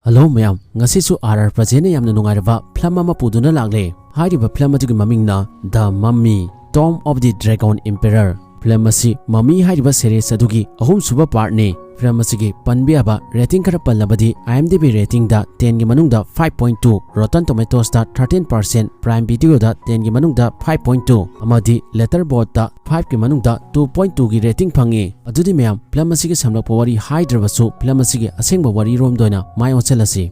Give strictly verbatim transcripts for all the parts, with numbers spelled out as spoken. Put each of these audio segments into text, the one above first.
Hello ꯃꯌꯥꯝ, ꯉꯁꯤꯁꯨ R R ꯄ꯭ꯔꯖꯦꯟꯅ ꯌꯥꯝꯅ ꯅꯨꯡꯉꯥꯏꯔꯕ ꯐꯤꯂꯝ ꯑꯃ ꯄꯨꯗꯨꯅ ꯂꯥꯛꯂꯦ꯫ ꯍꯥꯏꯔꯤꯕ ꯐꯤꯂꯝ ꯑꯗꯨꯒꯤ ꯃꯃꯤꯡꯅ The Mummy, Tomb of the Dragon Emperor꯫ Film ꯑꯁꯤ ꯃꯃꯤ ꯍꯥꯏꯔꯤꯕ ꯁꯦꯔꯤꯁ ꯑꯗꯨꯒꯤ ꯑꯍꯨꯝꯁꯨꯕ ꯄꯥꯔꯠꯅꯤ꯫ ꯐꯤꯂꯝ ꯑꯁꯤꯒꯤ ꯄꯟꯕ ꯌꯥꯕ ꯔꯦꯇꯤꯡ ꯈꯔ ꯄꯜꯂꯕꯗꯤ, IMDb ꯔꯦꯇꯤꯡꯗ ꯇꯦꯟꯒꯤ ꯃꯅꯨꯡꯗ ꯐꯥꯏꯚ ꯄꯣꯏꯟ ꯇꯨ, Rotten Tomatoesꯇ ꯊꯥꯔꯇꯤꯟ ꯄꯥꯔꯁꯦꯟ, Prime Videoꯗ ꯇꯦꯟꯒꯤ ꯃꯅꯨꯡꯗ ꯐꯥꯏꯚ ꯄꯣꯏꯟ ꯇꯨ ꯑꯃꯗꯤ Letterboxdꯇ ꯐꯥꯏꯚꯀꯤ ꯃꯅꯨꯡꯗ ꯇꯨ ꯄꯣꯏꯟ ꯇꯨꯒꯤ ꯔꯦꯇꯤꯡ ꯐꯪꯉꯤ꯫ ꯑꯗꯨꯗꯤ ꯃꯌꯥꯝ, ꯐꯤꯂꯝ ꯑꯁꯤꯒꯤ ꯁꯝꯂꯞꯄ ꯋꯥꯔꯤ ꯍꯥꯏꯗ꯭ꯔꯕꯁꯨ, ꯐꯤꯂꯝ ꯑꯁꯤꯒꯤ ꯑꯁꯦꯡꯕ ꯋꯥꯔꯤꯔꯣꯝꯗ ꯑꯣꯏꯅ ꯃꯥꯏ ꯑꯣꯟꯁꯤꯜꯂꯁꯤ꯫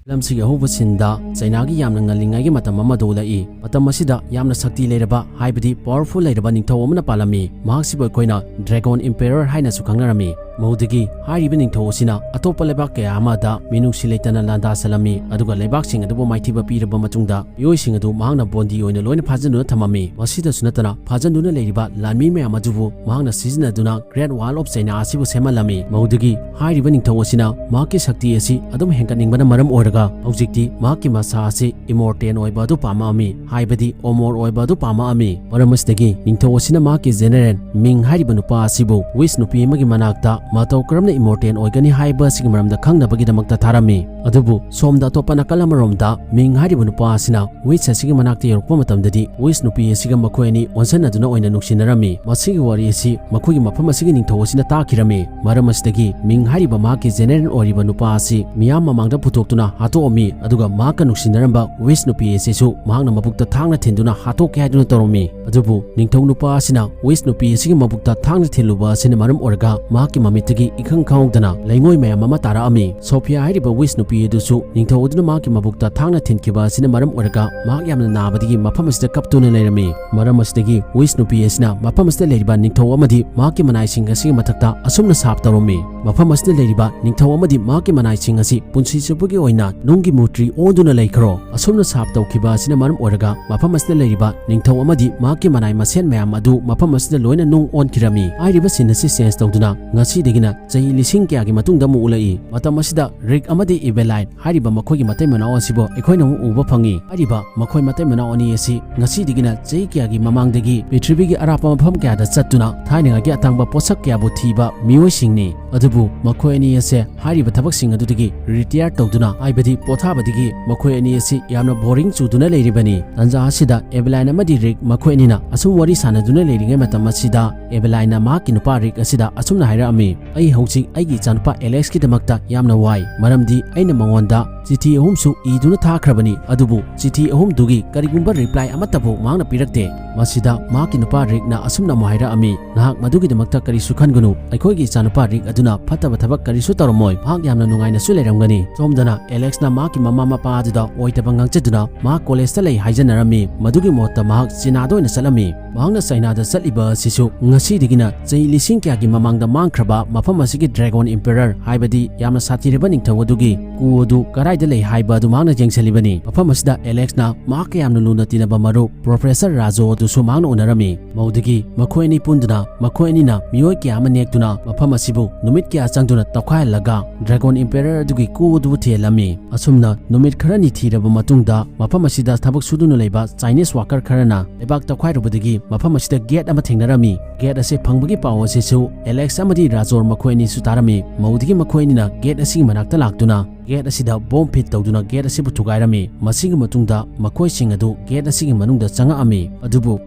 ꯐꯤꯂꯝꯁꯤꯒꯤ ꯑꯍꯧꯕ ꯁꯤꯟꯗ ꯆꯩꯅꯥꯒꯤ ꯌꯥꯝꯅ ꯉꯜꯂꯤꯉꯩꯒꯤ ꯃꯇꯝ ꯑꯃꯗ ꯎꯠꯂꯛꯏ꯫ ꯃꯇꯝ ꯑꯁꯤꯗ ꯌꯥꯝꯅ ꯁꯛꯇꯤ ꯂꯩꯔꯕ, ꯍꯥꯏꯕꯗꯤ powerful ꯂꯩꯔꯕ ꯅꯤꯡꯊꯧ ꯑꯃꯅ ꯄꯥꯜꯂꯝꯃꯤ꯫ ꯃꯍꯥꯛꯁꯤꯕꯨ ꯑꯩꯈꯣꯏꯅ Dragon Emperor ꯍꯥꯏꯅꯁꯨ ꯈꯪꯅꯔꯝꯃꯤ꯫ ꯃꯗꯨꯗꯒꯤ ꯍꯥꯏꯔꯤꯕ ꯅꯤꯡꯊꯧ ꯑꯁꯤꯅ ꯑꯇꯣꯞꯄ ꯂꯩꯕꯥꯛ ꯀꯌꯥ ꯑꯃꯗ ꯃꯤꯅꯨꯡꯁꯤ ꯂꯩꯇꯅ ꯂꯥꯟꯗꯥ ꯆꯠꯂꯝꯃꯤ, ꯑꯗꯨꯒ ꯂꯩꯕꯥꯛꯁꯤꯡ ꯑꯗꯨꯕꯨ ꯃꯥꯏꯊꯤꯕ ꯄꯤꯔꯕ ꯃꯇꯨꯡꯗ, ꯃꯤꯑꯣꯏꯁꯤꯡ ꯑꯗꯨ ꯃꯍꯥꯛꯅ ꯕꯣꯟꯗꯤ ꯑꯣꯏꯅ ꯂꯣꯏꯅ ꯐꯥꯖꯤꯟꯗꯨꯅ ꯊꯝꯃꯝꯃꯤ꯫ ꯃꯁꯤꯗꯁꯨ ꯅꯠꯇꯅ, ꯐꯥꯖꯤꯟꯗꯨꯅ ꯂꯩꯔꯤꯕ ꯂꯥꯟꯃꯤ ꯃꯌꯥꯝ ꯑꯗꯨꯕꯨ ꯃꯍꯥꯛꯅ ꯁꯤꯖꯤꯟꯅꯗꯨꯅ Great Wall of China ꯑꯁꯤꯕꯨ ꯁꯦꯝꯍꯜꯂꯝꯃꯤ꯫ ꯃꯗꯨꯗꯒꯤ ꯍꯥꯏꯔꯤꯕ ꯅꯤꯡꯊꯧ ꯑꯁꯤꯅ ꯃꯍꯥꯛꯀꯤ ꯁꯛꯇꯤ ꯑꯁꯤ ꯑꯗꯨꯝ ꯍꯦꯟꯒꯠꯅꯤꯡꯕꯅ ꯃꯔꯝ ꯑꯣꯏꯔꯒ, ꯍꯧꯖꯤꯛꯇꯤ ꯃꯍꯥꯛꯀꯤ ꯃꯁꯥ ꯑꯁꯤ immortal ꯑꯣꯏꯕ ꯑꯗꯨ ꯄꯥꯝꯃꯛꯑꯝꯃꯤ, ꯍꯥꯏꯕꯗꯤ ꯑꯃꯣꯔ ꯑꯣꯏꯕ ꯑꯗꯨ ꯄꯥꯝꯃꯛꯑꯝꯃꯤ꯫ ꯃꯔꯝ ꯑꯁꯤꯗꯒꯤ ꯅꯤꯡꯊꯧ ꯑꯁꯤꯅ ꯃꯍꯥꯛꯀꯤ general ꯃꯤꯡ ꯍꯥꯏꯔꯤꯕ ꯅꯨꯄꯥ ꯑꯁꯤꯕꯨ witch ꯅꯨꯄꯤ ꯑꯃꯒꯤ ꯃꯅꯥꯛꯇ ꯃꯇꯧ ꯀꯔꯝꯅ immortal ꯑꯣꯏꯒꯅꯤ ꯍꯥꯏꯕ ꯑꯁꯤꯒꯤ ꯃꯔꯝꯗ ꯈꯪꯅꯕꯒꯤꯗꯃꯛꯇ ꯊꯥꯔꯝꯃꯤ꯫ ꯑꯗꯨꯕꯨ ꯁꯣꯝꯗ ꯑꯇꯣꯞꯄ ꯅꯥꯀꯜ ꯑꯃꯔꯣꯝꯗ, ꯃꯤꯡ ꯍꯥꯏꯔꯤꯕ ꯅꯨꯄꯥ ꯑꯁꯤꯅ witch ꯑꯁꯤꯒꯤ ꯃꯅꯥꯛꯇ ꯌꯧꯔꯛꯄ ꯃꯇꯝꯗꯗꯤ, witch ꯅꯨꯄꯤ ꯑꯁꯤꯒ ꯃꯈꯣꯏ ꯑꯅꯤ ꯑꯣꯟꯁꯤꯟꯅꯗꯨꯅ ꯑꯣꯏꯅ ꯅꯨꯡꯁꯤꯅꯔꯝꯃꯤ꯫ ꯃꯁꯤꯒꯤ ꯋꯥꯔꯤ ꯑꯁꯤ ꯃꯈꯣꯏꯒꯤ ꯃꯐꯝ ꯑꯁꯤꯒꯤ ꯅꯤꯡꯊꯧ ꯑꯁꯤꯅ ꯇꯥꯈꯤꯔꯝꯃꯤ꯫ ꯃꯔꯝ ꯑꯁꯤꯗꯒꯤ ꯃꯤꯡ ꯍꯥꯏꯔꯤꯕ ꯃꯍꯥꯛꯀꯤ general ꯑꯣꯏꯔꯤꯕ ꯅꯨꯄꯥ ꯑꯁꯤ ꯃꯤꯌꯥꯝ ꯃꯃꯥꯡꯗ ꯄꯨꯊꯣꯛꯇꯨꯅ ꯍꯥꯠꯇꯣꯛꯑꯝꯃꯤ, ꯑꯗꯨꯒ ꯃꯍꯥꯛꯀ ꯅꯨꯡꯁꯤꯅꯔꯝꯕ witch ꯅꯨꯄꯤ ꯑꯁꯤꯁꯨ ꯃꯍꯥꯛꯅ ꯃꯕꯨꯛꯇ ꯊꯥꯡꯅ ꯊꯤꯟꯗꯨꯅ ꯍꯥꯠꯇꯣꯛꯀꯦ ꯍꯥꯏꯗꯨꯅ ꯇꯧꯔꯝꯃꯤ꯫ ꯑꯗꯨꯕꯨ ꯅꯤꯡꯊꯧ ꯅꯨꯄꯥ ꯑꯁꯤꯅ witch ꯅꯨꯄꯤ ꯑꯁꯤꯒꯤ ꯃꯕꯨꯛꯇ ꯊꯥꯡꯅ ꯊꯤꯜꯂꯨꯕ ꯑꯁꯤꯅ ꯃꯔꯝ ꯑꯣꯏꯔꯒ, ꯃꯍꯥꯛꯀꯤ ꯃꯃꯤꯠꯇꯒꯤ ꯏꯈꯪ ꯈꯪꯍꯧꯗꯅ ꯂꯩꯉꯣꯏ ꯃꯌꯥꯝ ꯑꯃ ꯇꯥꯔꯛꯑꯝꯃꯤ꯫ ꯁꯣꯐꯤꯌꯥ ꯍꯥꯏꯔꯤꯕ witch ꯅꯨꯄꯤ ꯑꯗꯨꯁꯨ ꯅꯤꯡꯊꯧ ꯑꯗꯨꯅ ꯃꯍꯥꯛꯀꯤ ꯃꯕꯨꯛꯇ ꯊꯥꯡꯅ ꯊꯤꯟꯈꯤꯕ ꯑꯁꯤꯅ ꯃꯔꯝ ꯑꯣꯏꯔꯒ, ꯃꯍꯥꯛ ꯌꯥꯝꯅ ꯅꯥꯕꯗꯒꯤ ꯃꯐꯝ ꯑꯁꯤꯗ ꯀꯞꯇꯨꯅ ꯂꯩꯔꯝꯃꯤ꯫ ꯃꯔꯝ ꯑꯁꯤꯗꯒꯤ witch ꯅꯨꯄꯤ ꯑꯁꯤꯅ ꯃꯐꯝ ꯑꯁꯤꯗ ꯂꯩꯔꯤꯕ ꯅꯤꯡꯊꯧ ꯑꯃꯗꯤ ꯃꯍꯥꯛꯀꯤ ꯃꯅꯥꯏꯁꯤꯡ ꯑꯁꯤꯒꯤ ꯃꯊꯛꯇ ꯑꯁꯨꯝꯅ ꯁꯥꯞ ꯇꯧꯔꯝꯃꯤ, "ꯃꯐꯝ ꯑꯁꯤꯗ ꯂꯩꯔꯤꯕ ꯅꯤꯡꯊꯧ ꯑꯃꯗꯤ ꯃꯍꯥꯛꯀꯤ ꯃꯅꯥꯏꯁꯤꯡ ꯑꯁꯤ ꯄꯨꯟꯁꯤ ꯆꯨꯞꯄꯒꯤ ꯑꯣꯏꯅ ꯅꯨꯡꯒꯤ ꯃꯨꯔꯇꯤ ꯑꯣꯟꯗꯨꯅ ꯂꯩꯈ꯭ꯔꯣ"꯫ ꯑꯁꯨꯝꯅ ꯁꯥꯞ ꯇꯧꯈꯤꯕ ꯑꯁꯤꯅ ꯃꯔꯝ ꯑꯣꯏꯔꯒ, ꯃꯐꯝ ꯑꯁꯤꯗ ꯂꯩꯔꯤꯕ ꯅꯤꯡꯊꯧ ꯑꯃꯗꯤ ꯃꯍꯥꯛꯀꯤ ꯃꯅꯥꯏ ꯃꯁꯦꯟ ꯃꯌꯥꯝ ꯑꯗꯨ ꯃꯐꯝ ꯑꯁꯤꯗ ꯂꯣꯏꯅ ꯅꯨꯡ ꯑꯣꯟꯈꯤꯔꯝꯃꯤ꯫ ꯍꯥꯏꯔꯤꯕ scene ꯑꯁꯤ change ꯇꯧꯗꯨꯅ ꯉꯁꯤ ꯗꯒꯤꯅ ꯆꯍꯤ ꯂꯤꯁꯤꯡ ꯀꯌꯥꯒꯤ ꯃꯇꯨꯡꯗ ꯑꯃꯨꯛ ꯎꯠꯂꯛꯏ꯫ ꯃꯇꯝ ꯑꯁꯤꯗ ꯔꯤꯛ ꯑꯃꯗꯤ ꯏꯚꯦꯂꯥꯏꯟ ꯍꯥꯏꯔꯤꯕ ꯃꯈꯣꯏꯒꯤ ꯃꯇꯩ ꯃꯅꯥꯎ ꯑꯁꯤꯕꯨ ꯑꯩꯈꯣꯏꯅ ꯑꯃꯨꯛ ꯎꯕ ꯐꯪꯉꯤ꯫ ꯍꯥꯏꯔꯤꯕ ꯃꯈꯣꯏ ꯃꯇꯩ ꯃꯅꯥꯎ ꯑꯅꯤ ꯑꯁꯤ ꯉꯁꯤꯗꯒꯤꯅ ꯆꯍꯤ ꯀꯌꯥꯒꯤ ꯃꯃꯥꯡꯗꯒꯤ ꯄ꯭ꯔꯤꯊꯤꯕꯤꯒꯤ ꯑꯔꯥꯞꯄ ꯃꯐꯝ ꯀꯌꯥꯗ ꯆꯠꯇꯨꯅ ꯊꯥꯏꯅꯉꯥꯏꯒꯤ ꯑꯇꯥꯡꯕ ꯄꯣꯠꯁꯛ ꯀꯌꯥꯕꯨ ꯊꯤꯕ ꯃꯤꯑꯣꯏꯁꯤꯡꯅꯤ꯫ ꯑꯗꯨꯕꯨ ꯃꯈꯣꯏ ꯑꯅꯤ ꯑꯁꯦ ꯍꯥꯏꯔꯤꯕ ꯊꯕꯛꯁꯤꯡ ꯑꯗꯨꯗꯒꯤ ꯔꯤꯇꯥꯌꯔ ꯇꯧꯗꯨꯅ, ꯍꯥꯏꯕꯗꯤ ꯄꯣꯊꯥꯕꯗꯒꯤ, ꯃꯈꯣꯏ ꯑꯅꯤ ꯑꯁꯤ ꯌꯥꯝꯅ ꯕꯣꯔꯤꯡ ꯆꯨꯗꯨꯅ ꯂꯩꯔꯤꯕꯅꯤ꯫ ꯇꯥꯟꯖꯥ ꯑꯁꯤꯗ ꯏꯚꯦꯂꯥꯏꯟ ꯑꯃꯗꯤ ꯔꯤꯛ ꯃꯈꯣꯏ ꯑꯅꯤꯅ ꯑꯁꯨꯝ ꯋꯥꯔꯤ ꯁꯥꯟꯅꯗꯨꯅ ꯂꯩꯔꯤꯉꯩ ꯃꯇꯝ ꯑꯁꯤꯗ ꯏꯚꯦꯂꯥꯏꯟꯅ ꯃꯍꯥꯛꯀꯤ ꯅꯨꯄꯥ ꯔꯤꯛ ꯑꯁꯤꯗ ꯑꯁꯨꯝꯅ ꯍꯥꯏꯔꯛꯑꯝꯃꯤ, "ꯑꯩ ꯍꯧꯖꯤꯛ ꯑꯩꯒꯤ ꯏꯆꯥꯅꯨꯄꯥ ꯑꯦꯂꯦꯛꯁꯀꯤꯗꯃꯛꯇ ꯌꯥꯝꯅ ꯋꯥꯏ, ꯃꯔꯝꯗꯤ ꯑꯩꯅ ꯃꯉꯣꯟꯗ ꯆꯤꯊꯤ ꯑꯍꯨꯝꯁꯨ ꯏꯗꯨꯅ ꯊꯥꯈ꯭ꯔꯕꯅꯤ, ꯑꯗꯨꯕꯨ ꯆꯤꯊꯤ ꯑꯍꯨꯝꯗꯨꯒꯤ ꯀꯔꯤꯒꯨꯝꯕ ꯔꯤꯄ꯭ꯂꯥꯏ ꯑꯃꯠꯇꯕꯨ ꯃꯍꯥꯛꯅ ꯄꯤꯔꯛꯇꯦ꯫" ꯃꯁꯤꯗ ꯃꯍꯥꯛꯀꯤ ꯅꯨꯄꯥ ꯔꯤꯛꯅ ꯑꯁꯨꯝꯅ ꯑꯃꯨꯛ ꯍꯥꯏꯔꯛꯑꯝꯃꯤ, "ꯅꯍꯥꯛ ꯃꯗꯨꯒꯤꯗꯃꯛꯇ ꯀꯔꯤꯁꯨ ꯈꯟꯒꯅꯨ, ꯑꯩꯈꯣꯏꯒꯤ ꯏꯆꯥꯅꯨꯄꯥ ꯔꯤꯛ ꯑꯗꯨꯅ ꯐꯠꯇꯕ ꯊꯕꯛ ꯀꯔꯤꯁꯨ ꯇꯧꯔꯝꯃꯣꯏ, ꯃꯍꯥꯛ ꯌꯥꯝꯅ ꯅꯨꯡꯉꯥꯏꯅꯁꯨ ꯂꯩꯔꯝꯒꯅꯤ꯫" ꯁꯣꯝꯗꯅ ꯑꯦꯂꯦꯛꯁꯅ ꯃꯍꯥꯛꯀꯤ ꯃꯃꯥ ꯃꯄꯥ ꯑꯗꯨꯗ ꯑꯣꯏꯗꯕ ꯉꯥꯡꯖꯗꯨꯅ ꯃꯍꯥꯛ ꯀꯣꯂꯦꯖꯇ ꯂꯩ ꯍꯥꯏꯖꯅꯔꯝꯃꯤ꯫ ꯃꯗꯨꯒꯤ ꯃꯍꯨꯠꯇ ꯃꯍꯥꯛ ꯆꯤꯅꯥꯗ ꯑꯣꯏꯅ ꯆꯠꯂꯝꯃꯤ꯫ ꯃꯍꯥꯛꯅ ꯆꯥꯏꯅꯥꯗ ꯆꯠꯂꯤꯕ ꯑꯁꯤꯁꯨ ꯉꯁꯤꯗꯒꯤꯅ ꯆꯍꯤ ꯂꯤꯁꯤꯡ ꯀꯌꯥꯒꯤ ꯃꯃꯥꯡꯗ ꯃꯥꯡꯈ꯭ꯔꯕ ꯃꯐꯝ ꯑꯁꯤꯒꯤ ꯗ꯭ꯔꯦꯒꯣꯟ ꯏꯝꯄꯦꯔꯔ, ꯍꯥꯏꯕꯗꯤ ꯌꯥꯝꯅ ꯁꯥꯊꯤꯔꯕ ꯅꯤꯡꯊꯧ ꯑꯗꯨꯒꯤ ꯀꯨ ꯑꯗꯨ ꯀꯗꯥꯏꯗ ꯂꯩ ꯍꯥꯏꯕ ꯑꯗꯨ ꯃꯍꯥꯛꯅ ꯌꯦꯡꯁꯤꯜꯂꯤꯕꯅꯤ꯫ ꯃꯐꯝ ꯑꯁꯤꯗ ꯑꯦꯂꯦꯛꯁꯅ ꯃꯍꯥꯛꯀ ꯌꯥꯝꯅ ꯂꯨꯅ ꯇꯤꯟꯅꯕ ꯃꯔꯨꯞ ꯄ꯭ꯔꯣꯐꯦꯁꯔ ꯔꯥꯖꯣ ꯑꯗꯨꯁꯨ ꯃꯍꯥꯛꯅ ꯎꯅꯔꯝꯃꯤ꯫ ꯃꯧꯗꯒꯤ ꯃꯈꯣꯏ ꯑꯅꯤ ꯄꯨꯟꯗꯨꯅ ꯃꯈꯣꯏ ꯑꯅꯤꯅ ꯃꯤꯑꯣꯏ ꯀꯌꯥ ꯑꯃ ꯅꯦꯛꯇꯨꯅ ꯃꯐꯝ ꯑꯁꯤꯕꯨ ꯅꯨꯃꯤꯠ ꯀꯌꯥ ꯆꯪꯗꯨꯅ ꯇꯧꯈꯥꯏꯍꯜꯂꯒ ꯗ꯭ꯔꯦꯒꯣꯟ ꯏꯝꯄꯦꯔꯔ ꯑꯗꯨꯒꯤ ꯀꯨ ꯑꯗꯨꯕꯨ ꯊꯤꯍꯜꯂꯝꯃꯤ꯫ ꯑꯁꯨꯝꯅ ꯅꯨꯃꯤꯠ ꯈꯔꯅꯤ ꯊꯤꯔꯕ ꯃꯇꯨꯡꯗ ꯃꯐꯝ ꯑꯁꯤꯗ ꯊꯕꯛ ꯁꯨꯗꯨꯅ ꯂꯩꯕ ꯆꯥꯏꯅꯤꯁ ꯋꯥꯀꯔ ꯈꯔꯅ ꯂꯩꯕꯥꯛ ꯇꯧꯈꯥꯏꯔꯨꯕꯗꯒꯤ ꯃꯐꯝ ꯑꯁꯤꯗ ꯒꯦꯠ ꯑꯃ ꯊꯦꯡꯅꯔꯝꯃꯤ꯫ ꯒꯦꯠ ꯑꯁꯤ ꯐꯪꯕꯒꯤ ꯄꯥꯎ ꯑꯁꯤꯁꯨ ꯑꯦꯂꯦꯛꯁ ꯑꯃꯗꯤ ꯔꯥꯖꯣꯔ ꯃꯈꯣꯏ ꯑꯅꯤꯁꯨ ꯇꯥꯔꯝꯃꯤ꯫ ꯃꯧꯗꯒꯤ ꯃꯈꯣꯏ ꯑꯅꯤꯅ ꯒꯦꯠ ꯑꯁꯤꯒꯤ ꯃꯅꯥꯛꯇ ꯂꯥꯛꯇꯨꯅ ꯒꯦꯠ ꯑꯁꯤꯗ ꯕꯣꯝ ꯐꯤꯠ ꯇꯧꯗꯨꯅ ꯒꯦꯠ ꯑꯁꯤꯕꯨ ꯊꯨꯒꯥꯏꯔꯝꯃꯤ꯫ ꯃꯁꯤꯒꯤ ꯃꯇꯨꯡꯗ ꯃꯈꯣꯏꯁꯤꯡ ꯑꯗꯨ ꯒꯦꯠ ꯑꯁꯤꯒꯤ ꯃꯅꯨꯡꯗ ꯆꯪꯉꯛꯑꯝꯃꯤ꯫ ꯑꯗꯨꯕꯨ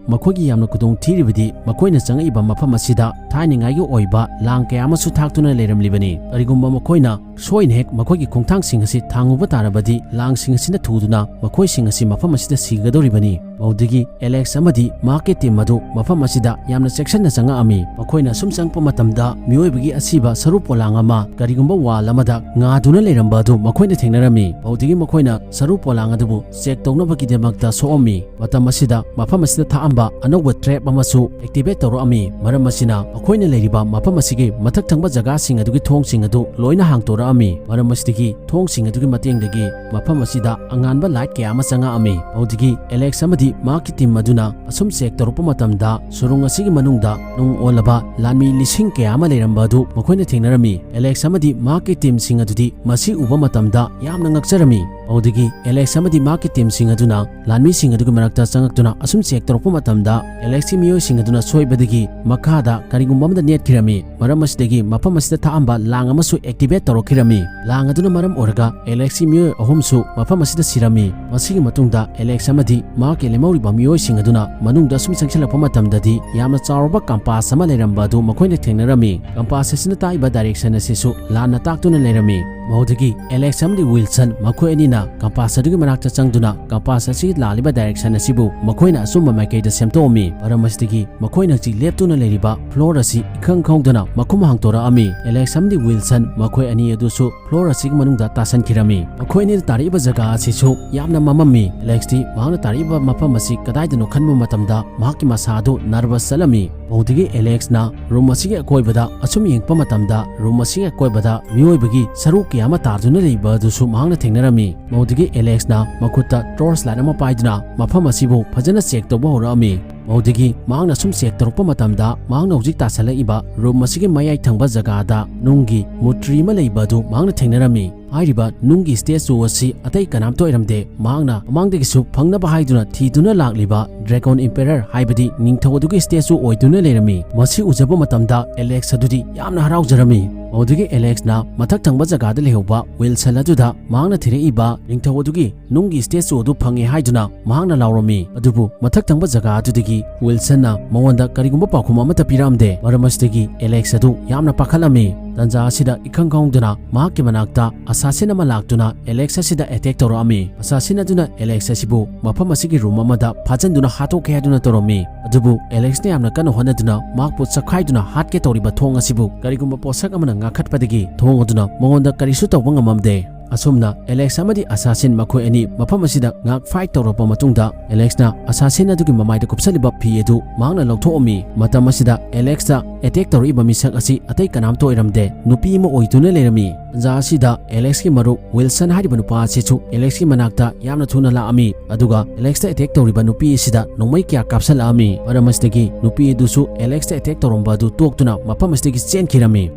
ꯃꯈꯣꯏꯒꯤ ꯌꯥꯝꯅ ꯈꯨꯗꯣꯡ ꯊꯤꯔꯤꯕꯗꯤ ꯃꯈꯣꯏꯅ ꯆꯪꯉꯛꯏꯕ ꯃꯐꯝ ꯑꯁꯤꯗ ꯊꯥꯏꯅꯉꯥꯏꯒꯤ ꯑꯣꯏꯕ ꯂꯥꯡ ꯀꯌꯥ ꯑꯃꯁꯨ ꯊꯥꯛꯇꯨꯅ ꯂꯩꯔꯝꯂꯤꯕꯅꯤ꯫ ꯀꯔꯤꯒꯨꯝꯕ ꯃꯈꯣꯏꯅ ꯁꯣꯏꯅ ꯍꯦꯛ ꯃꯈꯣꯏꯒꯤ ꯈꯣꯡꯊꯥꯡꯁꯤꯡ ꯑꯁꯤ ꯊꯥꯡꯉꯨꯕ ꯇꯥꯔꯕꯗꯤ ꯂꯥꯡꯁꯤꯡ ꯑꯁꯤꯅ ꯊꯨꯗꯨꯅ ꯃꯈꯣꯏꯁꯤꯡ ꯑꯁꯤ ꯃꯐꯝ ꯑꯁꯤꯗ ꯁꯤꯒꯗꯧꯔꯤꯕꯅꯤ꯫ ꯃꯧꯗꯒꯤ ꯑꯦꯂꯦꯛꯁ ꯑꯃꯗꯤ ꯃꯍꯥꯛꯀꯤ ꯇꯤꯝ ꯑꯗꯨ ꯃꯐꯝ ꯑꯁꯤꯗ ꯌꯥꯝꯅ ꯆꯦꯛꯁꯤꯟꯅ ꯆꯪꯉꯛꯑꯝꯃꯤ꯫ ꯃꯈꯣꯏꯅ ꯑꯁꯨꯝ ꯆꯪꯉꯛꯄ ꯃꯇꯝꯗ ꯃꯤꯑꯣꯏꯕꯒꯤ ꯑꯁꯤꯕ ꯁꯔꯨ ꯄꯣꯂꯥꯡ ꯑꯃ ꯀꯔꯤꯒꯨꯝꯕ ꯋꯥꯜ ꯑꯃꯗ ꯉꯥꯗꯨꯅ ꯂꯩꯔꯝꯕ ꯑꯗꯨ ꯃꯈꯣꯏꯅ ꯊꯦꯡꯅꯔꯝꯃꯤ꯫ ꯃꯧꯗꯒꯤ ꯃꯈꯣꯏꯅ ꯁꯔꯨ ꯄꯣꯂꯥꯡ ꯑꯗꯨꯕꯨ ꯆꯦꯛ ꯇꯧꯅꯕꯒꯤꯗꯃꯛꯇ ꯁꯣꯛꯑꯝꯃꯤ꯫ ꯃꯇꯝ ꯑꯁꯤꯗ ꯃꯐꯝ ꯑꯁꯤꯗ ꯊꯥꯛꯑꯝꯕ ꯑꯅꯧꯕ ꯇ꯭ꯔꯦꯞ ꯑꯃꯁꯨ ꯑꯦꯛꯇꯤꯚꯦꯠ ꯇꯧꯔꯛꯑꯝꯃꯤ꯫ ꯃꯔꯝ ꯑꯁꯤꯅ ꯃꯈꯣꯏꯅ ꯂꯩꯔꯤꯕ ꯃꯐꯝ ꯑꯁꯤꯒꯤ ꯃꯊꯛ ꯊꯪꯕ ꯖꯒꯥꯁꯤꯡ ꯑꯗꯨꯒꯤ ꯊꯣꯡꯁꯤꯡ ꯑꯗꯨ ꯂꯣꯏꯅ ꯍꯥꯡꯇꯣꯔꯛꯑꯝꯃꯤ꯫ ꯃꯔꯝ ꯑꯁꯤꯗꯒꯤ ꯊꯣꯡꯁꯤꯡ ꯑꯗꯨꯒꯤ ꯃꯇꯦꯡꯗꯒꯤ ꯃꯐꯝ ꯑꯁꯤꯗ ꯑꯉꯥꯟꯕ light ꯀꯌꯥ ꯑꯃ ꯆꯪꯉꯛꯑꯝꯃꯤ꯫ ꯃꯗꯨꯗꯒꯤ ꯑꯦꯂꯦꯛꯁ ꯑꯃꯗꯤ ꯃꯍꯥꯛꯀꯤ team ꯑꯗꯨꯅ ꯑꯁꯨꯝ check ꯇꯧꯔꯛꯄ ꯃꯇꯝꯗ ꯁꯨꯔꯨꯡ ꯑꯁꯤꯒꯤ ꯃꯅꯨꯡꯗ ꯅꯨꯡ ꯑꯣꯜꯂꯕ ꯂꯥꯟꯃꯤ ꯂꯤꯁꯤꯡ ꯀꯌꯥ ꯑꯃ ꯂꯩꯔꯝꯕ ꯑꯗꯨ ꯃꯈꯣꯏꯅ ꯊꯦꯡꯅꯔꯝꯃꯤ꯫ ꯑꯦꯂꯦꯛꯁ ꯑꯃꯗꯤ ꯃꯍꯥꯛꯀꯤ teamꯁꯤꯡ ꯑꯗꯨꯗꯤ ꯃꯁꯤ ꯎꯕ ꯃꯇꯝꯗ ꯌꯥꯝꯅ ꯉꯛꯆꯔꯝꯃꯤ꯫ ꯃꯗꯨꯗꯒꯤ ꯑꯦꯂꯦꯛꯁ ꯑꯃꯗꯤ ꯃꯍꯥꯛꯀꯤ teamꯁꯤꯡ ꯑꯗꯨꯅ ꯂꯥꯟꯃꯤꯁꯤꯡ ꯑꯗꯨꯒꯤ ꯃꯔꯛꯇ ꯆꯪꯉꯛꯇꯨꯅ ꯑꯁꯨꯝ check ꯇꯧꯔꯛꯄ ꯃꯇꯝꯗ ꯑꯦꯂꯦꯛꯁꯀꯤ ꯃꯤꯑꯣꯏꯁꯤꯡ ꯑꯗꯨꯅ ꯁꯣꯏꯕꯗꯒꯤ ꯃꯈꯥꯗ ꯀꯔꯤꯒꯨꯝꯕ ꯑꯃꯗ ꯅꯦꯠꯈꯤꯔꯝꯃꯤ꯫ ꯃꯔꯝ ꯑꯁꯤꯗꯒꯤ ꯃꯐꯝ ꯑꯁꯤꯗ ꯊꯥꯛꯑꯝꯕ ꯂꯥꯡ ꯑꯃꯁꯨ activate ꯇꯧꯔꯛꯈꯤꯔꯝꯃꯤ꯫ ꯂꯥꯡ ꯑꯗꯨꯅ ꯃꯔꯝ ꯑꯣꯏꯔꯒ ꯑꯦꯂꯦꯛꯁꯀꯤ ꯃꯤꯑꯣꯏ ꯑꯍꯨꯝꯁꯨ ꯃꯐꯝ ꯑꯁꯤꯗ ꯁꯤꯔꯝꯃꯤ꯫ ꯃꯁꯤꯒꯤ ꯃꯇꯨꯡꯗ ꯑꯦꯂꯦꯛꯁ ꯑꯃꯗꯤ ꯃꯍꯥꯛꯀꯤ ꯂꯦꯝꯍꯧꯔꯤꯕ ꯃꯤꯑꯣꯏꯁꯤꯡ ꯑꯗꯨꯅ ꯃꯅꯨꯡꯗ ꯑꯁꯨꯝ ꯆꯪꯁꯤꯜꯂꯛꯄ ꯃꯇꯝꯗꯗꯤ ꯌꯥꯝꯅ ꯆꯥꯎꯔꯕ compass ꯑꯃ ꯂꯩꯔꯝꯕ ꯑꯗꯨ ꯃꯈꯣꯏꯅ ꯊꯦꯡꯅꯔꯝꯃꯤ꯫ Compass ꯑꯁꯤꯅ ꯇꯥꯛꯏꯕ direction ꯑꯁꯤꯁꯨ ꯂꯥꯟꯅ ꯇꯥꯛꯇꯨꯅ ꯂꯩꯔꯝꯃꯤ꯫ ꯃꯗꯨꯗꯒꯤ ꯑꯦꯂꯦꯛꯁ ꯑꯃꯗꯤ ꯋꯤꯜꯁꯟ ꯃꯈꯣꯏ ꯑꯅꯤꯅ compass ꯑꯗꯨꯒꯤ ꯃꯅꯥꯛꯇ ꯆꯪꯗꯨꯅ compass ꯑꯁꯤꯒꯤ ꯂꯥꯜꯂꯤꯕ direction ꯑꯁꯤꯕꯨ ꯃꯈꯣꯏꯅ ꯑꯆꯨꯝꯕ ꯃꯥꯏꯀꯩꯗ ꯁꯦꯝꯗꯣꯛꯑꯝꯃꯤ꯫ ꯃꯔꯝ ꯑꯁꯤꯗꯒꯤ ꯃꯈꯣꯏꯅ ꯍꯧꯖꯤꯛ ꯂꯦꯞꯇꯨꯅ ꯂꯩꯔꯤꯕ floor ꯑꯁꯤ ꯏꯈꯪ ꯈꯪꯍꯧꯗꯅ ꯃꯈꯨꯝ ꯍꯥꯡꯗꯣꯔꯛꯑꯝꯃꯤ꯫ ꯑꯦꯂꯦꯛꯁ ꯑꯃꯗꯤ ꯋꯤꯜꯁꯟ ꯃꯈꯣꯏ ꯑꯅꯤ ꯑꯗꯨꯁꯨ floor ꯑꯁꯤꯒꯤ ꯃꯅꯨꯡꯗ ꯇꯥꯁꯟꯈꯤꯔꯝꯃꯤ꯫ ꯃꯈꯣꯏ ꯑꯅꯤꯅ ꯇꯥꯔꯛꯏꯕ ꯖꯒꯥ ꯑꯁꯤꯁꯨ ꯌꯥꯝꯅ ꯃꯝꯃꯝꯃꯤ꯫ ꯑꯦꯂꯦꯛꯁꯇꯤ ꯃꯍꯥꯛꯅ ꯇꯥꯔꯛꯏꯕ ꯃꯐꯝ ꯑꯁꯤ ꯀꯗꯥꯏꯗꯅꯣ ꯈꯟꯕ ꯃꯇꯝꯗ ꯃꯍꯥꯛꯀꯤ ꯃꯁꯥ ꯑꯗꯨ nervous ꯆꯠꯂꯝꯃꯤ꯫ ꯃꯗꯨꯗꯒꯤ ꯑꯦꯂꯦꯛꯁꯅ room ꯑꯁꯤꯒꯤ ꯑꯀꯣꯏꯕꯗ ꯑꯁꯨꯝ ꯌꯦꯡꯉꯛꯄ ꯃꯇꯝꯗ room ꯑꯁꯤꯒꯤ ꯑꯀꯣꯏꯕꯗ ꯃꯤꯑꯣꯏꯕꯒꯤ ꯁꯔꯨ ꯀꯌꯥ ꯑꯃ ꯇꯥꯗꯨꯅ ꯂꯩꯕ ꯑꯗꯨꯁꯨ ꯃꯍꯥꯛꯅ ꯊꯦꯡꯅꯔꯝꯃꯤ꯫ ꯃꯗꯨꯗꯒꯤ ꯑꯦꯂꯦꯛꯁꯅ ꯃꯈꯨꯠꯇ torch light ꯑꯃ ꯄꯥꯏꯗꯨꯅ ꯃꯐꯝ ꯑꯁꯤꯕꯨ ꯐꯖꯅ check ꯇꯧꯕ ꯍꯧꯔꯛꯑꯝꯃꯤ꯫ ꯃꯗꯨꯗꯒꯤ ꯃꯍꯥꯛꯅ ꯁꯨꯝ check ꯇꯧꯔꯛꯄ ꯃꯇꯝꯗ ꯃꯍꯥꯛꯅ ꯍꯧꯖꯤꯛ ꯇꯥꯁꯜꯂꯛꯏꯕ room ꯑꯁꯤꯒꯤ ꯃꯌꯥꯏ ꯊꯪꯕ ꯖꯒꯥꯗ ꯅꯨꯡꯒꯤ ꯃꯨꯔꯇꯤ ꯑꯃ ꯂꯩꯕ ꯑꯗꯨ ꯃꯍꯥꯛꯅ ꯊꯦꯡꯅꯔꯝꯃꯤ꯫ ꯍꯥꯏꯔꯤꯕ ꯅꯨꯡꯒꯤ statue ꯑꯁꯤ ꯑꯇꯩ ꯀꯅꯥꯝꯇ ꯑꯣꯏꯔꯝꯗꯦ꯫ ꯃꯍꯥꯛꯅ ꯃꯃꯥꯡꯗꯒꯤꯁꯨ ꯐꯪꯅꯕ ꯍꯥꯏꯗꯨꯅ ꯊꯤꯗꯨꯅ ꯂꯥꯛꯂꯤꯕ Dragon Emperor ꯍꯥꯏꯕꯗꯤ ꯅꯤꯡꯊꯧ ꯑꯗꯨꯒꯤ statue ꯑꯣꯏꯗꯨꯅ ꯂꯩꯔꯝꯃꯤ꯫ ꯃꯁꯤ ꯎꯖꯕ ꯃꯇꯝꯗ ꯑꯦꯂꯦꯛꯁ ꯑꯗꯨꯗꯤ ꯌꯥꯝꯅ ꯍꯔꯥꯎꯖꯔꯝꯃꯤ꯫ ꯃꯗꯨꯗꯒꯤ ꯑꯦꯂꯦꯛꯁꯅ ꯃꯊꯛ ꯊꯪꯕ ꯖꯒꯥꯗ ꯂꯩꯍꯧꯕ ꯋꯤꯜꯁꯟ ꯑꯗꯨꯗ ꯃꯍꯥꯛꯅ ꯊꯤꯔꯛꯏꯕ ꯅꯤꯡꯊꯧ ꯑꯗꯨꯒꯤ ꯅꯨꯡꯒꯤ statue ꯑꯗꯨ ꯐꯪꯉꯦ ꯍꯥꯏꯗꯨꯅ ꯃꯍꯥꯛꯅ ꯂꯥꯎꯔꯝꯃꯤ꯫ ꯑꯗꯨꯕꯨ ꯃꯊꯛ ꯊꯪꯕ ꯖꯒꯥ ꯑꯗꯨꯗꯒꯤ ꯋꯤꯜꯁꯟꯅ ꯃꯉꯣꯟꯗ ꯀꯔꯤꯒꯨꯝꯕ ꯄꯥꯎꯈꯨꯝ ꯑꯃꯠꯇ ꯄꯤꯔꯛꯑꯝꯗꯦ꯫ ꯃꯔꯝ ꯑꯁꯤꯗꯒꯤ ꯑꯦꯂꯦꯛꯁ ꯑꯗꯨ ꯌꯥꯝꯅ ꯄꯥꯈꯠꯂꯝꯃꯤ꯫ ꯇꯥꯟꯖꯥ ꯑꯁꯤꯗ ꯏꯈꯪ ꯈꯪꯍꯧꯗꯅ ꯃꯍꯥꯛꯀꯤ ꯃꯅꯥꯛꯇ assassin ꯑꯃ ꯂꯥꯛꯇꯨꯅ ꯑꯦꯂꯦꯛꯁ ꯑꯁꯤꯗ attack ꯇꯧꯔꯛꯑꯝꯃꯤ꯫ Assassin ꯑꯗꯨꯅ ꯑꯦꯂꯦꯛꯁ ꯑꯁꯤꯕꯨ ꯃꯐꯝ ꯑꯁꯤꯒꯤ room ꯑꯃꯗ ꯐꯥꯖꯤꯟꯗꯨꯅ ꯍꯥꯠꯇꯣꯛꯀꯦ ꯍꯥꯏꯗꯨꯅ ꯇꯧꯔꯝꯃꯤ꯫ ꯑꯗꯨꯕꯨ ꯑꯦꯂꯦꯛꯁꯅ ꯌꯥꯝꯅ ꯀꯟꯅ ꯍꯣꯠꯅꯗꯨꯅ ꯃꯍꯥꯛꯄꯨ ꯆꯞꯈꯥꯏꯗꯨꯅ ꯍꯥꯠꯀꯦ ꯇꯧꯔꯤꯕ ꯊꯣꯡ ꯑꯁꯤꯕꯨ ꯀꯔꯤꯒꯨꯝꯕ ꯄꯣꯠꯁꯛ ꯑꯃꯅ ꯉꯥꯛꯈꯠꯄꯗꯒꯤ ꯊꯣꯡ ꯑꯗꯨꯅ ꯃꯉꯣꯟꯗ ꯀꯔꯤꯁꯨ ꯇꯧꯕ ꯉꯝꯃꯝꯗꯦ꯫ ꯑꯁꯨꯝꯅ ꯑꯦꯂꯦꯛꯁ ꯑꯃꯗꯤ assassin ꯃꯈꯣꯏ ꯑꯅꯤ ꯃꯐꯝ ꯑꯁꯤꯗ ꯉꯥꯏꯍꯥꯛ fight ꯇꯧꯔꯕ ꯃꯇꯨꯡꯗ ꯑꯦꯂꯦꯛꯁꯅ assassin ꯑꯗꯨꯒꯤ ꯃꯃꯥꯏꯗ ꯀꯨꯞꯁꯜꯂꯤꯕ ꯐꯤ ꯑꯗꯨ ꯃꯍꯥꯛꯅ ꯂꯧꯊꯣꯛꯑꯝꯃꯤ꯫ ꯃꯇꯝ ꯑꯁꯤꯗ ꯑꯦꯂꯦꯛꯁꯇ ꯑꯦꯇꯦꯛ ꯇꯧꯔꯛꯏꯕ ꯃꯤꯁꯛ ꯑꯁꯤ ꯑꯇꯩ ꯀꯅꯥꯝꯇ ꯑꯣꯏꯔꯝꯗꯦ, ꯅꯨꯄꯤ ꯑꯃ ꯑꯣꯏꯗꯨꯅ ꯂꯩꯔꯝꯃꯤ꯫ ꯇꯥꯟꯖꯥ ꯑꯁꯤꯗ ꯑꯦꯂꯦꯛꯁꯀꯤ ꯃꯔꯨꯞ ꯋꯤꯜꯁꯟ ꯍꯥꯏꯔꯤꯕ ꯅꯨꯄꯥ ꯑꯁꯤꯁꯨ ꯑꯦꯂꯦꯛꯁꯀꯤ ꯃꯅꯥꯛꯇ ꯌꯥꯝꯅ ꯊꯨꯅ ꯂꯥꯛꯑꯝꯃꯤ, ꯑꯗꯨꯒ ꯑꯦꯂꯦꯛꯁꯇ ꯑꯦꯇꯦꯛ ꯇꯧꯔꯤꯕ ꯅꯨꯄꯤ ꯑꯁꯤꯗ ꯅꯣꯡꯃꯩ ꯀꯌꯥ ꯀꯥꯞꯁꯜꯂꯛꯑꯝꯃꯤ꯫ ꯃꯔꯝ ꯑꯁꯤꯗꯒꯤ ꯅꯨꯄꯤ ꯑꯗꯨꯁꯨ ꯑꯦꯂꯦꯛꯁꯇ ꯑꯦꯇꯦꯛ ꯇꯧꯔꯝꯕ ꯑꯗꯨ ꯇꯣꯛꯇꯨꯅ ꯃꯐꯝ ꯑꯁꯤꯗꯒꯤ ꯆꯦꯟꯈꯤꯔꯝꯃꯤ꯫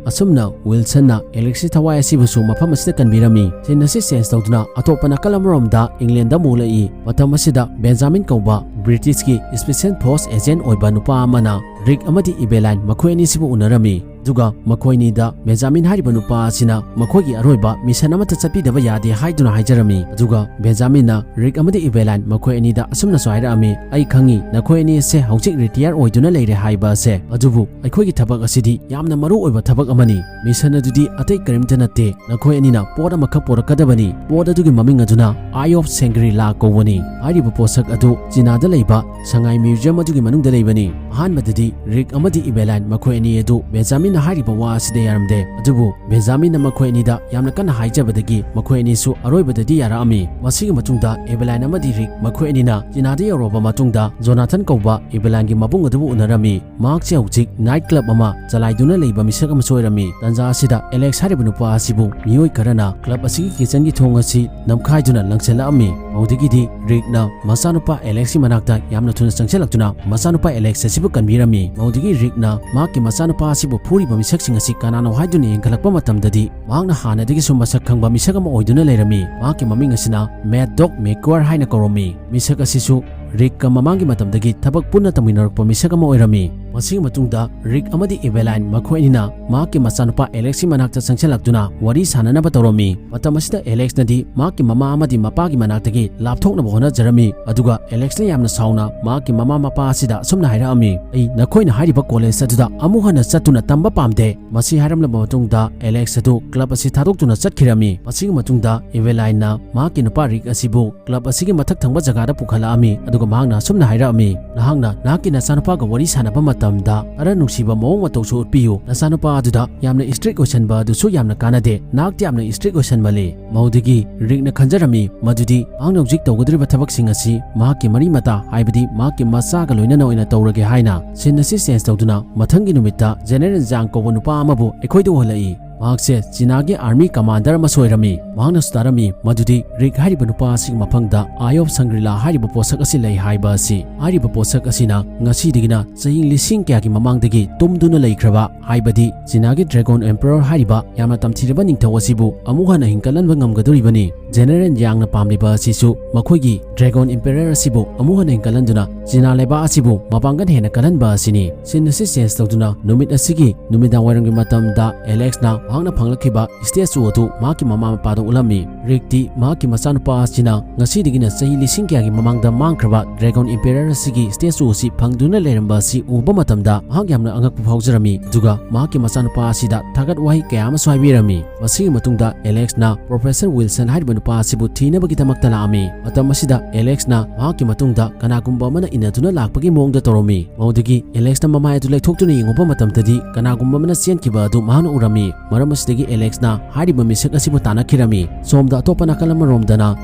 ꯑꯁꯨꯝꯅ ꯋꯤꯜꯁꯟꯅ ꯑꯦꯂꯦꯛꯁꯀꯤ ꯊꯋꯥꯏ ꯑꯁꯤꯕꯨꯁꯨ ꯃꯐꯝ ꯑꯁꯤꯗ ꯀꯟꯕꯤꯔꯝꯃꯤ꯫ ꯁꯤꯟ ꯑꯁꯤ ꯆꯦꯟꯖ ꯇꯧꯗꯨꯅ ꯑꯇꯣꯞꯄ ꯅꯥꯀꯜ ꯑꯃꯔꯣꯝꯗ ꯏꯪꯂꯦꯟꯗ ꯑꯃꯨꯛ ꯂꯛꯏ꯫ ꯃꯇꯝ ꯑꯁꯤꯗ ꯕꯦꯟꯖꯥꯃꯤꯟ ꯀꯧꯕ ꯕ꯭ꯔꯤꯇꯤꯁꯀꯤ ꯏꯁꯄꯤꯁꯦꯜ ꯐꯣꯔꯁ ꯑꯦꯖꯦꯟ ꯑꯣꯏꯕ ꯅꯨꯄꯥ ꯑꯃꯅ ꯔꯤꯛ ꯑꯃꯗꯤ ꯏꯕꯦꯂꯥꯏꯟ ꯃꯈꯣꯏ ꯑꯅꯤꯁꯤꯕꯨ ꯎꯅꯔꯝꯃꯤ꯫ ꯑꯗꯨꯒ ꯃꯈꯣꯏ ꯑꯅꯤꯗ ꯕꯦꯟꯖꯥꯃꯤꯟ ꯍꯥꯏꯔꯤꯕ ꯅꯨꯄꯥ ꯑꯁꯤꯅ ꯃꯈꯣꯏꯒꯤ ꯑꯔꯣꯏꯕ ꯃꯤꯁꯟ ꯑꯃꯠꯇ ꯆꯠꯄꯤꯗꯕ ꯌꯥꯗꯦ ꯍꯥꯏꯗꯨꯅ ꯍꯥꯏꯖꯔꯝꯃꯤ꯫ ꯑꯗꯨꯒ ꯕꯦꯟꯖꯥꯃꯤꯟꯅ ꯔꯤꯛ ꯑꯃꯗꯤ ꯏꯕꯦꯂꯥꯏꯟ ꯃꯈꯣꯏ ꯑꯅꯤꯗ ꯑꯁꯨꯝꯅꯁꯨ ꯍꯥꯏꯔꯛꯑꯝꯃꯤ, "ꯑꯩ ꯈꯪꯉꯤ, ꯅꯈꯣꯏ ꯑꯅꯤ ꯑꯁꯦ ꯍꯧꯖꯤꯛ ꯔꯤꯇꯤꯌꯔ ꯑꯣꯏꯗꯨꯅ ꯂꯩꯔꯦ ꯍꯥꯏꯕ ꯑꯁꯦ, ꯑꯗꯨꯕꯨ ꯑꯩꯈꯣꯏꯒꯤ ꯊꯕꯛ ꯑꯁꯤꯗꯤ ꯌꯥꯝꯅ ꯃꯔꯨ ꯑꯣꯏꯕ ꯊꯕꯛ ꯑꯃꯅꯤ꯫ ꯃꯤꯁꯟ ꯑꯗꯨꯗꯤ ꯑꯇꯩ ꯀꯔꯤꯝꯇ ꯅꯠꯇꯦ, ꯅꯈꯣꯏ ꯑꯅꯤꯅ ꯄꯣꯠ ꯑꯃꯈꯛ ꯄꯨꯔꯛꯀꯗꯕꯅꯤ꯫ ꯄꯣꯠ ꯑꯗꯨꯒꯤ ꯃꯃꯤꯡ ꯑꯗꯨꯅ ꯑꯥꯏ ꯑꯣꯐ ꯁꯦꯡꯒ꯭ꯔꯤꯂꯥ ꯀꯧꯕꯅꯤ꯫ ꯍꯥꯏꯔꯤꯕ ꯄꯣꯠꯁꯛ ꯑꯗꯨ ꯆꯤꯅꯥꯗ ꯂꯩꯕ ꯁꯉꯥꯏ ꯃ꯭ꯌꯨꯖꯤꯌꯝ ꯑꯗꯨꯒꯤ ꯃꯅꯨꯡꯗ ꯂꯩꯕꯅꯤ꯫" ꯑꯍꯥꯟꯕꯗꯗꯤ ꯔꯤꯛ ꯑꯃꯗꯤ ꯏꯕꯦꯂꯥꯏꯟ ꯃꯈꯣꯏ ꯑꯅꯤ ꯑꯗꯨ ꯕꯦꯟꯖꯥꯃꯤꯟꯅ ꯍꯥꯏꯔꯤꯕ ꯋꯥ ꯑꯁꯤꯗ ꯌꯥꯔꯝꯗꯦ꯫ ꯑꯗꯨꯕꯨ ꯕꯦꯟꯖꯥꯃꯤꯟꯅ ꯃꯈꯣꯏ ꯑꯅꯤꯗ ꯌꯥꯝꯅ ꯀꯟꯅ ꯍꯥꯏꯖꯕꯗꯒꯤ ꯃꯈꯣꯏ ꯑꯅꯤꯁꯨ ꯑꯔꯣꯏꯕꯗꯗꯤ ꯌꯥꯔꯛꯑꯝꯃꯤ꯫ ꯃꯁꯤꯒꯤ ꯃꯇꯨꯡꯗ ꯏꯕꯦꯂꯥꯏꯟ ꯑꯃꯗꯤ ꯔꯤꯛ ꯃꯈꯣꯏ ꯑꯅꯤꯅ ꯆꯤꯅꯥꯗ ꯌꯧꯔꯕ ꯃꯇꯨꯡꯗ ꯖꯣꯅꯥꯊꯟ ꯀꯧꯕ ꯏꯕꯦꯂꯥꯏꯟꯒꯤ ꯃꯕꯨꯡ ꯑꯗꯨꯕꯨ ꯎꯅꯔꯝꯃꯤ꯫ ꯃꯍꯥꯛꯁꯦ ꯍꯧꯖꯤꯛ ꯅꯥꯏꯠ ꯀ꯭ꯂꯕ ꯑꯃ ꯆꯂꯥꯏꯗꯨꯅ ꯂꯩꯕ ꯃꯤꯁꯛ ꯑꯃꯁꯨ ꯑꯣꯏꯔꯝꯃꯤ꯫ ꯇꯥꯟꯖꯥ ꯑꯁꯤꯗ ꯑꯦꯂꯦꯛꯁ ꯍꯥꯏꯔꯤꯕ ꯅꯨꯄꯥ ꯑꯁꯤꯕꯨ ꯃꯤꯑꯣꯏ ꯈꯔꯅ ꯀ꯭ꯂꯕ ꯑꯁꯤꯒꯤ ꯀꯤꯆꯟꯒꯤ ꯊꯣꯡ ꯑꯁꯤ ꯅꯝꯈꯥꯏꯗꯨꯅ ꯂꯪꯁꯤꯜꯂꯛꯑꯝꯃꯤ꯫ ꯃꯗꯨꯗꯒꯤꯗꯤ ꯔꯤꯛꯅ ꯃꯆꯥꯅꯨꯄꯥ ꯑꯦꯂꯦꯛꯁꯀꯤ ꯃꯅꯥꯛꯇ ꯌꯥꯝꯅ ꯊꯨꯅ ꯆꯪꯁꯤꯜꯂꯛꯇꯨꯅ ꯃꯆꯥꯅꯨꯄꯥ ꯑꯦꯂꯦꯛꯁ ꯑꯁꯤꯕꯨ ꯀꯟꯕꯤꯔꯝꯃꯤ꯫ ꯃꯗꯨꯗꯒꯤ ꯔꯤꯛꯅ ꯃꯍꯥꯛꯀꯤ ꯃꯆꯥꯅꯨꯄꯥ ꯑꯁꯤꯕꯨ ꯐꯨꯔꯤꯕ ꯃꯤꯁꯛꯁꯤꯡ ꯑꯁꯤ ꯀꯅꯥꯅꯣ ꯍꯥꯏꯗꯨꯅ ꯌꯦꯡꯈꯠꯂꯛꯄ ꯃꯇꯝꯗꯗꯤ ꯃꯍꯥꯛꯅ ꯍꯥꯟꯅꯗꯒꯤꯁꯨ ꯃꯁꯛ ꯈꯪꯕ ꯃꯤꯁꯛ ꯑꯃ ꯑꯣꯏꯗꯨꯅ ꯂꯩꯔꯝꯃꯤ꯫ ꯃꯍꯥꯛꯀꯤ ꯃꯃꯤꯡ ꯑꯁꯤꯅ ꯃꯦꯠ ꯗꯣꯛ ꯃꯦꯀ꯭ꯋꯥꯔ ꯍꯥꯏꯅ ꯀꯧꯔꯝꯃꯤ꯫ ꯃꯤꯁꯛ ꯑꯁꯤꯁꯨ ꯔꯤꯛꯀ ꯃꯃꯥꯡꯒꯤ ꯃꯇꯝꯗꯒꯤ ꯊꯕꯛ ꯄꯨꯟꯅ ꯇꯧꯃꯤꯟꯅꯔꯛꯄ ꯃꯤꯁꯛ ꯑꯃ ꯑꯣꯏꯔꯝꯃꯤ꯫ ꯃꯁꯤꯒꯤ ꯃꯇꯨꯡꯗ ꯔꯤꯛ ꯑꯃꯗꯤ ꯏꯕꯦꯂꯥꯏꯟ ꯃꯈꯣꯏ ꯑꯅꯤꯅ ꯃꯍꯥꯛꯀꯤ ꯃꯆꯥꯅꯨꯄꯥ ꯑꯦꯂꯦꯛꯁꯀꯤ ꯃꯅꯥꯛꯇ ꯆꯪꯁꯤꯜꯂꯛꯇꯨꯅ ꯋꯥꯔꯤ ꯁꯥꯟꯅꯅꯕ ꯇꯧꯔꯝꯃꯤ꯫ ꯃꯇꯝ ꯑꯁꯤꯗ ꯑꯦꯂꯦꯛꯁꯅꯗꯤ ꯃꯍꯥꯛꯀꯤ ꯃꯃꯥ ꯑꯃꯗꯤ ꯃꯄꯥꯒꯤ ꯃꯅꯥꯛꯇꯒꯤ ꯂꯥꯞꯊꯣꯛꯅꯕ ꯍꯣꯠꯅꯖꯔꯝꯃꯤ꯫ ꯑꯗꯨꯒ ꯑꯦꯂꯦꯛꯁꯅ ꯌꯥꯝꯅ ꯁꯥꯎꯅ ꯃꯍꯥꯛꯀꯤ ꯃꯃꯥ ꯃꯄꯥ ꯑꯁꯤꯗ ꯑꯁꯨꯝꯅ ꯍꯥꯏꯔꯛꯑꯝꯃꯤ, "ꯑꯩ ꯅꯈꯣꯏꯅ ꯍꯥꯏꯔꯤꯕ ꯀꯣꯂꯦꯖ ꯑꯗꯨꯗ ꯑꯃꯨꯛ ꯍꯟꯅ ꯆꯠꯇꯨꯅ ꯇꯝꯕ ꯄꯥꯝꯗꯦ"꯫ ꯃꯁꯤ ꯍꯥꯏꯔꯝꯂꯕ ꯃꯇꯨꯡꯗ ꯑꯦꯂꯦꯛꯁ ꯑꯗꯨ ꯀ꯭ꯂꯕ ꯑꯁꯤ ꯊꯥꯗꯣꯛꯇꯨꯅ ꯆꯠꯈꯤꯔꯝꯃꯤ꯫ ꯃꯁꯤꯒꯤ ꯃꯇꯨꯡꯗ ꯏꯕꯦꯂꯥꯏꯟꯅ ꯃꯍꯥꯛꯀꯤ ꯅꯨꯄꯥ ꯔꯤꯛ ꯑꯁꯤꯕꯨ ꯀ꯭ꯂꯕ ꯑꯁꯤꯒꯤ ꯃꯊꯛ ꯊꯪꯕ ꯖꯒꯥꯗ ꯄꯨꯈꯠꯂꯛꯑꯝꯃꯤ, ꯑꯗꯨꯒ ꯃꯍꯥꯛꯅ ꯑꯁꯨꯝꯅ ꯍꯥꯏꯔꯛꯑꯝꯃꯤ, "ꯅꯍꯥꯛꯅ ꯅꯍꯥꯛꯀꯤ ꯅꯆꯥꯅꯨꯄꯥꯒ ꯋꯥꯔꯤ ꯁꯥꯟꯅꯕ ꯃꯇꯝ" ꯃꯇꯝꯗ ꯈꯔ ꯅꯨꯡꯁꯤꯕ ꯃꯑꯣꯡ ꯃꯇꯧꯁꯨ ꯎꯠꯄꯤꯌꯨ꯫ ꯅꯆꯥꯅꯨꯄꯥ ꯑꯗꯨꯗ ꯌꯥꯝꯅ strict ꯑꯣꯏꯁꯟꯕ ꯑꯗꯨꯁꯨ ꯌꯥꯝꯅ ꯀꯥꯟꯅꯗꯦ꯫ ꯅꯍꯥꯛꯇꯤ ꯌꯥꯝꯅ strict ꯑꯣꯏꯁꯟꯃꯜꯂꯤ꯫ ꯃꯗꯨꯗꯒꯤ ꯔꯤꯛꯅ ꯈꯟꯖꯔꯝꯃꯤ ꯃꯗꯨꯗꯤ ꯃꯍꯥꯛꯅ ꯍꯧꯖꯤꯛ ꯇꯧꯒꯗꯧꯔꯤꯕ ꯊꯕꯛꯁꯤꯡ ꯑꯁꯤ ꯃꯍꯥꯛꯀꯤ ꯃꯔꯤ ꯃꯇꯥ, ꯍꯥꯏꯕꯗꯤ ꯃꯍꯥꯛꯀꯤ ꯃꯆꯥꯒ ꯂꯣꯏꯅꯅ ꯑꯣꯏꯅ ꯇꯧꯔꯒꯦ ꯍꯥꯏꯅ꯫ Scene ꯑꯁꯤ change ꯇꯧꯗꯨꯅ ꯃꯊꯪꯒꯤ ꯅꯨꯃꯤꯠꯇ General Yang ꯀꯧꯕ ꯅꯨꯄꯥ ꯑꯃꯕꯨ ꯑꯩꯈꯣꯏꯗ ꯎꯍꯜꯂꯛꯏ꯫ ꯃꯍꯥꯛꯁꯦ ꯆꯤꯅꯥꯒꯤ army commander ꯑꯃꯁꯨ ꯑꯣꯏꯔꯝꯃꯤ꯫ ꯃꯍꯥꯛꯅꯁꯨ ꯇꯥꯔꯝꯃꯤ ꯃꯗꯨꯗꯤ ꯔꯤꯛ ꯍꯥꯏꯔꯤꯕ ꯅꯨꯄꯥ ꯑꯁꯤꯒꯤ ꯃꯐꯝꯗ Eye of Shangri-La ꯍꯥꯏꯔꯤꯕ ꯄꯣꯠꯁꯛ ꯑꯁꯤ ꯂꯩ ꯍꯥꯏꯕ ꯑꯁꯤ꯫ ꯍꯥꯏꯔꯤꯕ ꯄꯣꯠꯁꯛ ꯑꯁꯤꯅ ꯉꯁꯤꯗꯒꯤꯅ ꯆꯍꯤ ꯂꯤꯁꯤꯡ ꯀꯌꯥꯒꯤ ꯃꯃꯥꯡꯗꯒꯤ ꯇꯨꯝꯗꯨꯅ ꯂꯩꯈ꯭ꯔꯕ, ꯍꯥꯏꯕꯗꯤ ꯆꯤꯅꯥꯒꯤ Dragon Emperor ꯍꯥꯏꯔꯤꯕ ꯌꯥꯝꯅ ꯇꯝꯊꯤꯔꯕ ꯅꯤꯡꯊꯧ ꯑꯁꯤꯕꯨ ꯑꯃꯨꯛ ꯍꯟꯅ ꯍꯤꯡꯒꯠꯍꯟꯕ ꯉꯝꯒꯗꯧꯔꯤꯕꯅꯤ꯫ General Yang ꯅ ꯄꯥꯝꯂꯤꯕ ꯑꯁꯤꯁꯨ ꯃꯈꯣꯏꯒꯤ Dragon Emperor ꯑꯁꯤꯕꯨ ꯑꯃꯨꯛ ꯍꯟꯅ ꯍꯤꯡꯒꯠꯍꯟꯗꯨꯅ ꯆꯤꯅꯥ ꯂꯩꯕꯥꯛ ꯑꯁꯤꯕꯨ ꯃꯄꯥꯡꯒꯜ ꯍꯦꯟꯅ ꯀꯜꯍꯟꯕ ꯑꯁꯤꯅꯤ꯫ Scene ꯑꯁꯤ change ꯇꯧꯗꯨꯅ ꯅꯨꯃꯤꯠ ꯑꯁꯤꯒꯤ ꯅꯨꯃꯤꯗꯥꯡ ꯋꯥꯏꯔꯝꯒꯤ ꯃꯇꯝꯗ Alex ꯅ ꯃꯍꯥꯛꯅ ꯐꯪꯂꯛꯈꯤꯕ statue ꯑꯗꯨ ꯃꯍꯥꯛꯀꯤ ꯃꯃꯥ ꯃꯄꯥꯗ ꯎꯠꯂꯝꯃꯤ꯫ ꯔꯤꯛꯇꯤ ꯃꯍꯥꯛꯀꯤ ꯃꯆꯥꯅꯨꯄꯥ ꯑꯁꯤꯅ ꯉꯁꯤꯗꯒꯤꯅ ꯆꯍꯤ ꯂꯤꯁꯤꯡ ꯀꯌꯥꯒꯤ ꯃꯃꯥꯡꯗ ꯃꯥꯡꯈ꯭ꯔꯕ Dragon Emperor ꯑꯁꯤꯒꯤ statue ꯑꯁꯤ ꯐꯪꯗꯨꯅ ꯂꯩꯔꯝꯕ ꯑꯁꯤ ꯎꯕ ꯃꯇꯝꯗ ꯃꯍꯥꯛ ꯌꯥꯝꯅ ꯑꯉꯛꯄ ꯐꯥꯎꯖꯔꯝꯃꯤ꯫ ꯑꯗꯨꯒ ꯃꯍꯥꯛꯀꯤ ꯃꯆꯥꯅꯨꯄꯥ ꯑꯁꯤꯗ ꯊꯥꯒꯠ ꯋꯥꯍꯩ ꯀꯌꯥ ꯑꯃꯁꯨ ꯍꯥꯏꯕꯤꯔꯝꯃꯤ꯫ ꯃꯁꯤꯒꯤ ꯃꯇꯨꯡꯗ Alex ꯅ Professor Wilson ꯍꯥꯏꯔꯤꯕ ꯅꯨꯄꯥ ꯑꯁꯤꯕꯨ ꯊꯤꯅꯕꯒꯤꯗꯃꯛꯇ ꯂꯥꯛꯑꯝꯃꯤ꯫ ꯃꯇꯝ ꯑꯁꯤꯗ Alex ꯅ ꯃꯍꯥꯛꯀꯤ ꯃꯇꯨꯡꯗ ꯀꯅꯥꯒꯨꯝꯕ ꯑꯃꯅ ꯏꯟꯅꯗꯨꯅ ꯂꯥꯛꯄꯒꯤ ꯃꯑꯣꯡꯗ ꯇꯧꯔꯝꯃꯤ꯫ ꯃꯗꯨꯗꯒꯤ Alex ꯅ ꯃꯃꯥꯏ ꯑꯗꯨ ꯂꯩꯊꯣꯛꯇꯨꯅ ꯌꯦꯡꯉꯨꯕ ꯃꯇꯝꯗꯗꯤ ꯀꯅꯥꯒꯨꯝꯕ ꯑꯃꯅ ꯆꯦꯟꯈꯤꯕ ꯑꯗꯨ ꯃꯍꯥꯛꯅ ꯎꯔꯝꯃꯤ꯫ ꯃꯔꯝ ꯑꯁꯤꯗꯒꯤ Alex ꯅ ꯍꯥꯏꯔꯤꯕ ꯃꯤꯁꯛ ꯑꯁꯤꯕꯨ ꯇꯥꯟꯅꯈꯤꯔꯝꯃꯤ꯫ ꯁꯣꯝꯗ ꯑꯇꯣꯞꯄ ꯅꯥꯀꯜ ꯑꯃꯔꯣꯝꯗꯅ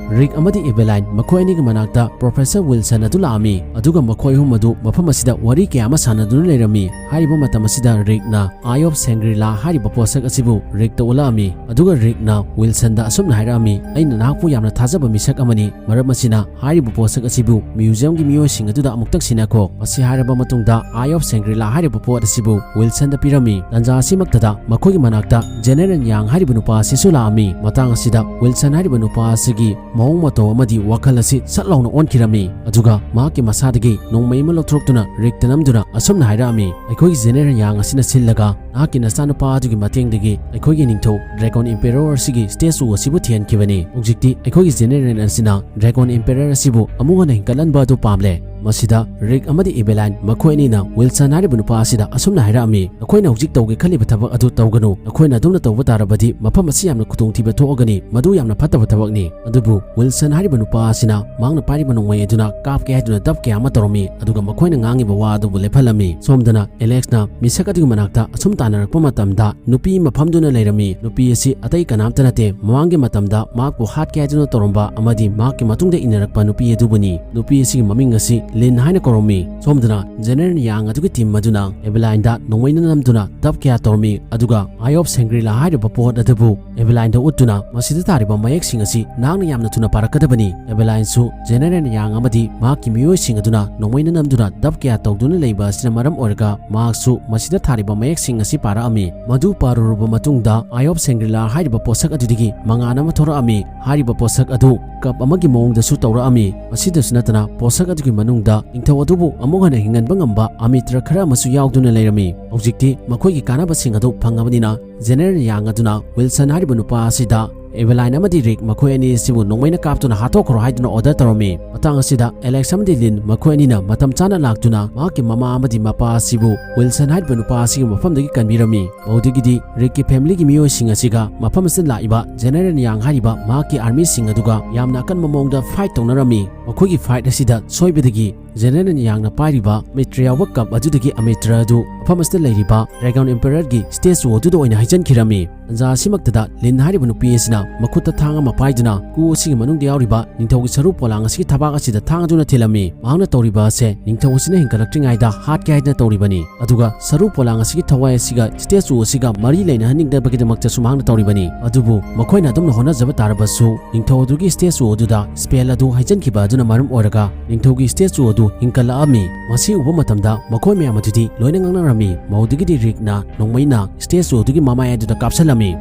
ꯔꯤꯛ ꯑꯃꯗꯤ Eveline ꯃꯈꯣꯏ ꯑꯅꯤꯒꯤ ꯃꯅꯥꯛꯇ Professor Wilson ꯑꯗꯨ ꯂꯥꯛꯑꯝꯃꯤ꯫ ꯑꯗꯨꯒ ꯃꯈꯣꯏ ꯑꯍꯨꯝ ꯑꯗꯨ ꯃꯐꯝ ꯑꯁꯤꯗ ꯋꯥꯔꯤ ꯀꯌꯥ ꯑꯃ ꯁꯥꯟꯅꯗꯨꯅ ꯂꯩꯔꯝꯃꯤ꯫ ꯍꯥꯏꯔꯤꯕ ꯃꯇꯝ ꯑꯁꯤꯗ ꯔꯤꯛꯅ Eye of Shangri-La ꯍꯥꯏꯔꯤꯕ ꯄꯣꯠꯁꯛ ꯑꯁꯤꯕꯨ ꯔꯤꯛꯇ ꯎꯠꯂꯛꯑꯝꯃꯤ꯫ ꯑꯗꯨꯒ ꯔꯤꯛꯅ ꯋꯤꯜꯁꯟꯗ ꯑꯁꯨꯝꯅ ꯍꯥꯏꯔꯛꯑꯝꯃꯤ, "ꯑꯩꯅ ꯅꯍꯥꯛꯄꯨ ꯌꯥꯝꯅ ꯊꯥꯖꯕ ꯃꯤꯁꯛ ꯑꯃꯅꯤ, ꯃꯔꯝ ꯑꯁꯤꯅ ꯍꯥꯏꯔꯤꯕ ꯄꯣꯠꯁꯛ ꯑꯁꯤꯕꯨ museum ꯒꯤ ꯃꯤꯑꯣꯏꯁꯤꯡ ꯑꯗꯨꯗ ꯑꯃꯨꯛꯇꯪ ꯁꯤꯟꯅꯈꯣ꯫" ꯃꯁꯤ ꯍꯥꯏꯔꯕ ꯃꯇꯨꯡꯗ Eye of Shangri-La ꯍꯥꯏꯔꯤꯕ ꯄꯣꯠ ꯑꯁꯤꯕꯨ ꯋꯤꯜꯁꯟꯗ ꯄꯤꯔꯝꯃꯤ꯫ ꯇꯥꯟꯖꯥ ꯑꯁꯤꯃꯛꯇꯗ ꯃꯈꯣꯏꯒꯤ ꯃꯅꯥꯛꯇ General Yang ꯍꯥꯏꯔꯤꯕ ꯅꯨꯄꯥ ꯑꯁꯤꯁꯨ ꯂꯥꯛꯑꯝꯃꯤ꯫ ꯃꯇꯥꯡ ꯑꯁꯤꯗ ꯋꯤꯜꯁꯟ ꯍꯥꯏꯔꯤꯕ ꯅꯨꯄꯥ ꯑꯁꯤꯒꯤ ꯃꯑꯣꯡ ꯃꯇꯧ ꯑꯃꯗꯤ ꯋꯥꯈꯜ ꯑꯁꯤ ꯁꯠ ꯂꯥꯎꯅ ꯑꯣꯟꯈꯤꯔꯝꯃꯤ꯫ ꯑꯗꯨꯒ ꯃꯍꯥꯛꯀꯤ ꯃꯁꯥꯗꯒꯤ ꯅꯣꯡꯃꯩ ꯑꯃ ꯂꯧꯊꯣꯔꯛꯇꯨꯅ ꯔꯤꯛꯇ ꯅꯝꯗꯨꯅ ꯑꯁꯨꯝꯅ ꯍꯥꯏꯔꯛꯑꯝꯃꯤ, "ꯑꯩꯈꯣꯏꯒꯤ General Yang ꯑꯁꯤꯅ ꯁꯤꯜꯂꯒ ꯅꯍꯥꯛꯀꯤ ꯅꯆꯥꯅꯨꯄꯥ ꯑꯗꯨꯒꯤ ꯃꯇꯦꯡꯗꯒꯤ ꯑꯩꯈꯣꯏꯒꯤ ꯅꯤꯡꯊꯧ Dragon Emperor ꯑꯁꯤꯒꯤ statue ꯑꯁꯤꯕꯨ ꯊꯤꯍꯟꯈꯤꯕꯅꯤ꯫ ꯍꯧꯖꯤꯛꯇꯤ ꯑꯩꯈꯣꯏꯒꯤ General ꯑꯁꯤꯅ Dragon Emperor ꯑꯁꯤꯕꯨ ꯑꯃꯨꯛ ꯍꯟꯅ ꯍꯤꯡꯒꯠꯍꯟꯕ ꯑꯗꯨ ꯄꯥꯝꯂꯦ꯫" ꯃꯁꯤꯗ ꯔꯤꯛ ꯑꯃꯗꯤ ꯏꯚꯦꯂꯥꯏꯟ ꯃꯈꯣꯏ ꯑꯅꯤꯅ ꯋꯤꯜꯁꯟ ꯍꯥꯏꯔꯤꯕ ꯅꯨꯄꯥ ꯑꯁꯤꯗ ꯑꯁꯨꯝꯅ ꯍꯥꯏꯔꯛꯑꯝꯃꯤ, "ꯅꯈꯣꯏꯅ ꯍꯧꯖꯤꯛ ꯇꯧꯒꯦ ꯈꯜꯂꯤꯕ ꯊꯕꯛ ꯑꯗꯨ ꯇꯧꯒꯅꯨ꯫ ꯅꯈꯣꯏꯅ ꯑꯗꯨꯝꯅ ꯇꯧꯕ ꯇꯥꯔꯕꯗꯤ ꯃꯐꯝ ꯑꯁꯤ ꯌꯥꯝꯅ ꯈꯨꯗꯣꯡꯊꯤꯕ ꯊꯣꯛꯑꯒꯅꯤ꯫ ꯃꯗꯨ ꯌꯥꯝꯅ ꯐꯠꯇꯕ ꯊꯕꯛꯅꯤ"꯫ ꯑꯗꯨꯕꯨ ꯋꯤꯜꯁꯟ ꯍꯥꯏꯔꯤꯕ ꯅꯨꯄꯥ ꯑꯁꯤꯅ ꯃꯍꯥꯛꯅ ꯄꯥꯏꯔꯤꯕ ꯅꯣꯡꯃꯩ ꯑꯗꯨꯅ ꯀꯥꯞꯀꯦ ꯍꯥꯏꯗꯨꯅ ꯗꯞ ꯀꯌꯥ ꯑꯃ ꯇꯧꯔꯝꯃꯤ, ꯑꯗꯨꯒ ꯃꯈꯣꯏꯅ ꯉꯥꯡꯉꯤꯕ ꯋꯥ ꯑꯗꯨꯕꯨ ꯂꯦꯞꯍꯜꯂꯝꯃꯤ꯫ ꯁꯣꯝꯗꯅ ꯑꯦꯂꯦꯛꯁꯅ ꯃꯤꯁꯛ ꯑꯗꯨꯒꯤ ꯃꯅꯥꯛꯇ ꯑꯁꯨꯝ ꯇꯥꯟꯅꯔꯛꯄ ꯃꯇꯝꯗ ꯅꯨꯄꯤ ꯑꯃ ꯐꯝꯗꯨꯅ ꯂꯩꯔꯝꯃꯤ꯫ ꯅꯨꯄꯤ ꯑꯁꯤ ꯑꯇꯩ ꯀꯅꯥꯝꯇ ꯅꯠꯇꯦ, ꯃꯃꯥꯡꯒꯤ ꯃꯇꯝꯗ ꯃꯍꯥꯛꯄꯨ ꯍꯥꯠꯀꯦ ꯍꯥꯏꯗꯨꯅ ꯇꯧꯔꯝꯕ ꯑꯃꯗꯤ ꯃꯍꯥꯛꯀꯤ ꯃꯇꯨꯡꯗ ꯏꯟꯅꯔꯛꯄ ꯅꯨꯄꯤ ꯑꯗꯨꯕꯨꯅꯤ꯫ ꯅꯨꯄꯤ ꯑꯁꯤꯒꯤ ꯃꯃꯤꯡ ꯑꯁꯤ ꯂꯤꯟ ꯍꯥꯏꯅ ꯀꯧꯔꯝꯃꯤ꯫ ꯁꯣꯝꯗꯅ ꯖꯦꯅꯦꯔꯦꯜ ꯌꯥꯡ ꯑꯗꯨꯒꯤ ꯇꯤꯝ ꯑꯗꯨꯅ ꯑꯦꯚꯦꯂꯥꯏꯟꯗ ꯅꯣꯡꯃꯩꯅ ꯅꯝꯗꯨꯅ ꯗꯞ ꯀꯌꯥ ꯇꯧꯔꯝꯃꯤ, ꯑꯗꯨꯒ ꯑꯥꯏ ꯑꯣꯐ ꯁꯦꯡꯒ꯭ꯔꯤꯂꯥ ꯍꯥꯏꯔꯤꯕ ꯄꯣꯠ ꯑꯗꯨꯕꯨ ꯑꯦꯚꯦꯂꯥꯏꯟꯗ ꯎꯠꯇꯨꯅ ꯃꯁꯤꯗ ꯊꯥꯔꯤꯕ ꯃꯌꯦꯛꯁꯤꯡ ꯑꯁꯤ ꯅꯍꯥꯛꯅ ꯌꯥꯝꯅ ꯊꯨꯅ ꯄꯥꯔꯛꯀꯗꯕꯅꯤ꯫ ꯑꯦꯚꯦꯂꯥꯏꯟꯁꯨ ꯖꯦꯅꯦꯔꯦꯜ ꯌꯥꯡ ꯑꯃꯗꯤ ꯃꯍꯥꯛꯀꯤ ꯃꯤꯑꯣꯏꯁꯤꯡ ꯑꯗꯨꯅ ꯅꯣꯡꯃꯩꯅ ꯅꯝꯗꯨꯅ ꯗꯞ ꯀꯌꯥ ꯇꯧꯗꯨꯅ ꯂꯩꯕ ꯑꯁꯤꯅ ꯃꯔꯝ ꯑꯣꯏꯔꯒ ꯃꯍꯥꯛꯁꯨ ꯃꯁꯤꯗ ꯊꯥꯔꯤꯕ ꯃꯌꯦꯛꯁꯤꯡ ꯑꯁꯤ ꯄꯥꯔꯛꯑꯝꯃꯤ꯫ ꯃꯗꯨ ꯄꯥꯔꯨꯔꯕ ꯃꯇꯨꯡꯗ ꯑꯥꯏ ꯑꯣꯐ ꯁꯦꯡꯒ꯭ꯔꯤꯂꯥ ꯍꯥꯏꯔꯤꯕ ꯄꯣꯠꯁꯛ ꯑꯗꯨꯗꯒꯤ ꯃꯉꯥꯜ ꯑꯃ ꯊꯣꯔꯛꯑꯝꯃꯤ꯫ ꯍꯥꯏꯔꯤꯕ ꯄꯣꯠꯁꯛ ꯑꯗꯨ ꯀꯞ ꯑꯃꯒꯤ ꯃꯑꯣꯡꯗꯁꯨ ꯇꯧꯔꯛꯑꯝꯃꯤ꯫ ꯃꯁꯤꯗꯁꯨ ꯅꯠꯇꯅ ꯄꯣꯠꯁꯛ ꯑꯗꯨꯒꯤ ꯃꯅꯨꯡꯗ ꯅꯤꯡꯊꯧ ꯑꯗꯨꯕꯨ ꯑꯃꯨꯛ ꯍꯟꯅ ꯍꯤꯡꯍꯟꯕ ꯉꯝꯕ ꯑꯃꯤꯇ꯭ꯔ ꯈꯔ ꯑꯃꯁꯨ ꯌꯥꯎꯗꯨꯅ ꯂꯩꯔꯝꯃꯤ꯫ ꯍꯧꯖꯤꯛꯇꯤ ꯃꯈꯣꯏꯒꯤ ꯀꯥꯟꯅꯕꯁꯤꯡ ꯑꯗꯨ ꯐꯪꯉꯕꯅꯤꯅ ꯖꯦꯅꯦꯔꯦꯜ ꯌꯥꯡ ꯑꯗꯨꯅ ꯋꯤꯜꯁꯟ ꯍꯥꯏꯔꯤꯕ ꯅꯨꯄꯥ ꯑꯁꯤꯗ ꯑꯦꯚꯦꯂꯥꯏꯟ ꯑꯃꯗꯤ ꯔꯤꯛ ꯃꯈꯣꯏ ꯑꯅꯤ ꯑꯁꯤꯕꯨ ꯅꯣꯡꯃꯩꯅ ꯀꯥꯞꯇꯨꯅ ꯍꯥꯠꯇꯣꯛꯈ꯭ꯔꯣ ꯍꯥꯏꯗꯨꯅ ꯑꯣꯔꯗꯔ ꯇꯧꯔꯝꯃꯤ꯫ ꯃꯇꯥꯡ ꯑꯁꯤꯗ ꯑꯦꯂꯦꯛꯁ ꯑꯃꯗꯤ ꯂꯤꯟ ꯃꯈꯣꯏ ꯑꯅꯤꯅ ꯃꯇꯝ ꯆꯥꯅ ꯂꯥꯛꯇꯨꯅ ꯃꯍꯥꯛꯀꯤ ꯃꯃꯥ ꯑꯃꯗꯤ ꯃꯄꯥ ꯑꯁꯤꯕꯨ ꯋꯤꯜꯁꯟ ꯍꯥꯏꯔꯤꯕ ꯅꯨꯄꯥ ꯑꯁꯤꯒꯤ ꯃꯐꯝꯗꯒꯤ ꯀꯟꯕꯤꯔꯝꯃꯤ꯫ ꯃꯗꯨꯗꯒꯤꯗꯤ ꯔꯤꯛꯀꯤ ꯐꯦꯃꯤꯂꯤꯒꯤ ꯃꯤꯑꯣꯏꯁꯤꯡ ꯑꯁꯤꯒ ꯃꯐꯝ ꯑꯁꯤꯗ ꯂꯥꯛꯏꯕ ꯖꯦꯅꯦꯔꯦꯜ ꯌꯥꯡ ꯍꯥꯏꯔꯤꯕ ꯃꯍꯥꯛꯀꯤ ꯑꯥꯔꯃꯤꯁꯤꯡ ꯑꯗꯨꯒ ꯌꯥꯝꯅ ꯑꯀꯟꯕ ꯃꯑꯣꯡꯗ ꯐꯥꯏꯠ ꯇꯧꯅꯔꯝꯃꯤ꯫ ꯃꯈꯣꯏꯒꯤ ꯐꯥꯏꯠ ꯑꯁꯤꯗ ꯁꯣꯏꯕꯗꯒꯤ ꯖꯦꯅꯦꯔꯦꯜ ꯌꯥꯡꯅ ꯄꯥꯏꯔꯤꯕ ꯑꯃꯤꯇ꯭ꯔ ꯌꯥꯎꯕ ꯀꯞ ꯑꯗꯨꯗꯒꯤ ꯑꯃꯤꯇ꯭ꯔ ꯑꯗꯨ ꯃꯐꯝ ꯑꯁꯤꯗ ꯂꯩꯔꯤꯕ ꯗ꯭ꯔꯦꯒꯟ ꯑꯦꯝꯄꯔꯔꯒꯤ ꯁ꯭ꯇꯦꯆꯨ ꯑꯗꯨꯗ ꯑꯣꯏꯅ ꯍꯩꯖꯤꯟꯈꯤꯔꯝꯃꯤ꯫ ꯇꯟꯖꯥ ꯑꯁꯤꯃꯛꯇꯗ ꯂꯤꯟ ꯍꯥꯏꯔꯤꯕ ꯅꯨꯄꯤ ꯑꯁꯤꯅ ꯃꯈꯨꯠꯇ ꯊꯥꯡ ꯑꯃ ꯄꯥꯏꯗꯨꯅ ꯀꯨ ꯑꯁꯤꯒꯤ ꯃꯅꯨꯡꯗ ꯌꯥꯎꯔꯤꯕ ꯅꯤꯡꯊꯧꯒꯤ ꯁꯔꯨ ꯄꯣꯂꯥꯡ ꯑꯁꯤꯒꯤ ꯊꯕꯥꯛ ꯑꯁꯤꯗ ꯊꯥꯡ ꯑꯗꯨꯅ ꯊꯤꯜꯂꯝꯃꯤ꯫ ꯃꯍꯥꯛꯅ ꯇꯧꯔꯤꯕ ꯑꯁꯦ ꯅꯤꯡꯊꯧ ꯑꯁꯤꯅ ꯍꯤꯡꯒꯠꯂꯛꯇ꯭ꯔꯤꯉꯩꯗ ꯍꯥꯠꯀꯦ ꯍꯥꯏꯗꯅ ꯇꯧꯔꯤꯕꯅꯤ꯫ ꯑꯗꯨꯒ ꯁꯔꯨ ꯄꯣꯂꯥꯡ ꯑꯁꯤꯒꯤ ꯊꯋꯥꯏ ꯑꯁꯤꯒ ꯁ꯭ꯇꯦꯆꯨ ꯑꯁꯤꯒ ꯃꯔꯤ ꯂꯩꯅꯍꯟꯅꯤꯡꯗꯕꯒꯤꯗꯃꯛꯇꯁꯨ ꯃꯍꯥꯛꯅ ꯇꯧꯔꯤꯕꯅꯤ꯫ ꯑꯗꯨꯕꯨ ꯃꯈꯣꯏꯅ ꯑꯗꯨꯝꯅ ꯍꯣꯠꯅꯖꯕ ꯇꯥꯔꯕꯁꯨ ꯅꯤꯡꯊꯧ ꯑꯗꯨꯒꯤ ꯁ꯭ꯇꯦꯆꯨ ꯑꯗꯨꯗ ꯁ꯭ꯄꯦꯜ ꯑꯗꯨ ꯍꯩꯖꯤꯟꯈꯤꯕ ꯑꯗꯨꯅ ꯃꯔꯝ ꯑꯣꯏꯔꯒ ꯅꯤꯡꯊꯧꯒꯤ ꯁ꯭ꯇꯦꯆꯨ ꯑꯗꯨ ꯍꯤꯡꯒꯠꯂꯛꯑꯝꯃꯤ꯫ ꯃꯁꯤ ꯎꯕ ꯃꯇꯝꯗ ꯃꯈꯣꯏ ꯃꯌꯥꯝ ꯑꯗꯨꯗꯤ ꯂꯣꯏꯅ ꯉꯛꯅꯔꯝꯃꯤ꯫ ꯃꯗꯨꯗꯒꯤꯗꯤ ꯔꯤꯛꯅ ꯅꯣꯡꯃꯩꯅ ꯁ꯭ꯇꯦꯆꯨ ꯑꯗꯨꯒꯤ ꯃꯃꯥꯏ ꯑꯗꯨꯗ ꯀꯥꯞꯁꯤꯜꯂꯝꯃꯤ꯫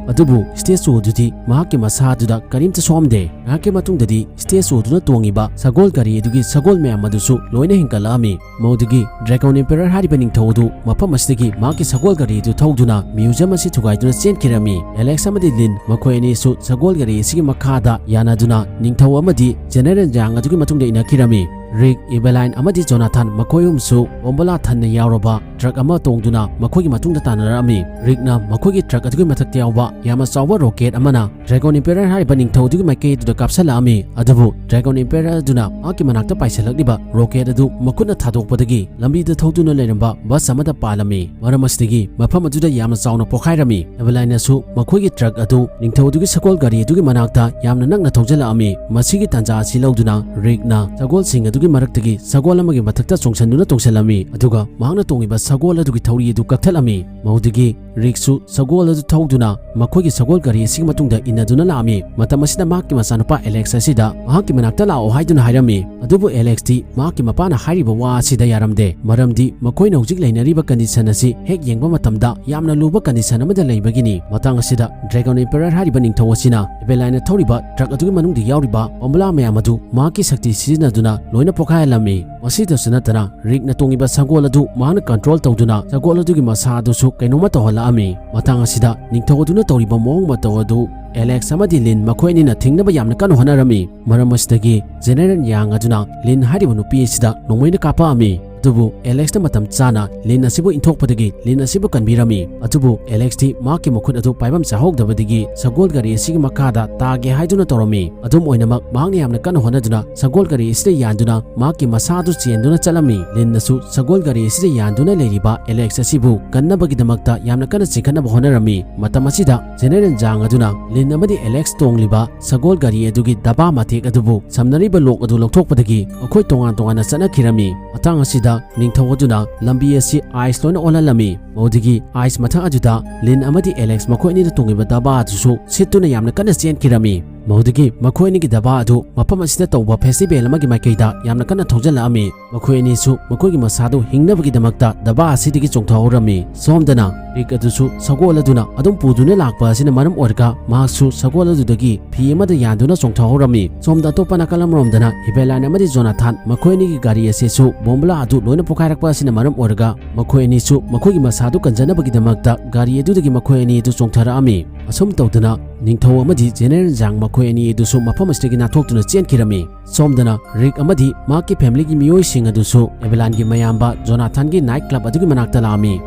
ꯑꯗꯨꯕꯨ ꯁ꯭ꯇꯦꯆꯨ ꯑꯗꯨꯗꯤ ꯃꯍꯥꯛꯀꯤ ꯃꯁꯥ ꯑꯗꯨꯗ ꯀꯔꯤꯝꯇ ꯁꯣꯛꯑꯝꯗꯦ꯫ ꯉꯥꯏꯍꯥꯛꯀꯤ ꯃꯇꯨꯡꯗꯗꯤ ꯁ꯭ꯇꯦꯆꯨ ꯑꯗꯨꯅ ꯇꯣꯡꯉꯤꯕ ꯁꯒꯣꯜ ꯒꯥꯔꯤ ꯑꯗꯨꯒꯤ ꯁꯒꯣꯜ ꯃꯌꯥꯝ ꯑꯗꯨꯁꯨ ꯂꯣꯏꯅ ꯍꯤꯡꯒꯠꯂꯛꯑꯝꯃꯤ꯫ ꯃꯗꯨꯗꯒꯤ ꯗ꯭ꯔꯦꯒꯣꯟ ꯑꯦꯝꯄꯦꯔꯔ ꯍꯥꯏꯔꯤꯕ ꯅꯤꯡꯊꯧ ꯑꯗꯨ ꯃꯐꯝ ꯑꯁꯤꯗꯒꯤ ꯃꯍꯥꯛꯀꯤ ꯁꯒꯣꯜ ꯒꯥꯔꯤ ꯑꯗꯨ ꯊꯧꯗꯨꯅ ꯃ꯭ꯌꯨꯖꯤꯌꯝ ꯑꯁꯤ ꯊꯨꯒꯥꯏꯗꯨꯅ ꯆꯦꯟꯈꯤꯔꯝꯃꯤ꯫ ꯑꯦꯂꯦꯛꯁ ꯑꯃꯗꯤ ꯂꯤꯟ ꯃꯈꯣꯏ ꯑꯅꯤꯁꯨ ꯁꯒꯣꯜ ꯒꯥꯔꯤ ꯑꯁꯤꯒꯤ ꯃꯈꯥꯗ ꯌꯥꯅꯗꯨꯅ ꯅꯤꯡꯊꯧ ꯑꯃꯗꯤ ꯖꯦꯅꯦꯔꯦꯜ ꯌꯥꯡ ꯑꯗꯨꯒꯤ ꯃꯇꯨꯡꯗ ꯏꯟꯅꯈꯤꯔꯝꯃꯤ꯫ ꯔꯤꯛ, ꯏꯚꯦꯂꯥꯏꯟ ꯑꯃꯗꯤ ꯖꯣꯅꯥꯊꯥꯟ ꯃꯈꯣꯏ ꯑꯍꯨꯝꯁꯨ ꯕꯣꯝꯕꯣꯂꯥ ꯊꯟꯅ ꯌꯥꯎꯔꯕ ꯇ꯭ꯔꯛ ꯑꯃ ꯇꯣꯡꯗꯨꯅ ꯃꯈꯣꯏꯒꯤ ꯃꯇꯨꯡꯗ ꯇꯥꯟꯅꯔꯛꯑꯝꯃꯤ꯫ ꯔꯤꯛꯅ ꯃꯈꯣꯏꯒꯤ ꯇ꯭ꯔꯛ ꯑꯗꯨꯒꯤ ꯃꯊꯛꯇ ꯌꯥꯎꯕ ꯌꯥꯝꯅ ꯆꯥꯎꯕ ꯔꯣꯀꯦꯠ ꯑꯃꯅ ꯗ꯭ꯔꯦꯒꯣꯟ ꯏꯝꯄꯦꯔꯔ ꯍꯥꯏꯔꯤꯕ ꯅꯤꯡꯊꯧ ꯑꯗꯨꯒꯤ ꯃꯥꯏꯀꯩ ꯑꯗꯨꯗ ꯀꯥꯞꯁꯤꯜꯂꯛꯑꯝꯃꯤ꯫ ꯑꯗꯨꯕꯨ ꯗ꯭ꯔꯦꯒꯣꯟ ꯏꯝꯄꯦꯔꯔ ꯑꯗꯨꯅ ꯃꯍꯥꯛꯀꯤ ꯃꯅꯥꯛꯇ ꯄꯥꯏꯁꯤꯜꯂꯛꯂꯤꯕ ꯔꯣꯀꯦꯠ ꯑꯗꯨ ꯃꯈꯨꯠꯅ ꯊꯥꯗꯣꯛꯄꯗꯒꯤ ꯂꯝꯕꯤꯗ ꯊꯧꯗꯨꯅ ꯂꯩꯔꯝꯕ ꯕꯁ ꯑꯃꯗ ꯄꯥꯜꯂꯝꯃꯤ꯫ ꯃꯔꯝ ꯑꯁꯤꯗꯒꯤ ꯃꯐꯝ ꯑꯗꯨꯗ ꯌꯥꯝꯅ ꯆꯥꯎꯅ ꯄꯣꯈꯥꯏꯔꯝꯃꯤ꯫ ꯏꯚꯦꯂꯥꯏꯟꯅꯁꯨ ꯃꯈꯣꯏꯒꯤ ꯇ꯭ꯔꯛ ꯑꯗꯨ ꯅꯤꯡꯊꯧ ꯑꯗꯨꯒꯤ ꯁꯒꯣꯜ ꯒꯥꯔꯤ ꯑꯗꯨꯒꯤ ꯃꯅꯥꯛꯇ ꯌꯥꯝꯅ ꯅꯛꯅ ꯊꯧꯖꯤꯜꯂꯛꯑꯝꯃꯤ꯫ ꯃꯁꯤꯒꯤ ꯇꯥꯟꯖꯥ ꯑꯁꯤ ꯂꯧꯗꯨꯅ ꯔꯤꯛꯅ ꯁꯒꯣꯜꯁꯤꯡ ꯑꯗꯨꯒꯤ ꯃꯔꯛꯇꯒꯤ ꯁꯒꯣꯜ ꯑꯃꯒꯤ ꯃꯊꯛꯇ ꯆꯣꯡꯁꯤꯟꯗꯨꯅ ꯇꯣꯡꯁꯤꯜꯂꯝꯃꯤ꯫ ꯑꯗꯨꯒ ꯃꯍꯥꯛꯅ ꯇꯣꯡꯂꯤꯕ ꯁꯒꯣꯜ ꯑꯗꯨꯒꯤ ꯊꯧꯔꯤ ꯑꯗꯨ ꯀꯛꯊꯠꯂꯝꯃꯤ꯫ ꯃꯗꯨꯗꯒꯤ ꯔꯤꯛꯁꯨ ꯁꯒꯣꯜ ꯑꯗꯨ ꯊꯧꯗꯨꯅ ꯃꯈꯣꯏꯒꯤ ꯁꯒꯣꯜ ꯒꯥꯔꯤ ꯑꯁꯤꯒꯤ ꯃꯇꯨꯡꯗ ꯏꯟꯅꯗꯨꯅ ꯂꯥꯛꯑꯝꯃꯤ꯫ ꯃꯇꯝ ꯑꯁꯤꯗ ꯃꯍꯥꯛꯀꯤ ꯃꯆꯥꯅꯨꯄꯥ ꯑꯦꯂꯦꯛꯁ ꯑꯁꯤꯗ ꯃꯍꯥꯛꯀꯤ ꯃꯅꯥꯛꯇ ꯂꯥꯛꯑꯣ ꯍꯥꯏꯗꯨꯅ ꯍꯥꯏꯔꯝꯃꯤ꯫ ꯑꯗꯨꯕꯨ ꯑꯦꯂꯦꯛꯁꯇꯤ ꯃꯍꯥꯛꯀꯤ ꯃꯄꯥꯅ ꯍꯥꯏꯔꯤꯕ ꯋꯥ ꯑꯁꯤꯗ ꯌꯥꯔꯝꯗꯦ, ꯃꯔꯝꯗꯤ ꯃꯈꯣꯏꯅ ꯍꯧꯖꯤꯛ ꯂꯩꯅꯔꯤꯕ ꯀꯟꯗꯤꯁꯟ ꯑꯁꯤ ꯍꯦꯛ ꯌꯦꯡꯕ ꯃꯇꯝꯗ ꯌꯥꯝꯅ ꯂꯨꯕ ꯀꯟꯗꯤꯁꯟ ꯑꯃꯗ ꯂꯩꯕꯒꯤꯅꯤ꯫ ꯃꯇꯥꯡ ꯑꯁꯤꯗ ꯗ꯭ꯔꯦꯒꯟ ꯏꯝꯄꯦꯔꯔ ꯍꯥꯏꯔꯤꯕ ꯅꯤꯡꯊꯧ ꯑꯁꯤꯅ ꯏꯚꯦꯂꯥꯏꯟꯅ ꯊꯧꯔꯤꯕ ꯇ꯭ꯔꯛ ꯑꯗꯨꯒꯤ ꯃꯅꯨꯡꯗ ꯌꯥꯎꯔꯤꯕ ꯕꯣꯝꯕꯣꯂꯥ ꯃꯌꯥꯝ ꯑꯗꯨ ꯃꯍꯥꯛꯀꯤ ꯁꯛꯇꯤ ꯁꯤꯖꯤꯟꯅꯗꯨꯅ ꯂꯣꯏꯅ ꯄꯣꯈꯥꯏꯍꯜꯂꯝꯃꯤ꯫ ꯃꯁꯤꯗꯁꯨ ꯅꯠꯇꯅ ꯔꯤꯛꯅ ꯇꯣꯡꯉꯤꯕ ꯁꯒꯣꯜ ꯑꯗꯨ ꯃꯍꯥꯛꯅ ꯀꯟꯇ꯭ꯔꯣꯜ ꯇꯧꯗꯨꯅ ꯁꯒꯣꯜ ꯑꯗꯨꯒꯤ ꯃꯁꯥ ꯑꯗꯨꯁꯨ ꯀꯩꯅꯣꯝꯃ ꯇꯧꯍꯜꯂꯛꯑꯝꯃꯤ꯫ ꯃꯇꯥꯡ ꯑꯁꯤꯗ ꯅꯤꯡꯊꯧ ꯑꯗꯨꯅ ꯇꯧꯔꯤꯕ ꯃꯑꯣꯡ ꯃꯇꯧ ꯑꯗꯨ ꯑꯦꯂꯦꯛꯁ ꯑꯃꯗꯤ ꯂꯤꯟ ꯃꯈꯣꯏ ꯑꯅꯤꯅ ꯊꯤꯡꯅꯕ ꯌꯥꯝꯅ ꯀꯟꯅ ꯍꯣꯠꯅꯔꯝꯃꯤ꯫ ꯃꯔꯝ ꯑꯁꯤꯗꯒꯤ ꯖꯦꯅꯦꯔꯦꯜ ꯌꯥꯡ ꯑꯗꯨꯅ ꯂꯤꯟ ꯍꯥꯏꯔꯤꯕ ꯅꯨꯄꯤ ꯑꯁꯤꯗ ꯅꯣꯡꯃꯩꯅ ꯀꯥꯞꯄꯛꯑꯝꯃꯤ꯫ ꯑꯗꯨꯕꯨ ꯑꯦꯂꯦꯛꯁꯅ ꯃꯇꯝ ꯆꯥꯅ ꯂꯤꯟ ꯑꯁꯤꯕꯨ ꯏꯟꯊꯣꯛꯄꯗꯒꯤ ꯂꯤꯟ ꯑꯁꯤꯕꯨ ꯀꯟꯕꯤꯔꯝꯃꯤ꯫ ꯑꯗꯨꯕꯨ ꯑꯦꯂꯦꯛꯁꯇꯤ ꯃꯍꯥꯛꯀꯤ ꯃꯈꯨꯠ ꯑꯗꯨ ꯄꯥꯏꯐꯝ ꯆꯥꯍꯧꯗꯕꯗꯒꯤ ꯁꯒꯣꯜ ꯒꯥꯔꯤ ꯑꯁꯤꯒꯤ ꯃꯈꯥꯗ ꯇꯥꯒꯦ ꯍꯥꯏꯗꯨꯅ ꯇꯧꯔꯝꯃꯤ꯫ ꯑꯗꯨꯝ ꯑꯣꯏꯅꯃꯛ, ꯃꯍꯥꯛꯅ ꯌꯥꯝꯅ ꯀꯟꯅ ꯍꯣꯠꯅꯗꯨꯅ ꯁꯒꯣꯜ ꯒꯥꯔꯤ ꯑꯁꯤꯗ ꯌꯥꯟꯗꯨꯅ ꯃꯍꯥꯛꯀꯤ ꯃꯁꯥ ꯑꯗꯨ ꯆꯦꯟꯗꯨꯅ ꯆꯠꯂꯝꯃꯤ꯫ ꯂꯤꯟꯅꯁꯨ ꯁꯒꯣꯜ ꯒꯥꯔꯤ ꯑꯁꯤꯗ ꯌꯥꯟꯗꯨꯅ ꯂꯩꯔꯤꯕ ꯑꯦꯂꯦꯛꯁ ꯑꯁꯤꯕꯨ ꯀꯟꯅꯕꯒꯤꯗꯃꯛꯇ ꯌꯥꯝꯅ ꯀꯟꯅ ꯆꯤꯡꯈꯠꯅꯕ ꯍꯣꯠꯅꯔꯝꯃꯤ꯫ ꯃꯇꯝ ꯑꯁꯤꯗ ꯖꯦꯅꯦꯔꯦꯜ ꯖꯥꯡ ꯑꯗꯨꯅ ꯂꯤꯟ ꯑꯃꯗꯤ ꯑꯦꯂꯦꯛꯁ ꯇꯣꯡꯂꯤꯕ ꯁꯒꯣꯜ ꯒꯥꯔꯤ ꯑꯗꯨꯒꯤ ꯗꯕꯥ ꯃꯇꯦꯛ ꯑꯗꯨꯕꯨ ꯁꯝꯅꯔꯤꯕ ꯂꯣꯛ ꯑꯗꯨ ꯂꯧꯊꯣꯛꯄꯗꯒꯤ ꯃꯈꯣꯏ ꯇꯣꯉꯥꯟ ꯇꯣꯉꯥꯟꯅ ꯆꯠꯅꯈꯤꯔꯝꯃꯤ꯫ ꯃꯇꯥꯡ ꯑꯁꯤꯗ ꯅꯤꯡꯊꯧ ꯑꯗꯨꯅ ꯂꯝꯕꯤ ꯑꯁꯤ ꯑꯥꯏꯁ ꯂꯣꯏꯅ ꯑꯣꯜꯍꯜꯂꯝꯃꯤ꯫ ꯃꯗꯨꯗꯒꯤ ꯑꯥꯏꯁ ꯃꯊꯛ ꯑꯗꯨꯗ ꯂꯤꯟ ꯑꯃꯗꯤ ꯑꯦꯂꯦꯛꯁ ꯃꯈꯣꯏ ꯑꯅꯤꯅ ꯇꯣꯡꯂꯤꯕ ꯗꯕꯥ ꯑꯗꯨꯁꯨ ꯁꯤꯠꯇꯨꯅ ꯌꯥꯝꯅ ꯀꯟꯅ ꯆꯦꯟꯈꯤꯔꯝꯃꯤ꯫ ꯃꯗꯨꯗꯒꯤ ꯃꯈꯣꯏ ꯑꯅꯤꯒꯤ ꯗꯕꯥ ꯑꯗꯨ ꯃꯐꯝ ꯑꯁꯤꯗ ꯇꯧꯕ ꯐꯦꯁꯇꯤꯚꯦꯜ ꯑꯃꯒꯤ ꯃꯥꯏꯀꯩꯗ ꯌꯥꯝꯅ ꯀꯟꯅ ꯊꯧꯖꯤꯜꯂꯛꯑꯝꯃꯤ꯫ ꯃꯈꯣꯏ ꯑꯅꯤꯁꯨ ꯃꯈꯣꯏꯒꯤ ꯃꯁꯥꯗꯨ ꯍꯤꯡꯅꯕꯒꯤꯗꯃꯛꯇ ꯗꯕꯥ ꯑꯁꯤꯗꯒꯤ ꯆꯣꯡꯊꯍꯧꯔꯝꯃꯤ꯫ ꯁꯣꯝꯗꯅ ꯔꯤꯛ ꯑꯗꯨꯁꯨ ꯁꯒꯣꯜ ꯑꯗꯨꯅ ꯑꯗꯨꯝ ꯄꯨꯗꯨꯅ ꯂꯥꯛꯄ ꯑꯁꯤꯅ ꯃꯔꯝ ꯑꯣꯏꯔꯒ ꯃꯍꯥꯛꯁꯨ ꯁꯒꯣꯜ ꯑꯗꯨꯗꯒꯤ ꯐꯤ ꯑꯃꯗ ꯌꯥꯟꯗꯨꯅ ꯆꯣꯡꯊꯍꯧꯔꯝꯃꯤ꯫ ꯁꯣꯝꯗ ꯑꯇꯣꯞꯄ ꯅꯥꯀꯜ ꯑꯃꯔꯣꯝꯗꯅ ꯏꯚꯦꯂꯥꯏꯟ ꯑꯃꯗꯤ ꯖꯣꯅꯥꯊꯥꯟ ꯃꯈꯣꯏ ꯑꯅꯤꯒꯤ ꯒꯥꯔꯤ ꯑꯁꯤꯁꯨ ꯕꯣꯝꯕꯨꯂꯥ ꯑꯗꯨ ꯂꯣꯏꯅ ꯄꯣꯈꯥꯏꯔꯛꯄ ꯑꯁꯤꯅ ꯃꯔꯝ ꯑꯣꯏꯔꯒ ꯃꯈꯣꯏ ꯑꯅꯤꯁꯨ ꯃꯈꯣꯏꯒꯤ ꯃꯁꯥꯗꯨ ꯀꯟꯖꯅꯕꯒꯤꯗꯃꯛꯇ ꯒꯥꯔꯤ ꯑꯗꯨꯗꯒꯤ ꯃꯈꯣꯏ ꯑꯅꯤ ꯑꯗꯨ ꯆꯣꯡꯊꯔꯛꯑꯝꯃꯤ꯫ ꯑꯁꯨꯝ ꯇꯧꯗꯅ ꯅꯤꯡꯊꯧ ꯑꯃꯗꯤ ꯖꯦꯅꯦꯔꯦꯜ ꯖꯥꯡ ꯃꯈꯣꯏ ꯑꯅꯤ ꯑꯗꯨꯁꯨ ꯃꯐꯝ ꯑꯁꯤꯗꯒꯤ ꯅꯥꯟꯊꯣꯛꯇꯨꯅ ꯆꯦꯟꯈꯤꯔꯝꯃꯤ꯫ ꯁꯣꯝꯗꯅ ꯔꯤꯛ ꯑꯃꯗꯤ ꯃꯍꯥꯛꯀꯤ ꯐꯦꯃꯤꯂꯤꯒꯤ ꯃꯤꯑꯣꯏꯁꯤꯡ ꯑꯗꯨꯁꯨ ꯑꯦꯕꯦꯂꯥꯟꯒꯤ ꯃꯌꯥꯝꯕ ꯖꯣꯅꯥꯊꯟꯒꯤ ꯅꯥꯏꯠ ꯀ꯭ꯂꯕ ꯑꯗꯨꯒꯤ ꯃꯅꯥꯛꯇ ꯂꯥꯛꯑꯝꯃꯤ꯫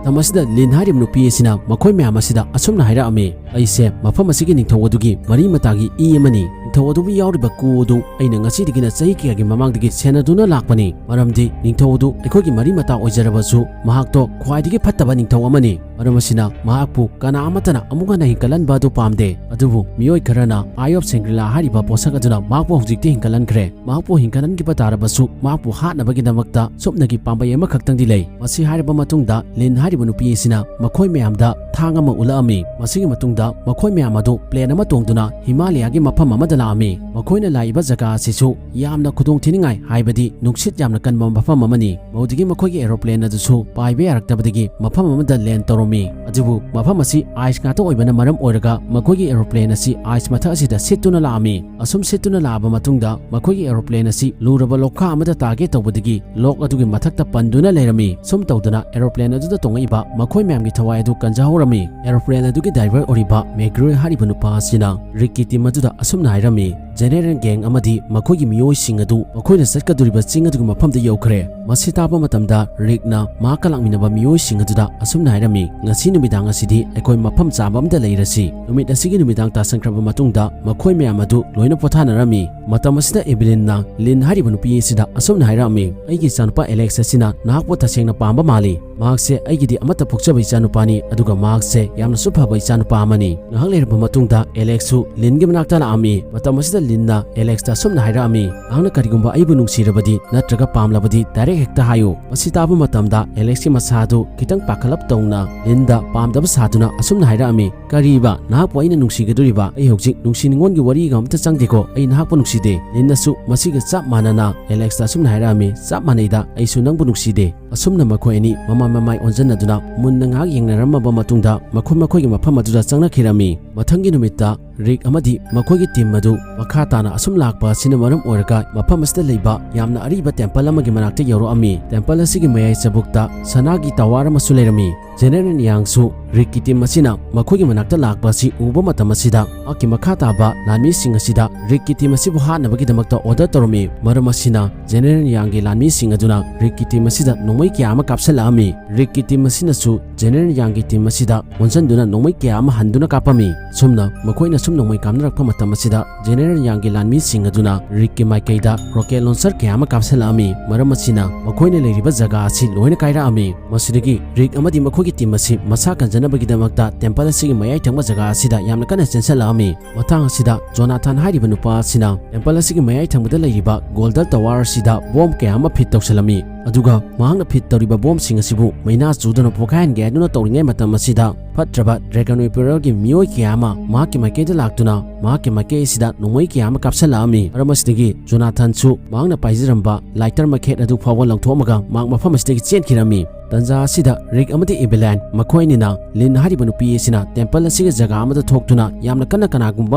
ꯃꯇꯝ ꯑꯁꯤꯗ ꯂꯤꯟ ꯍꯥꯏꯔꯤꯕ ꯅꯨꯄꯤ ꯑꯁꯤꯅ ꯃꯈꯣꯏ ꯃꯌꯥꯝ ꯑꯁꯤꯗ ꯑꯁꯨꯝꯅ ꯍꯥꯏꯔꯛꯑꯝꯃꯤ, "ꯑꯩꯁꯦ ꯃꯐꯝ ꯑꯁꯤꯒꯤ ꯅꯤꯡꯊꯧ ꯑꯗꯨꯒꯤ ꯃꯔꯤ ꯃꯇꯥꯒꯤ ꯏ ꯑꯃꯅꯤ꯫ ꯅꯤꯡꯊꯧ ꯑꯗꯨꯕꯨ ꯌꯥꯎꯔꯤꯕ ꯀꯨ ꯑꯗꯨ ꯑꯩꯅ ꯉꯁꯤꯗꯒꯤꯅ ꯆꯍꯤ ꯀꯌꯥꯒꯤ ꯃꯃꯥꯡꯗꯒꯤ ꯁꯦꯟꯅꯗꯨꯅ ꯂꯥꯛꯄꯅꯤ꯫ ꯃꯔꯝꯗꯤ ꯅꯤꯡꯊꯧ ꯑꯗꯨ ꯑꯩꯈꯣꯏꯒꯤ ꯃꯔꯤ ꯃꯇꯥ ꯑꯣꯏꯖꯔꯕꯁꯨ ꯃꯍꯥꯛꯇꯣ ꯈ꯭ꯋꯥꯏꯗꯒꯤ ꯐꯠꯇꯕ ꯅꯤꯡꯊꯧ ꯑꯃꯅꯤ꯫ ꯃꯔꯝ ꯑꯁꯤꯅ ꯃꯍꯥꯛꯄꯨ ꯀꯅꯥ ꯑꯃꯠꯇꯅ ꯑꯃꯨꯛ ꯍꯟꯅ ꯍꯤꯡꯒꯠꯍꯟꯕ ꯑꯗꯨ ꯄꯥꯝꯗꯦ꯫ ꯑꯗꯨꯕꯨ ꯃꯤꯑꯣꯏ ꯈꯔꯅ Eye of Shangri-La ꯍꯥꯏꯔꯤꯕ ꯄꯣꯠꯁꯛ ꯑꯗꯨꯅ ꯃꯍꯥꯛꯄꯨ ꯍꯧꯖꯤꯛꯇꯤ ꯍꯤꯡꯒꯠꯍꯟꯈ꯭ꯔꯦ꯫ ꯃꯍꯥꯛꯄꯨ ꯍꯤꯡꯒꯠꯍꯟꯈꯤꯕ ꯇꯥꯔꯕꯁꯨ ꯃꯍꯥꯛꯄꯨ ꯍꯥꯠꯅꯕꯒꯤꯗꯃꯛꯇ ꯁꯨꯞꯅꯒꯤ ꯄꯥꯝꯕꯩ ꯑꯃꯈꯛꯇꯪꯗꯤ ꯂꯩ꯫" ꯃꯁꯤ ꯍꯥꯏꯔꯕ ꯃꯇꯨꯡꯗ ꯂꯤꯟ ꯍꯥꯏꯔꯤꯕ ꯅꯨꯄꯤ ꯑꯁꯤꯅ ꯃꯈꯣꯏ ꯃꯌꯥꯝꯗ ꯊꯥꯡ ꯑꯃ ꯎꯠꯂꯛꯑꯝꯃꯤ꯫ ꯃꯁꯤꯒꯤ ꯃꯇꯨꯡꯗ ꯃꯈꯣꯏ ꯃꯌꯥꯝ ꯑꯗꯨ ꯄ꯭ꯂꯦꯟ ꯑꯃ ꯇꯣꯡꯗꯨꯅ ꯍꯤꯃꯥꯂꯌꯥꯒꯤ ꯃꯐꯝ ꯑꯃꯗ ꯂꯥꯛꯑꯝꯃꯤ꯫ ꯃꯈꯣꯏꯅ ꯂꯥꯛꯏꯕ ꯖꯒꯥ ꯑꯁꯤꯁꯨ ꯌꯥꯝꯅ ꯈꯨꯗꯣꯡꯊꯤꯅꯤꯡꯉꯥꯏ, ꯍꯥꯏꯕꯗꯤ ꯅꯨꯡꯁꯤꯠ ꯌꯥꯝꯅ ꯀꯟꯕ ꯃꯐꯝ ꯑꯃꯅꯤ꯫ ꯃꯗꯨꯗꯒꯤ ꯃꯈꯣꯏꯒꯤ ꯑꯦꯔꯣꯄ꯭ꯂꯦꯟ ꯑꯗꯨꯁꯨ ꯄꯥꯏꯕ ꯌꯥꯔꯛꯇꯕꯗꯒꯤ ꯃꯐꯝ ꯑꯃꯗ ꯂꯦꯟ ꯇꯧꯔꯝꯃꯤ꯫ ꯑꯗꯨꯕꯨ ꯃꯐꯝ ꯑꯁꯤ ꯑꯥꯏꯁ ꯉꯥꯛꯇ ꯑꯣꯏꯕꯅ ꯃꯔꯝ ꯑꯣꯏꯔꯒ ꯃꯈꯣꯏꯒꯤ ꯑꯦꯔꯣꯄ꯭ꯂꯦꯟ ꯑꯁꯤ ꯑꯥꯏꯁ ꯃꯊꯛ ꯑꯁꯤꯗ ꯁꯤꯠꯇꯨꯅ ꯂꯥꯛꯑꯝꯃꯤ꯫ ꯑꯁꯨꯝ ꯁꯤꯠꯇꯨꯅ ꯂꯥꯛꯑꯕ ꯃꯇꯨꯡꯗ ꯃꯈꯣꯏꯒꯤ ꯑꯦꯔꯣꯄ꯭ꯂꯦꯟ ꯑꯁꯤ ꯂꯨꯔꯕ ꯂꯣꯛꯈꯥ ꯑꯃꯗ ꯇꯥꯒꯦ ꯇꯧꯕꯗꯒꯤ ꯂꯣꯛ ꯑꯗꯨꯒꯤ ꯃꯊꯛꯇ ꯄꯟꯗꯨꯅ ꯂꯩꯔꯝꯃꯤ꯫ ꯁꯨꯝ ꯇꯧꯗꯅ ꯑꯦꯔꯣꯄ꯭ꯂꯦꯟ ꯑꯗꯨꯗ ꯇꯣꯡꯉꯛꯏꯕ ꯃꯈꯣꯏ ꯃꯌꯥꯝꯒꯤ ꯊꯋꯥꯏ ꯑꯗꯨ ꯀꯟꯖꯍꯧꯔꯝꯃꯤ꯫ ꯑꯦꯔꯣꯄ꯭ꯂꯦꯟ ꯑꯗꯨꯒꯤ ꯗ꯭ꯔꯥꯏꯚꯔ ꯑꯣꯏꯔꯤꯕ ꯃꯦꯒ꯭ꯔꯦ ꯍꯥꯏꯔꯤꯕ ꯅꯨꯄꯥ ꯑꯁꯤꯅ ꯔꯤꯛꯀꯤ ꯇꯤꯝ ꯑꯗꯨꯗ ꯑꯁꯨꯝꯅ ꯍꯥꯏꯔꯝꯃꯤ, "ꯖꯦꯅꯦꯔꯦꯜ ꯒꯦꯡ ꯑꯃꯗꯤ ꯃꯈꯣꯏꯒꯤ ꯃꯤꯑꯣꯏꯁꯤꯡ ꯑꯗꯨ ꯃꯈꯣꯏꯅ ꯆꯠꯀꯗꯧꯔꯤꯕ ꯆꯤꯡ ꯑꯗꯨꯒꯤ ꯃꯐꯝꯗ ꯌꯧꯈ꯭ꯔꯦ꯫" ꯃꯁꯤ ꯇꯥꯕ ꯃꯇꯝꯗ ꯔꯤꯛꯅ ꯃꯍꯥꯛꯀ ꯂꯥꯛꯃꯤꯟꯅꯕ ꯃꯤꯑꯣꯏꯁꯤꯡ ꯑꯗꯨꯗ ꯑꯁꯨꯝꯅ ꯍꯥꯏꯔꯝꯃꯤ, "ꯉꯁꯤ ꯅꯨꯃꯤꯗꯥꯡ ꯑꯁꯤꯗꯤ ꯑꯩꯈꯣꯏ ꯃꯐꯝ ꯆꯥꯕ ꯑꯃꯗ ꯂꯩꯔꯁꯤ꯫ ꯅꯨꯃꯤꯠ ꯑꯁꯤꯒꯤ ꯅꯨꯃꯤꯗꯥꯡ ꯇꯥꯁꯟꯈ꯭ꯔꯕ ꯃꯇꯨꯡꯗ ꯃꯈꯣꯏ ꯃꯌꯥꯝ ꯑꯗꯨ ꯂꯣꯏꯅ ꯄꯣꯊꯥꯅꯔꯝꯃꯤ꯫" ꯃꯇꯝ ꯑꯁꯤꯗ ꯏꯕꯦꯂꯤꯟꯅ ꯂꯤꯟ ꯍꯥꯏꯔꯤꯕ ꯅꯨꯄꯤ ꯑꯁꯤꯗ ꯑꯁꯨꯝꯅ ꯍꯥꯏꯔꯛꯑꯝꯃꯤ, "ꯑꯩꯒꯤ ꯏꯆꯥꯅꯨꯄꯥ ꯑꯦꯂꯦꯛꯁ ꯑꯁꯤꯅ ꯅꯍꯥꯛꯄꯨ ꯇꯁꯦꯡꯅ ꯄꯥꯝꯕ ꯃꯥꯜꯂꯤ꯫ ꯃꯍꯥꯛꯁꯦ ꯑꯩꯒꯤꯗꯤ ꯑꯃꯠꯇ ꯄꯣꯛꯆꯕ ꯏꯆꯥꯅꯨꯄꯥꯅꯤ, ꯑꯗꯨꯒ ꯃꯍꯥꯛꯁꯦ ꯌꯥꯝꯅꯁꯨ ꯐꯕ ꯏꯆꯥꯅꯨꯄꯥ ꯑꯃꯅꯤ꯫" ꯉꯥꯏꯍꯥꯛ ꯂꯩꯔꯕ ꯃꯇꯨꯡꯗ ꯑꯦꯂꯦꯛꯁꯁꯨ ꯂꯤꯟꯒꯤ ꯃꯅꯥꯛꯇ ꯂꯥꯛꯑꯝꯃꯤ꯫ ꯃꯇꯝ ꯑꯁꯤꯗ ꯂꯤꯟꯅ ꯑꯦꯂꯦꯛꯁꯇ ꯑꯁꯨꯝꯅ ꯍꯥꯏꯔꯛꯑꯝꯃꯤ, "ꯅꯍꯥꯛꯅ ꯀꯔꯤꯒꯨꯝꯕ ꯑꯩꯕꯨ ꯅꯨꯡꯁꯤꯔꯕꯗꯤ ꯅꯠꯇ꯭ꯔꯒ ꯄꯥꯝꯂꯕꯗꯤ ꯗꯥꯏꯔꯦꯛ ꯍꯦꯛꯇ ꯍꯥꯏꯌꯨ꯫" ꯃꯁꯤ ꯇꯥꯕ ꯃꯇꯝꯗ ꯑꯦꯂꯦꯛꯁꯀꯤ ꯃꯁꯥꯗꯨ ꯈꯤꯇꯪ ꯄꯥꯈꯠꯂꯞ ꯇꯧꯅ ꯂꯤꯟꯗ ꯄꯥꯝꯗꯕ ꯁꯥꯗꯨꯅ ꯑꯁꯨꯝꯅ ꯍꯥꯏꯔꯛꯑꯝꯃꯤ, "ꯀꯔꯤꯕ? ꯅꯍꯥꯛꯄꯨ ꯑꯩꯅ ꯅꯨꯡꯁꯤꯒꯗꯣꯔꯤꯕ? ꯑꯩ ꯍꯧꯖꯤꯛ ꯅꯨꯡꯁꯤ ꯅꯨꯡꯉꯣꯟꯒꯤ ꯋꯥꯔꯤꯒ ꯑꯝꯇ ꯆꯪꯗꯦꯀꯣ꯫ ꯑꯩ ꯅꯍꯥꯛꯄꯨ ꯅꯨꯡꯁꯤꯗꯦ꯫" ꯂꯤꯟꯅꯁꯨ ꯃꯁꯤꯒ ꯆꯞ ꯃꯥꯟꯅꯅ ꯑꯦꯂꯦꯛꯁꯇ ꯑꯁꯨꯝꯅ ꯍꯥꯏꯔꯛꯑꯝꯃꯤ, "ꯆꯞ ꯃꯥꯟꯅꯩꯗ, ꯑꯩꯁꯨ ꯅꯪꯕꯨ ꯅꯨꯡꯁꯤꯗꯦ꯫" ꯑꯁꯨꯝꯅ ꯃꯈꯣꯏ ꯑꯅꯤ ꯃꯃꯥꯏ ꯃꯃꯥꯏ ꯑꯣꯟꯁꯤꯟꯅꯗꯨꯅ ꯃꯨꯟꯅ ꯉꯥꯏꯍꯥꯛ ꯌꯦꯡꯅꯔꯝꯃꯕ ꯃꯇꯨꯡꯗ ꯃꯈꯣꯏ ꯃꯈꯣꯏꯒꯤ ꯃꯐꯝ ꯑꯗꯨꯗ ꯆꯪꯅꯈꯤꯔꯝꯃꯤ꯫ ꯃꯊꯪꯒꯤ ꯅꯨꯃꯤꯠꯇ ꯔꯤꯛ ꯑꯃꯗꯤ ꯃꯈꯣꯏꯒꯤ ꯇꯤꯝ ꯑꯗꯨ ꯃꯈꯥ ꯇꯥꯅ ꯑꯁꯨꯝ ꯂꯥꯛꯄ ꯑꯁꯤꯅ ꯃꯔꯝ ꯑꯣꯏꯔꯒ ꯃꯐꯝ ꯑꯁꯤꯗ ꯂꯩꯕ ꯌꯥꯝꯅ ꯑꯔꯤꯕ ꯇꯦꯝꯄꯜ ꯑꯃꯒꯤ ꯃꯅꯥꯛꯇ ꯌꯧꯔꯛꯑꯝꯃꯤ꯫ ꯇꯦꯝꯄꯜ ꯑꯁꯤꯒꯤ ꯃꯌꯥꯏ ꯆꯕꯨꯛꯇ ꯁꯅꯥꯒꯤ ꯇꯋꯥꯔ ꯑꯃꯁꯨ ꯂꯩꯔꯝꯃꯤ꯫ ꯖꯦꯅꯦꯔꯦꯜ ꯌꯥꯡꯁꯨ ꯔꯤꯛꯀꯤ ꯇꯤꯝ ꯑꯁꯤꯅ ꯃꯈꯣꯏꯒꯤ ꯃꯅꯥꯛꯇ ꯂꯥꯛꯄ ꯑꯁꯤ ꯎꯕ ꯃꯇꯝ ꯑꯁꯤꯗ ꯃꯍꯥꯛꯀꯤ ꯃꯈꯥ ꯇꯥꯕ ꯂꯥꯟꯃꯤꯁꯤꯡ ꯑꯁꯤꯗ ꯔꯤꯛꯀꯤ ꯇꯤꯝ ꯑꯁꯤꯕꯨ ꯍꯥꯠꯅꯕꯒꯤꯗꯃꯛꯇ ꯑꯣꯔꯗꯔ ꯇꯧꯔꯝꯃꯤ꯫ ꯃꯔꯝ ꯑꯁꯤꯅ ꯖꯦꯅꯦꯔꯦꯜ ꯌꯥꯡꯒꯤ ꯂꯥꯟꯃꯤꯁꯤꯡ ꯑꯗꯨꯅ ꯔꯤꯛꯀꯤ ꯇꯤꯝ ꯑꯁꯤꯗ ꯅꯣꯡꯃꯩ ꯀꯌꯥ ꯑꯃ ꯀꯥꯞꯁꯤꯜꯂꯛꯑꯝꯃꯤ꯫ ꯔꯤꯛꯀꯤ ꯇꯤꯝ ꯑꯁꯤꯅꯁꯨ ꯖꯦꯅꯦꯔꯦꯜ ꯌꯥꯡꯒꯤ ꯇꯤꯝ ꯑꯁꯤꯗ ꯑꯣꯟꯁꯤꯟꯗꯨꯅ ꯅꯣꯡꯃꯩ ꯀꯌꯥ ꯑꯃ ꯍꯟꯗꯨꯅ ꯀꯥꯞꯄꯝꯃꯤ꯫ ꯁꯨꯝꯅ ꯃꯈꯣꯏꯅ ꯁꯨꯝ ꯅꯣꯡꯃꯩ ꯀꯥꯞꯅꯔꯛꯄ ꯃꯇꯝ ꯑꯁꯤꯗ ꯖꯦꯅꯦꯔꯦꯜ ꯌꯥꯡꯒꯤ ꯂꯥꯟꯃꯤꯁꯤꯡ ꯑꯗꯨꯅ ꯔꯤꯛꯀꯤ ꯃꯥꯏꯀꯩꯗ ꯔꯣꯀꯦꯠ ꯂꯣꯟꯆꯔ ꯀꯌꯥ ꯑꯃ ꯀꯥꯞꯁꯤꯜꯂꯛꯑꯝꯃꯤ꯫ ꯃꯔꯝ ꯑꯁꯤꯅ ꯃꯈꯣꯏꯅ ꯂꯩꯔꯤꯕ ꯖꯒꯥ ꯑꯁꯤ ꯂꯣꯏꯅ ꯀꯥꯏꯔꯛꯑꯝꯃꯤ꯫ ꯃꯁꯤꯗꯒꯤ ꯔꯤꯛ ꯑꯃꯗꯤ ꯃꯈꯣꯏꯒꯤ ꯇꯤꯝ ꯑꯁꯤ ꯃꯁꯥ ꯀꯟꯖꯅꯕꯒꯤꯗꯃꯛꯇ ꯇꯦꯝꯄꯜ ꯑꯁꯤꯒꯤ ꯃꯌꯥꯏ ꯊꯪꯕ ꯖꯒꯥ ꯑꯁꯤꯗ ꯌꯥꯝꯅ ꯀꯟꯅ ꯆꯦꯟꯁꯤꯜꯂꯛꯑꯝꯃꯤ꯫ ꯃꯇꯥꯡ ꯑꯁꯤꯗ ꯖꯣꯅꯥꯊꯟ ꯍꯥꯏꯔꯤꯕ ꯅꯨꯄꯥ ꯑꯁꯤꯅ ꯇꯦꯝꯄꯜ ꯑꯁꯤꯒꯤ ꯃꯌꯥꯏ ꯊꯪꯕꯗ ꯂꯩꯔꯤꯕ ꯒꯣꯜꯗꯜ ꯇꯋꯥꯔ ꯑꯁꯤꯗ ꯕꯣꯝ ꯀꯌꯥ ꯑꯃ ꯐꯤꯠ ꯇꯧꯁꯤꯜꯂꯝꯃꯤ꯫ ꯑꯗꯨꯒ ꯃꯍꯥꯛꯅ ꯐꯤꯠ ꯇꯧꯔꯤꯕ ꯕꯣꯝꯁꯤꯡ ꯑꯁꯤꯕꯨ ꯃꯩꯅꯥ ꯆꯨꯗꯨꯅ ꯄꯣꯈꯥꯏꯍꯟꯒꯦ ꯍꯥꯏꯗꯨꯅ ꯇꯧꯔꯤꯉꯩ ꯃꯇꯝ ꯑꯁꯤꯗ ꯐꯠꯇ꯭ꯔꯕ ꯗ꯭ꯔꯦꯒꯟ ꯑꯦꯝꯄꯦꯔꯔꯒꯤ ꯃꯤꯑꯣꯏ ꯀꯌꯥ ꯑꯃ ꯃꯍꯥꯛꯀꯤ ꯃꯥꯏꯀꯩꯗ ꯂꯥꯛꯇꯨꯅ ꯃꯍꯥꯛꯀꯤ ꯃꯥꯏꯀꯩ ꯑꯁꯤꯗ ꯅꯣꯡꯃꯩ ꯀꯌꯥ ꯑꯃ ꯀꯥꯞꯁꯤꯜꯂꯛꯑꯝꯃꯤ꯫ ꯃꯔꯝ ꯑꯁꯤꯗꯒꯤ ꯖꯣꯅꯥꯊꯟꯁꯨ ꯃꯍꯥꯛꯅ ꯄꯥꯏꯖꯔꯝꯕ ꯂꯥꯏꯇꯔ ꯃꯩꯈꯦꯠ ꯑꯗꯨ ꯐꯥꯎꯕ ꯂꯪꯊꯣꯛꯑꯝꯃꯒ ꯃꯍꯥꯛ ꯃꯐꯝ ꯑꯁꯤꯗꯒꯤ ꯆꯦꯟꯈꯤꯔꯝꯃꯤ꯫ ꯇꯟꯖꯥ ꯑꯁꯤꯗ ꯔꯤꯛ ꯑꯃꯗꯤ ꯏꯕꯦꯂꯥꯏꯟ ꯃꯈꯣꯏ ꯑꯅꯤꯅ ꯂꯤꯟ ꯍꯥꯏꯔꯤꯕ ꯅꯨꯄꯤ ꯑꯁꯤꯅ ꯇꯦꯝꯄꯜ ꯑꯁꯤꯒꯤ ꯖꯒꯥ ꯑꯃꯗ ꯊꯣꯛꯇꯨꯅ ꯌꯥꯝꯅ ꯀꯟꯅ ꯀꯅꯥꯒꯨꯝꯕ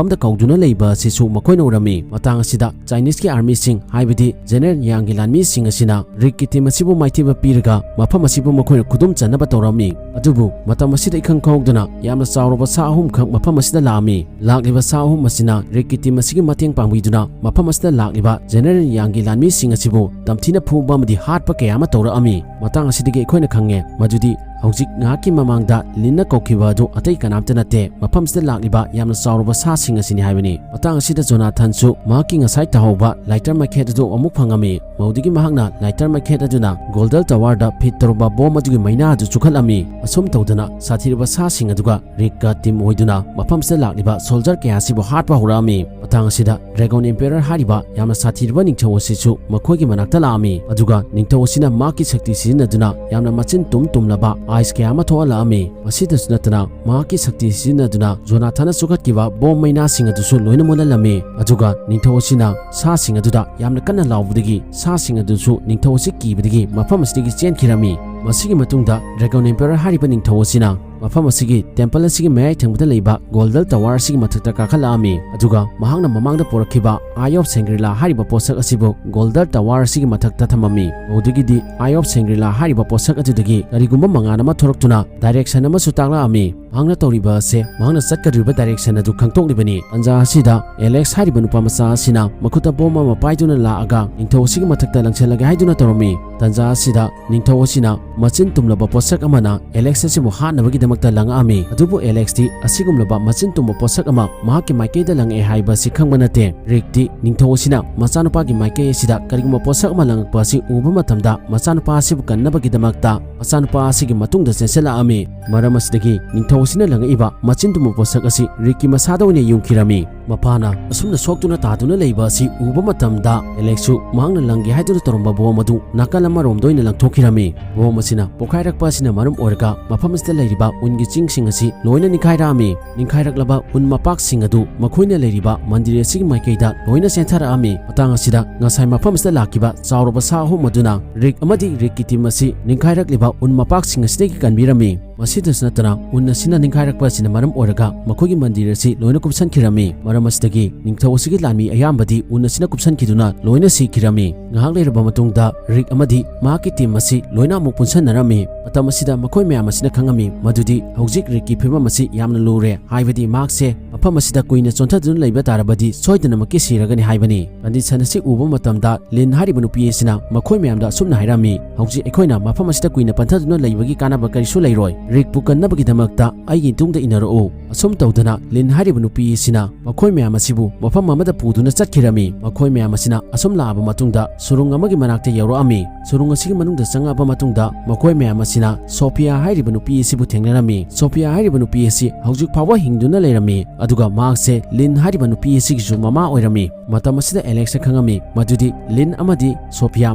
ꯑꯃꯗ ꯀꯧꯗꯨꯅ ꯂꯩꯕ ꯑꯁꯤꯁꯨ ꯃꯈꯣꯏꯅ ꯎꯔꯝꯃꯤ꯫ ꯃꯇꯥꯡ ꯑꯁꯤꯗ ꯆꯥꯏꯅꯤꯁꯀꯤ ꯑꯥꯔꯃꯤꯁꯤꯡ, ꯍꯥꯏꯕꯗꯤ ꯖꯦꯅꯦꯔꯦꯜ ꯌꯥꯡꯒꯤ ꯂꯥꯟꯃꯤꯁꯤꯡ ꯑꯁꯤꯅ ꯔꯤꯛꯀꯤ ꯇꯤꯝ ꯑꯁꯤꯕꯨ ꯃꯥꯏꯊꯤꯕ ꯄꯤꯔꯒ ꯃꯐꯝ ꯑꯁꯤꯕꯨ ꯃꯈꯣꯏꯅ ꯈꯨꯗꯨꯝ ꯆꯟꯅꯕ ꯇꯧꯔꯝꯃꯤ꯫ ꯑꯗꯨꯕꯨ ꯃꯇꯝ ꯑꯁꯤꯗ ꯏꯈꯪ ꯈꯪꯍꯧꯗꯅ ꯌꯥꯝꯅ ꯆꯥꯎꯔꯕ ꯁꯥ ꯑꯍꯨꯝꯈꯛ ꯃꯐꯝ ꯑꯁꯤꯗ ꯂꯥꯛꯑꯝꯃꯤ꯫ ꯂꯥꯛꯂꯤꯕ ꯁꯥ ꯑꯍꯨꯝ ꯑꯁꯤꯅ ꯔꯤꯛꯀꯤ ꯇꯤꯝ ꯑꯁꯤꯒꯤ ꯃꯇꯦꯡ ꯄꯥꯡꯕꯤꯗꯨꯅ ꯃꯐꯝ ꯑꯁꯤꯗ ꯂꯥꯛꯂꯤꯕ ꯖꯦꯅꯦꯔꯦꯜ ꯌꯥꯡꯒꯤ ꯂꯥꯟꯃꯤꯁꯤꯡ ꯑꯁꯤꯕꯨ ꯇꯝꯊꯤꯅ ꯐꯨꯕ ꯑꯃꯗꯤ ꯍꯥꯠꯄ ꯀꯌꯥ ꯑꯃ ꯇꯧꯔꯛꯑꯝꯃꯤ꯫ ꯃꯇꯥꯡ ꯑꯁꯤꯗꯒꯤ ꯑꯩꯈꯣꯏꯅ ꯈꯪꯉꯦ ꯃꯗꯨꯗꯤ ꯍꯧꯖꯤꯛ ꯉꯥꯏꯍꯥꯛꯀꯤ ꯃꯃꯥꯡꯗ ꯂꯤꯟꯅ ꯀꯧꯈꯤꯕ ꯑꯗꯨ ꯑꯇꯩ ꯀꯅꯥꯝꯇ ꯅꯠꯇꯦ, ꯃꯐꯝꯁꯤꯗ ꯂꯥꯛꯂꯤꯕ ꯌꯥꯝꯅ ꯆꯥꯎꯔꯕ ꯁꯥꯁꯤꯡ ꯑꯁꯤꯅꯤ ꯍꯥꯏꯕꯅꯤ꯫ ꯃꯇꯥꯡ ꯑꯁꯤꯗ ꯖꯣꯅꯥꯊꯟꯁꯨ ꯃꯍꯥꯛꯀꯤ ꯉꯁꯥꯏ ꯇꯥꯍꯧꯕ ꯂꯥꯏꯇꯔ ꯃꯩꯈꯦꯠ ꯑꯗꯨ ꯑꯃꯨꯛ ꯐꯪꯉꯝꯃꯤ꯫ ꯃꯗꯨꯗꯒꯤ ꯃꯍꯥꯛꯅ ꯂꯥꯏꯇꯔ ꯃꯩꯈꯦꯠ ꯑꯗꯨꯅ ꯒꯣꯜꯗꯜ ꯇꯋꯥꯔꯗ ꯐꯤꯠ ꯇꯧꯔꯕ ꯕꯣꯝ ꯑꯗꯨꯒꯤ ꯃꯩꯅꯥ ꯑꯗꯨ ꯆꯨꯈꯠꯂꯝꯃꯤ꯫ ꯑꯁꯨꯝ ꯇꯧꯗꯅ ꯁꯥꯊꯤꯔꯕ ꯁꯥꯁꯤꯡ ꯑꯗꯨꯒ ꯔꯤꯛꯀ ꯇꯤꯝ ꯑꯣꯏꯗꯨꯅ ꯃꯐꯝꯁꯤꯗ ꯂꯥꯛꯂꯤꯕ ꯁꯣꯜꯖꯔ ꯀꯌꯥ ꯑꯁꯤꯕꯨ ꯍꯥꯠꯄ ꯍꯧꯔꯛꯑꯝꯃꯤ꯫ ꯃꯇꯥꯡ ꯑꯁꯤꯗ ꯗ꯭ꯔꯦꯒꯣꯟ ꯑꯦꯝꯄꯦꯔꯔ ꯍꯥꯏꯔꯤꯕ ꯌꯥꯝꯅ ꯁꯥꯊꯤꯔꯕ ꯅꯤꯡꯊꯧ ꯑꯁꯤꯁꯨ ꯃꯈꯣꯏꯒꯤ ꯃꯅꯥꯛꯇ ꯂꯥꯛꯑꯝꯃꯤ꯫ ꯑꯗꯨꯒ ꯅꯤꯡꯊꯧ ꯑꯁꯤꯅ ꯃꯍꯥꯛꯀꯤ ꯁꯛꯇꯤ ꯁꯤꯖꯤꯟꯅꯗꯨꯅ ꯌꯥꯝꯅ ꯃꯆꯤꯟ ꯇꯨꯝ ꯇꯨꯝꯂꯕ ꯑꯥꯏꯁ ꯀꯌꯥ ꯑꯃ ꯊꯣꯛꯍꯜꯂꯛꯑꯝꯃꯤ꯫ ꯃꯁꯤꯗꯁꯨ ꯅꯠꯇꯅ ꯃꯍꯥꯛꯀꯤ ꯁꯛꯇꯤ ꯁꯤꯖꯤꯟꯅꯗꯨꯅ ꯖꯣꯅꯥꯊꯟꯅ ꯆꯨꯈꯠꯈꯤꯕ ꯕꯣꯝ ꯃꯩꯅꯥꯁꯤꯡ ꯑꯗꯨꯁꯨ ꯂꯣꯏꯅ ꯃꯨꯠꯍꯜꯂꯝꯃꯤ꯫ ꯑꯗꯨꯒ ꯅꯤꯡꯊꯧ ꯑꯁꯤꯅ ꯁꯥꯁꯤꯡ ꯑꯗꯨꯗ ꯌꯥꯝꯅ ꯀꯟꯅ ꯂꯥꯎꯕꯗꯒꯤ ꯁꯥꯁꯤꯡ ꯑꯗꯨꯁꯨ ꯅꯤꯡꯊꯧ ꯑꯁꯤ ꯀꯤꯕꯗꯒꯤ ꯃꯐꯝ ꯑꯁꯤꯗꯒꯤ ꯆꯦꯟꯈꯤꯔꯝꯃꯤ꯫ ꯃꯁꯤꯒꯤ ꯃꯇꯨꯡꯗ ꯗ꯭ꯔꯦꯒꯣꯟ ꯑꯦꯝꯄꯦꯔꯔ ꯍꯥꯏꯔꯤꯕ ꯅꯤꯡꯊꯧ ꯑꯁꯤꯅ ꯃꯐꯝ ꯑꯁꯤꯒꯤ ꯇꯦꯝꯄꯜ ꯑꯁꯤꯒꯤ ꯃꯌꯥꯏ ꯊꯪꯕꯗ ꯂꯩꯕ ꯒꯣꯜꯗꯜ ꯇꯋꯥꯔ ꯑꯁꯤꯒꯤ ꯃꯊꯛꯇ ꯀꯥꯈꯠꯂꯛꯑꯝꯃꯤ, ꯑꯗꯨꯒ ꯃꯍꯥꯛꯅ ꯃꯃꯥꯡꯗ ꯄꯨꯔꯛꯈꯤꯕ ꯑꯥꯏ ꯑꯣꯐ ꯁꯦꯡꯒ꯭ꯔꯤꯂꯥ ꯍꯥꯏꯔꯤꯕ ꯄꯣꯠꯁꯛ ꯑꯁꯤꯕꯨ ꯒꯣꯜꯗꯜ ꯇꯋꯥꯔ ꯑꯁꯤꯒꯤ ꯃꯊꯛꯇ ꯊꯝꯃꯝꯃꯤ꯫ ꯃꯗꯨꯗꯒꯤꯗꯤ ꯑꯥꯏ ꯑꯣꯐ ꯁꯦꯡꯒ꯭ꯔꯤꯂꯥ ꯍꯥꯏꯔꯤꯕ ꯄꯣꯠꯁꯛ ꯑꯗꯨꯗꯒꯤ ꯀꯔꯤꯒꯨꯝꯕ ꯃꯉꯥꯜ ꯑꯃ ꯊꯣꯔꯛꯇꯨꯅ ꯗꯥꯏꯔꯦꯛꯁꯟ ꯑꯃꯁꯨ ꯇꯥꯛꯂꯛꯑꯝꯃꯤ꯫ ꯃꯍꯥꯛꯅ ꯇꯧꯔꯤꯕ ꯑꯁꯦ ꯃꯍꯥꯛꯅ ꯆꯠꯀꯗꯧꯔꯤꯕ ꯗꯥꯏꯔꯦꯛꯁꯟ ꯑꯗꯨ ꯈꯪꯗꯣꯛꯂꯤꯕꯅꯤ꯫ ꯇꯟꯖꯥ ꯑꯁꯤꯗ ꯑꯦꯂꯦꯛꯁ ꯍꯥꯏꯔꯤꯕ ꯅꯨꯄꯥ ꯃꯆꯥ ꯑꯁꯤꯅ ꯃꯈꯨꯠꯇ ꯕꯣꯝ ꯑꯃ ꯄꯥꯏꯗꯨꯅ ꯂꯥꯛꯑꯒ ꯅꯤꯡꯊꯧ ꯑꯁꯤꯒꯤ ꯃꯊꯛꯇ ꯂꯪꯁꯤꯜꯂꯒꯦ ꯍꯥꯏꯗꯨꯅ ꯇꯧꯔꯝꯃꯤ꯫ ꯇꯟꯖꯥ ꯑꯁꯤꯗ ꯅꯤꯡꯊꯧ ꯑꯁꯤꯅ ꯃꯆꯤꯟ ꯇꯨꯝꯂꯕ ꯄꯣꯠꯁꯛ ꯑꯃꯅ ꯑꯦꯂꯦꯛꯁ ꯑꯁꯤꯕꯨ ꯍꯥꯠꯅꯕꯒꯤꯗꯃꯛꯇ ꯂꯪꯉꯛꯑꯝꯃꯤ꯫ ꯑꯗꯨꯕꯨ ꯑꯦꯂꯦꯛꯁꯇꯤ ꯑꯁꯤꯒꯨꯝꯂꯕ ꯃꯆꯤꯟ ꯇꯨꯝꯕ ꯄꯣꯠꯁꯛ ꯑꯃ ꯃꯍꯥꯛꯀꯤ ꯃꯥꯏꯀꯩꯗ ꯂꯪꯉꯛꯑꯦ ꯍꯥꯏꯕ ꯑꯁꯤ ꯈꯪꯕ ꯅꯠꯇꯦ꯫ ꯔꯤꯛꯇꯤ ꯅꯤꯡꯊꯧ ꯑꯁꯤꯅ ꯃꯆꯥꯅꯨꯄꯥꯒꯤ ꯃꯥꯏꯀꯩ ꯑꯁꯤꯗ ꯀꯔꯤꯒꯨꯝꯕ ꯄꯣꯠꯁꯛ ꯑꯃ ꯂꯪꯉꯛꯄ ꯑꯁꯤ ꯎꯕ ꯃꯇꯝꯗ ꯃꯆꯥꯅꯨꯄꯥ ꯑꯁꯤꯕꯨ ꯀꯟꯅꯕꯒꯤꯗꯃꯛꯇ ꯃꯆꯥꯅꯨꯄꯥ ꯑꯁꯤꯒꯤ ꯃꯇꯨꯡꯗ ꯆꯦꯟꯁꯤꯜꯂꯛꯑꯝꯃꯤ꯫ ꯃꯔꯝ ꯑꯁꯤꯗꯒꯤ ꯅꯤꯡꯊꯧ ꯑꯁꯤꯅ ꯂꯪꯉꯛꯏꯕ ꯃꯆꯤꯟ ꯇꯨꯝꯕ ꯄꯣꯠꯁꯛ ꯑꯁꯤ ꯔꯤꯛꯀꯤ ꯃꯁꯥꯗ ꯑꯣꯏꯅ ꯌꯨꯡꯈꯤꯔꯝꯃꯤ꯫ ꯃꯄꯥꯅ ꯑꯁꯨꯝꯅ ꯁꯣꯛꯇꯨꯅ ꯇꯥꯗꯨꯅ ꯂꯩꯕ ꯑꯁꯤ ꯎꯕ ꯃꯇꯝꯗ ꯑꯦꯂꯦꯛꯁꯁꯨ ꯃꯍꯥꯛꯅ ꯂꯪꯒꯦ ꯍꯥꯏꯗꯨꯅ ꯇꯧꯔꯝꯕ ꯕꯣꯝ ꯑꯗꯨ ꯅꯥꯀꯜ ꯑꯃꯔꯣꯝꯗ ꯑꯣꯏꯅ ꯂꯪꯊꯣꯛꯈꯤꯔꯝꯃꯤ꯫ ꯕꯣꯝ ꯑꯁꯤꯅ ꯄꯣꯈꯥꯏꯔꯛꯄ ꯑꯁꯤꯅ ꯃꯔꯝ ꯑꯣꯏꯔꯒ ꯃꯐꯝ ꯑꯁꯤꯗ ꯂꯩꯔꯤꯕ ꯎꯟꯒꯤ ꯆꯤꯡꯁꯤꯡ ꯑꯁꯤ ꯂꯣꯏꯅ ꯅꯤꯡꯈꯥꯏꯔꯛꯑꯝꯃꯤ꯫ ꯅꯤꯡꯈꯥꯏꯔꯛꯂꯕ ꯎꯟ ꯃꯄꯥꯛꯁꯤꯡ ꯑꯗꯨ ꯃꯈꯣꯏꯅ ꯂꯩꯔꯤꯕ ꯃꯟꯗꯤꯔ ꯑꯁꯤꯒꯤ ꯃꯥꯏꯀꯩꯗ ꯂꯣꯏꯅ ꯆꯦꯟꯊꯔꯛꯑꯝꯃꯤ꯫ ꯃꯇꯥꯡ ꯑꯁꯤꯗ ꯉꯁꯥꯏ ꯃꯐꯝ ꯑꯁꯤꯗ ꯂꯥꯛꯈꯤꯕ ꯆꯥꯎꯔꯕ ꯁꯥ ꯑꯍꯨꯝ ꯑꯗꯨꯅ ꯔꯤꯛ ꯑꯃꯗꯤ ꯔꯤꯛꯀꯤ ꯇꯤꯝ ꯑꯁꯤ ꯅꯤꯡꯈꯥꯏꯔꯛꯂꯤꯕ ꯎꯟ ꯃꯄꯥꯛꯁꯤꯡ ꯑꯁꯤꯗꯒꯤ ꯀꯟꯕꯤꯔꯝꯃꯤ꯫ ꯃꯁꯤꯗꯁꯨ ꯅꯠꯇꯅ ꯎꯟ ꯑꯁꯤꯅ ꯅꯤꯡꯈꯥꯏꯔꯛꯄ ꯑꯁꯤꯅ ꯃꯔꯝ ꯑꯣꯏꯔꯒ ꯃꯈꯣꯏꯒꯤ ꯃꯟꯗꯤꯔ ꯑꯁꯤ ꯂꯣꯏꯅ ꯀꯨꯞꯁꯟꯈꯤꯔꯝꯃꯤ꯫ ꯃꯔꯝ ꯑꯁꯤꯗꯒꯤ ꯅꯤꯡꯊꯧ ꯑꯁꯤꯒꯤ ꯂꯥꯟꯃꯤ ꯑꯌꯥꯝꯕꯗꯤ ꯎꯟ ꯑꯁꯤꯅ ꯀꯨꯞꯁꯟꯈꯤꯗꯨꯅ ꯂꯣꯏꯅ ꯁꯤꯈꯤꯔꯝꯃꯤ꯫ ꯉꯥꯏꯍꯥꯛ ꯂꯩꯔꯕ ꯃꯇꯨꯡꯗ ꯔꯤꯛ ꯑꯃꯗꯤ ꯃꯍꯥꯛꯀꯤ ꯇꯤꯝ ꯑꯁꯤ ꯂꯣꯏꯅ ꯑꯃꯨꯛ ꯄꯨꯟꯁꯟꯅꯔꯝꯃꯤ꯫ ꯃꯇꯝ ꯑꯁꯤꯗ ꯃꯈꯣꯏ ꯃꯌꯥꯝ ꯑꯁꯤꯅ ꯈꯪꯉꯝꯃꯤ ꯃꯗꯨꯗꯤ ꯍꯧꯖꯤꯛ ꯔꯤꯛꯀꯤ ꯐꯤꯕꯝ ꯑꯁꯤ ꯌꯥꯝꯅ ꯂꯨꯔꯦ, ꯍꯥꯏꯕꯗꯤ ꯃꯍꯥꯛꯁꯦ ꯃꯐꯝ ꯑꯁꯤꯗ ꯀꯨꯏꯅ ꯆꯣꯟꯊꯗꯨꯅ ꯂꯩꯕ ꯇꯥꯔꯕꯗꯤ ꯁꯣꯏꯗꯅꯃꯛꯀꯤ ꯁꯤꯔꯒꯅꯤ ꯍꯥꯏꯕꯅꯤ꯫ ꯀꯟꯗꯤꯁꯟ ꯑꯁꯤ ꯎꯕ ꯃꯇꯝꯗ ꯂꯤꯟ ꯍꯥꯏꯔꯤꯕ ꯅꯨꯄꯤ ꯑꯁꯤꯅ ꯃꯈꯣꯏ ꯃꯌꯥꯝꯗ ꯑꯁꯨꯝꯅ ꯍꯥꯏꯔꯝꯃꯤ, "ꯍꯧꯖꯤꯛ ꯑꯩꯈꯣꯏꯅ ꯃꯐꯝ ꯑꯁꯤꯗ ꯀꯨꯏꯅ ꯄꯟꯊꯗꯨꯅ ꯂꯩꯕꯒꯤ ꯀꯥꯟꯅꯕ ꯀꯔꯤꯁꯨ ꯂꯩꯔꯣꯏ꯫ ꯔꯤꯛꯄꯨ ꯀꯟꯅꯕꯒꯤꯗꯃꯛꯇ ꯑꯩꯒꯤ ꯇꯨꯡꯗ ꯏꯟꯅꯔꯛꯎ꯫" ꯑꯁꯨꯝ ꯇꯧꯗꯅ ꯂꯤꯟ ꯍꯥꯏꯔꯤꯕ ꯅꯨꯄꯤ ꯑꯁꯤꯅ ꯃꯈꯣꯏ ꯃꯌꯥꯝ ꯑꯁꯤꯕꯨ ꯃꯐꯝ ꯑꯃꯗ ꯄꯨꯗꯨꯅ ꯆꯠꯈꯤꯔꯝꯃꯤ꯫ ꯃꯈꯣꯏ ꯃꯌꯥꯝ ꯑꯁꯤꯅ ꯑꯁꯨꯝ ꯂꯥꯛꯑꯕ ꯃꯇꯨꯡꯗ ꯁꯨꯔꯨꯡ ꯑꯃꯒꯤ ꯃꯅꯥꯛꯇ ꯌꯧꯔꯛꯑꯝꯃꯤ꯫ ꯁꯨꯔꯨꯡ ꯑꯁꯤꯒꯤ ꯃꯅꯨꯡꯗ ꯆꯪꯉꯛꯑꯕ ꯃꯇꯨꯡꯗ ꯃꯈꯣꯏ ꯃꯌꯥꯝ ꯑꯁꯤꯅ ꯁꯣꯐꯤꯌꯥ ꯍꯥꯏꯔꯤꯕ ꯅꯨꯄꯤ ꯑꯁꯤꯕꯨ ꯊꯦꯡꯅꯔꯝꯃꯤ꯫ ꯁꯣꯐꯤꯌꯥ ꯍꯥꯏꯔꯤꯕ ꯅꯨꯄꯤ ꯑꯁꯤ ꯍꯧꯖꯤꯛ ꯐꯥꯎꯕ ꯍꯤꯡꯗꯨꯅ ꯂꯩꯔꯝꯃꯤ, ꯑꯗꯨꯒ ꯃꯍꯥꯛꯁꯦ ꯂꯤꯟ ꯍꯥꯏꯔꯤꯕ ꯅꯨꯄꯤ ꯑꯁꯤꯒꯤꯁꯨ ꯃꯃꯥ ꯑꯣꯏꯔꯝꯃꯤ꯫ ꯃꯇꯝ ꯑꯁꯤꯗ ꯑꯦꯂꯦꯛꯁꯅ ꯈꯪꯉꯝꯃꯤ ꯃꯗꯨꯗꯤ ꯂꯤꯟ ꯑꯃꯗꯤ ꯁꯣꯐꯤꯌꯥ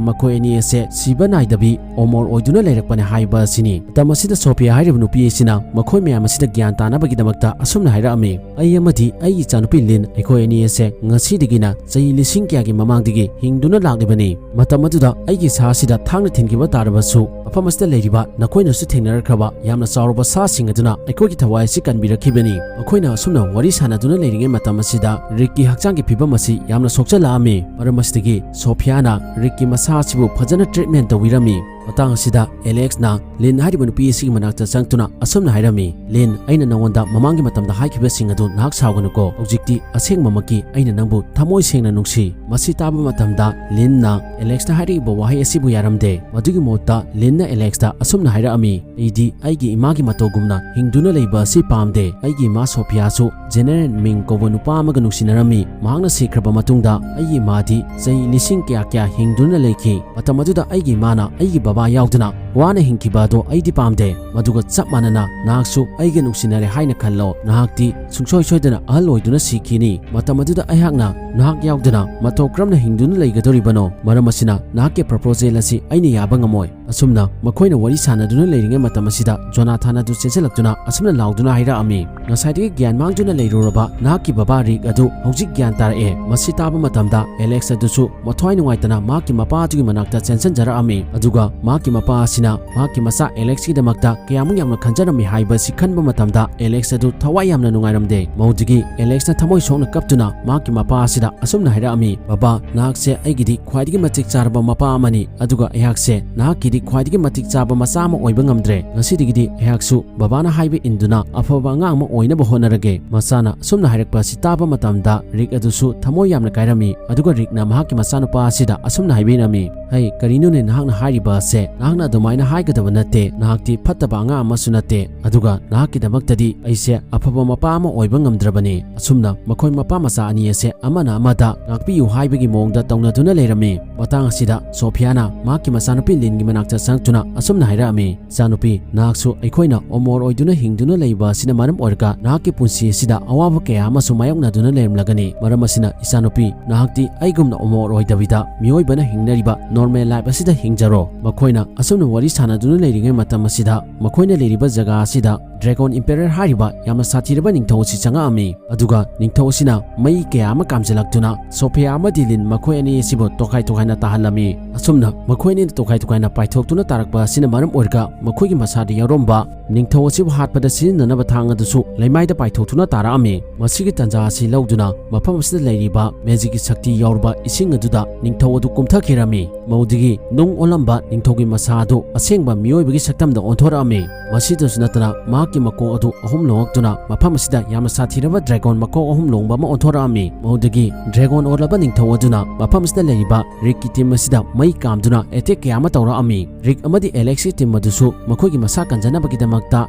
ꯃꯈꯣꯏ ꯑꯅꯤ ꯑꯁꯦ ꯁꯤꯕ ꯅꯥꯏꯗꯕꯤ ꯑꯃꯣꯔ ꯑꯣꯏꯗꯨꯅ ꯂꯩꯔꯛꯄꯅꯤ ꯍꯥꯏꯕ ꯑꯁꯤꯅꯤ꯫ ꯃꯇꯝ ꯑꯁꯤꯗ ꯁꯣꯐꯤꯌꯥ ꯍꯥꯏꯔꯤꯕ ꯅꯨꯄꯤ ꯑꯁꯤꯅ ꯃꯈꯣꯏ ꯃꯌꯥꯝ ꯑꯁꯤꯗ ꯒ꯭ꯌꯥꯟ ꯇꯥꯅꯕꯒꯤꯗꯃꯛꯇ ꯑꯁꯨꯝꯅ ꯍꯥꯏꯔꯛꯑꯝꯃꯤ, "ꯑꯩ ꯑꯃꯗꯤ ꯑꯩꯒꯤ ꯏꯆꯥꯅꯨꯄꯤ ꯂꯤꯟ, ꯑꯩꯈꯣꯏ ꯑꯅꯤ ꯑꯁꯦ ꯉꯁꯤꯗꯒꯤꯅ ꯆꯍꯤ ꯂꯤꯁꯤꯡ ꯀꯌꯥꯒꯤ ꯃꯃꯥꯡꯗꯒꯤ ꯍꯤꯡꯗꯨꯅ ꯂꯥꯛꯂꯤꯕꯅꯤ꯫ ꯃꯇꯝ ꯑꯗꯨꯗ ꯑꯩꯒꯤ ꯏꯁꯥ ꯑꯁꯤꯗ ꯊꯥꯡꯅ ꯊꯤꯟꯈꯤꯕ ꯇꯥꯔꯕꯁꯨ, ꯃꯐꯝ ꯑꯁꯤꯗ ꯂꯩꯔꯤꯕ ꯅꯈꯣꯏꯅꯁꯨ ꯊꯦꯡꯅꯔꯛꯈ꯭ꯔꯕ ꯌꯥꯝꯅ ꯆꯥꯎꯔꯕ ꯁꯥꯁꯤꯡ ꯑꯗꯨꯅ ꯑꯩꯈꯣꯏꯒꯤ ꯊꯋꯥꯏ ꯑꯁꯤ ꯀꯟꯕꯤꯔꯛꯈꯤꯕꯅꯤ꯫ ꯃꯈꯣꯏꯅ ꯑꯁꯨꯝꯅ ꯋꯥꯔꯤ ꯁꯥꯟꯅꯗꯨꯅ ꯂꯩꯔꯤꯉꯩ ꯃꯇꯝ ꯑꯁꯤꯗ ꯔꯤꯛꯀꯤ ꯍꯛꯆꯥꯡꯒꯤ ꯐꯤꯕꯝ ꯑꯁꯤ ꯌꯥꯝꯅ ꯁꯣꯛꯆꯜꯂꯛꯑꯝꯃꯤ꯫ ꯃꯔꯝ ꯑꯁꯤꯗꯒꯤ ꯁꯣꯐꯤꯌꯥꯅ ꯔꯤꯛꯀꯤ ꯃꯁꯥ ꯑꯁꯤꯕꯨ ꯐꯖꯅ ꯇ꯭ꯔꯤꯠꯃꯦꯟ ꯇꯧꯕꯤꯔꯝꯃꯤ꯫ ꯃꯇꯥꯡ ꯑꯁꯤꯗ ꯑꯦꯂꯦꯛꯁꯅ ꯂꯤꯟ ꯍꯥꯏꯔꯤꯕ ꯅꯨꯄꯤ ꯑꯁꯤꯒꯤ ꯃꯅꯥꯛꯇ ꯆꯪꯗꯨꯅ ꯑꯁꯨꯝꯅ ꯍꯥꯏꯔꯝꯃꯤ, "ꯂꯤꯟ, ꯑꯩꯅ ꯅꯉꯣꯟꯗ ꯃꯃꯥꯡꯒꯤ ꯃꯇꯝꯗ ꯍꯥꯏꯈꯤꯕꯁꯤꯡ ꯑꯗꯨ ꯅꯍꯥꯛ ꯁꯥꯎꯒꯅꯨꯀꯣ꯫ ꯍꯧꯖꯤꯛꯇꯤ ꯑꯁꯦꯡꯕꯃꯛꯀꯤ ꯑꯩꯅ ꯅꯪꯕꯨ ꯊꯃꯣꯏ ꯁꯦꯡꯅ ꯅꯨꯡꯁꯤ꯫" ꯃꯁꯤ ꯇꯥꯕ ꯃꯇꯝꯗ ꯂꯤꯟꯅ ꯑꯦꯂꯦꯛꯁꯅ ꯍꯥꯏꯔꯛꯏꯕ ꯋꯥꯍꯩ ꯑꯁꯤꯕꯨ ꯌꯥꯔꯝꯗꯦ꯫ ꯃꯗꯨꯒꯤ ꯃꯍꯨꯠꯇ ꯂꯤꯟꯅ ꯑꯦꯂꯦꯛꯁꯇ ꯑꯁꯨꯝꯅ ꯍꯥꯏꯔꯛꯑꯝꯃꯤ, "ꯑꯩꯗꯤ ꯑꯩꯒꯤ ꯏꯃꯥꯒꯤ ꯃꯇꯧꯒꯨꯝꯅ ꯍꯤꯡꯗꯨꯅ ꯂꯩꯕ ꯑꯁꯤ ꯄꯥꯝꯗꯦ꯫ ꯑꯩꯒꯤ ꯏꯃꯥ ꯁꯣꯐꯤꯌꯥꯁꯨ ꯖꯦꯅꯦꯔꯦꯜ ꯃꯤꯡ ꯀꯧꯕ ꯅꯨꯄꯥ ꯑꯃꯒ ꯅꯨꯡꯁꯤꯅꯔꯝꯃꯤ꯫ ꯃꯍꯥꯛꯅ ꯁꯤꯈ꯭ꯔꯕ ꯃꯇꯨꯡꯗ ꯑꯩꯒꯤ ꯏꯃꯥꯗꯤ ꯆꯍꯤ ꯂꯤꯁꯤꯡ ꯀꯌꯥ ꯀꯌꯥ ꯍꯤꯡꯗꯨꯅ ꯂꯩꯈꯤ꯫ ꯃꯇꯝ ꯑꯗꯨꯗ ꯑꯩꯒꯤ ꯏꯃꯥꯅ ꯑꯩꯒꯤ ꯕꯕꯥ ꯌꯥꯎꯗꯅ ꯋꯥꯅ ꯍꯤꯡꯈꯤꯕ ꯑꯗꯣ ꯑꯩꯗꯤ ꯄꯥꯝꯗꯦ꯫ ꯃꯗꯨꯒ ꯆꯞ ꯃꯥꯟꯅꯅ ꯅꯍꯥꯛꯁꯨ ꯑꯩꯒ ꯅꯨꯡꯁꯤꯅꯔꯦ ꯍꯥꯏꯅ ꯈꯜꯂꯣ꯫ ꯅꯍꯥꯛꯇꯤ ꯁꯨꯡꯁꯣꯏ ꯁꯣꯏꯗꯅ ꯑꯍꯜ ꯑꯣꯏꯗꯨꯅ ꯁꯤꯈꯤꯅꯤ꯫ ꯃꯇꯝ ꯑꯗꯨꯗ ꯑꯩꯍꯥꯛꯅ ꯅꯍꯥꯛ ꯌꯥꯎꯗꯅ ꯃꯇꯧ ꯀꯔꯝꯅ ꯍꯤꯡꯗꯨꯅ ꯂꯩꯒꯗꯧꯔꯤꯕꯅꯣ? ꯃꯔꯝ ꯑꯁꯤꯅ ꯅꯍꯥꯛꯀꯤ ꯄ꯭ꯔꯄꯣꯖꯦꯜ ꯑꯁꯤ ꯑꯩꯅ ꯌꯥꯕ ꯉꯝꯃꯣꯏ꯫" ꯑꯁꯨꯝꯅ ꯃꯈꯣꯏꯅ ꯋꯥꯔꯤ ꯁꯥꯟꯅꯗꯨꯅ ꯂꯩꯔꯤꯉꯩ ꯃꯇꯝ ꯑꯁꯤꯗ ꯖꯣꯅꯥꯊꯥꯟ ꯑꯗꯨ ꯆꯦꯟꯁꯤꯜꯂꯛꯇꯨꯅ ꯑꯁꯨꯝꯅ ꯂꯥꯎꯗꯨꯅ ꯍꯥꯏꯔꯛꯑꯝꯃꯤ, "ꯉꯁꯥꯏꯗꯒꯤ ꯒ꯭ꯌꯥꯟ ꯃꯥꯡꯗꯨꯅ ꯂꯩꯔꯨꯔꯕ ꯅꯍꯥꯛꯀꯤ ꯕꯕꯥ ꯔꯤꯛ ꯑꯗꯨ ꯍꯧꯖꯤꯛ ꯒ꯭ꯌꯥꯟ ꯇꯥꯔꯛꯑꯦ꯫" ꯃꯁꯤ ꯇꯥꯕ ꯃꯇꯝꯗ ꯑꯦꯂꯦꯛꯁ ꯑꯗꯨꯁꯨ ꯃꯊ꯭ꯋꯥꯏ ꯅꯨꯡꯉꯥꯏꯇꯅ ꯃꯍꯥꯛꯀꯤ ꯃꯄꯥ ꯑꯗꯨꯒꯤ ꯃꯅꯥꯛꯇ ꯆꯦꯟꯁꯤꯟꯖꯔꯛꯑꯝꯃꯤ꯫ ꯑꯗꯨꯒ ꯃꯍꯥꯛꯀꯤ ꯃꯄꯥ ꯑꯁꯤꯅ ꯃꯍꯥꯛꯀꯤ ꯃꯆꯥ ꯑꯦꯂꯦꯛꯁꯀꯤꯗꯃꯛꯇ ꯀꯌꯥꯃꯨꯛ ꯌꯥꯝꯅ ꯈꯟꯖꯔꯝꯃꯤ ꯍꯥꯏꯕꯁꯤ ꯈꯟꯕ ꯃꯇꯝꯗ ꯑꯦꯂꯦꯛꯁ ꯑꯗꯨ ꯊꯋꯥꯏ ꯌꯥꯝꯅ ꯅꯨꯡꯉꯥꯏꯔꯝꯗꯦ꯫ ꯃꯗꯨꯗꯒꯤ ꯑꯦꯂꯦꯛꯁꯅ ꯊꯃꯣꯏ ꯁꯣꯛꯅ ꯀꯞꯇꯨꯅ ꯃꯍꯥꯛꯀꯤ ꯃꯄꯥ ꯑꯁꯤꯗ ꯑꯁꯨꯝꯅ ꯍꯥꯏꯔꯛꯑꯝꯃꯤ, "ꯕꯕꯥ, ꯅꯍꯥꯛꯁꯦ ꯑꯩꯒꯤꯗꯤ ꯈ꯭ꯋꯥꯏꯗꯒꯤ ꯃꯇꯤꯛ ꯆꯥꯔꯕ ꯃꯄꯥ ꯑꯃꯅꯤ, ꯑꯗꯨꯒ ꯑꯩꯍꯥꯛꯁꯦ ꯅꯍꯥꯛꯀꯤꯗꯤ ꯈ꯭ꯋꯥꯏꯗꯒꯤ ꯃꯇꯤꯛ ꯆꯥꯕ ꯃꯆꯥ ꯑꯃ ꯑꯣꯏꯕ ꯉꯝꯗ꯭ꯔꯦ꯫ ꯉꯁꯤꯗꯒꯤꯗꯤ ꯑꯩꯍꯥꯛꯁꯨ ꯕꯕꯥꯅ ꯍꯥꯏꯕ ꯏꯟꯗꯨꯅ ꯑꯐꯕ ꯑꯉꯥꯡ ꯑꯃ ꯑꯣꯏꯅꯕ ꯍꯣꯠꯅꯔꯒꯦ꯫" ꯃꯆꯥꯅ ꯑꯁꯨꯝꯅ ꯍꯥꯏꯔꯛꯄ ꯑꯁꯤ ꯇꯥꯕ ꯃꯇꯝꯗ ꯔꯤꯛ ꯑꯗꯨꯁꯨ ꯊꯃꯣꯏ ꯌꯥꯝꯅ ꯀꯥꯏꯔꯝꯃꯤ꯫ ꯑꯗꯨꯒ ꯔꯤꯛꯅ ꯃꯍꯥꯛꯀꯤ ꯃꯆꯥꯅꯨꯄꯥ ꯑꯁꯤꯗ ꯑꯁꯨꯝꯅ ꯍꯥꯏꯕꯤꯔꯝꯃꯤ, "ꯍꯩ, ꯀꯔꯤꯅꯣꯅꯦ ꯅꯍꯥꯛꯅ ꯍꯥꯏꯔꯤꯕ ꯑꯁꯦ? ꯅꯍꯥꯛꯅ ꯑꯗꯨꯃꯥꯏꯅ ꯍꯥꯏꯒꯗꯕ ꯅꯠꯇꯦ꯫ ꯅꯍꯥꯛꯇꯤ ꯐꯠꯇꯕ ꯑꯉꯥꯡ ꯑꯃꯁꯨ ꯅꯠꯇꯦ꯫ ꯑꯗꯨꯒ ꯅꯍꯥꯛꯀꯤꯗꯃꯛꯇꯗꯤ ꯑꯩꯁꯦ ꯑꯐꯕ ꯃꯄꯥ ꯑꯃ ꯑꯣꯏꯕ ꯉꯝꯗ꯭ꯔꯕꯅꯤ꯫" ꯑꯁꯨꯝꯅ ꯃꯈꯣꯏ ꯃꯄꯥ ꯃꯆꯥ ꯑꯅꯤ ꯑꯁꯦ ꯑꯃꯅ ꯑꯃꯗ ꯉꯥꯛꯄꯤꯌꯨ ꯍꯥꯏꯕꯒꯤ ꯃꯑꯣꯡꯗ ꯇꯧꯅꯗꯨꯅ ꯂꯩꯔꯝꯃꯤ꯫ ꯃꯇꯥꯡ ꯑꯁꯤꯗ ꯁꯣꯐꯤꯌꯥꯅ ꯃꯍꯥꯛꯀꯤ ꯃꯆꯥꯅꯨꯄꯤ ꯂꯤꯟꯒꯤ ꯃꯅꯥꯛꯇ ꯆꯪꯂꯛꯇꯨꯅ ꯑꯁꯨꯝꯅ ꯍꯥꯏꯔꯛꯑꯝꯃꯤ, "ꯏꯆꯥꯅꯨꯄꯤ, ꯅꯍꯥꯛꯁꯨ ꯑꯩꯈꯣꯏꯅ ꯑꯃꯣꯔ ꯑꯣꯏꯗꯨꯅ ꯍꯤꯡꯗꯨꯅ ꯂꯩꯕ ꯑꯁꯤꯅ ꯃꯔꯝ ꯑꯣꯏꯔꯒ ꯅꯍꯥꯛꯀꯤ ꯄꯨꯟꯁꯤ ꯑꯁꯤꯗ ꯑꯋꯥꯕ ꯀꯌꯥ ꯑꯃꯁꯨ ꯃꯥꯌꯣꯛꯅꯗꯨꯅ ꯂꯩꯔꯝꯂꯒꯅꯤ꯫ ꯃꯔꯝ ꯑꯁꯤꯅ, ꯏꯆꯥꯅꯨꯄꯤ, ꯅꯍꯥꯛꯇꯤ ꯑꯩꯒꯨꯝꯅ ꯑꯃꯣꯔ ꯑꯣꯏꯗꯕꯤꯗ ꯃꯤꯑꯣꯏꯕꯅ ꯍꯤꯡꯅꯔꯤꯕ ꯅꯣꯔꯃꯦꯜ ꯂꯥꯏꯐ ꯑꯁꯤꯗ ꯍꯤꯡꯖꯔꯣ꯫" ꯃꯈꯣꯏꯅ ꯑꯁꯨꯝꯅ ꯋꯥꯔꯤ ꯁꯥꯟꯅꯗꯨꯅ ꯂꯩꯔꯤꯉꯩ ꯃꯇꯝ ꯑꯁꯤꯗ ꯃꯈꯣꯏꯅ ꯂꯩꯔꯤꯕ ꯖꯒꯥ ꯑꯁꯤꯗ Dragon Emperor ꯍꯥꯏꯔꯤꯕ ꯌꯥꯝꯅ ꯁꯥꯊꯤꯔꯕ ꯅꯤꯡꯊꯧ ꯑꯁꯤ ꯆꯪꯉꯛꯑꯝꯃꯤ꯫ ꯑꯗꯨꯒ ꯅꯤꯡꯊꯧ ꯑꯁꯤꯅ ꯃꯩ ꯀꯌꯥ ꯑꯃ ꯀꯥꯝꯖꯤꯜꯂꯛꯇꯨꯅ ꯁꯣꯐꯤꯌꯥ ꯑꯃꯗꯤ ꯂꯤꯟ ꯃꯈꯣꯏ ꯑꯅꯤ ꯑꯁꯤꯕꯨ ꯇꯣꯈꯥꯏ ꯇꯣꯈꯥꯏꯅ ꯇꯥꯍꯜꯂꯝꯃꯤ꯫ ꯑꯁꯨꯝꯅ ꯃꯈꯣꯏ ꯑꯅꯤꯅ ꯇꯣꯈꯥꯏ ꯇꯣꯈꯥꯏꯅ ꯄꯥꯏꯊꯣꯛꯇꯨꯅ ꯇꯥꯔꯛꯄ ꯑꯁꯤꯅ ꯃꯔꯝ ꯑꯣꯏꯔꯒ ꯃꯈꯣꯏꯒꯤ ꯃꯁꯥꯗ ꯌꯥꯎꯔꯝꯕ ꯅꯤꯡꯊꯧ ꯑꯁꯤꯕꯨ ꯍꯥꯠꯄꯗ ꯁꯤꯖꯤꯟꯅꯅꯕ ꯊꯥꯡ ꯑꯗꯨꯁꯨ ꯂꯩꯃꯥꯏꯗ ꯄꯥꯏꯊꯣꯛꯇꯨꯅ ꯇꯥꯔꯛꯑꯝꯃꯤ꯫ ꯃꯁꯤꯒꯤ ꯇꯥꯟꯖꯥ ꯑꯁꯤ ꯂꯧꯗꯨꯅ ꯃꯐꯝ ꯑꯁꯤꯗ ꯂꯩꯔꯤꯕ ꯃꯦꯖꯤꯛꯀꯤ ꯁꯛꯇꯤ ꯌꯥꯎꯔꯕ ꯏꯁꯤꯡ ꯑꯗꯨꯗ ꯅꯤꯡꯊꯧ ꯑꯗꯨ ꯀꯨꯝꯊꯈꯤꯔꯝꯃꯤ꯫ ꯃꯧꯗꯒꯤ ꯅꯨꯡ ꯑꯣꯜꯂꯝꯕ ꯅꯤꯡꯊꯧꯒꯤ ꯃꯁꯥ ꯑꯗꯨ ꯑꯁꯦꯡꯕ ꯃꯤꯑꯣꯏꯕꯒꯤ ꯁꯛꯇꯝꯗ ꯑꯣꯟꯊꯣꯔꯛꯑꯝꯃꯤ꯫ ꯃꯁꯤꯗꯁꯨ ꯅꯠꯇꯅ ꯃꯍꯥꯛꯀꯤ ꯃꯀꯣꯛ ꯑꯗꯨ ꯑꯍꯨꯝ ꯂꯣꯡꯉꯛꯇꯨꯅ ꯃꯐꯝ ꯑꯁꯤꯗ ꯌꯥꯝꯅ ꯁꯥꯊꯤꯔꯕ ꯗ꯭ꯔꯦꯒꯣꯟ ꯃꯀꯣꯛ ꯑꯍꯨꯝ ꯂꯣꯡꯕ ꯑꯃ ꯑꯣꯟꯊꯣꯔꯛꯑꯝꯃꯤ꯫ ꯃꯧꯗꯒꯤ ꯗ꯭ꯔꯦꯒꯣꯟ ꯑꯣꯜꯂꯕ ꯅꯤꯡꯊꯧ ꯑꯗꯨꯅ ꯃꯐꯝ ꯑꯁꯤꯗ ꯂꯩꯔꯤꯕ ꯔꯤꯛꯀꯤ ꯇꯤꯝ ꯑꯁꯤꯗ ꯃꯩ ꯀꯥꯝꯗꯨꯅ ꯑꯦꯇꯦꯛ ꯀꯌꯥ ꯑꯃ ꯇꯧꯔꯛꯑꯝꯃꯤ꯫ ꯔꯤꯛ ꯑꯃꯗꯤ ꯑꯦꯂꯦꯛꯁꯀꯤ ꯇꯤꯝ ꯑꯗꯨꯁꯨ ꯃꯈꯣꯏꯒꯤ ꯃꯁꯥ ꯀꯟꯖꯅꯕꯒꯤꯗꯃꯛꯇ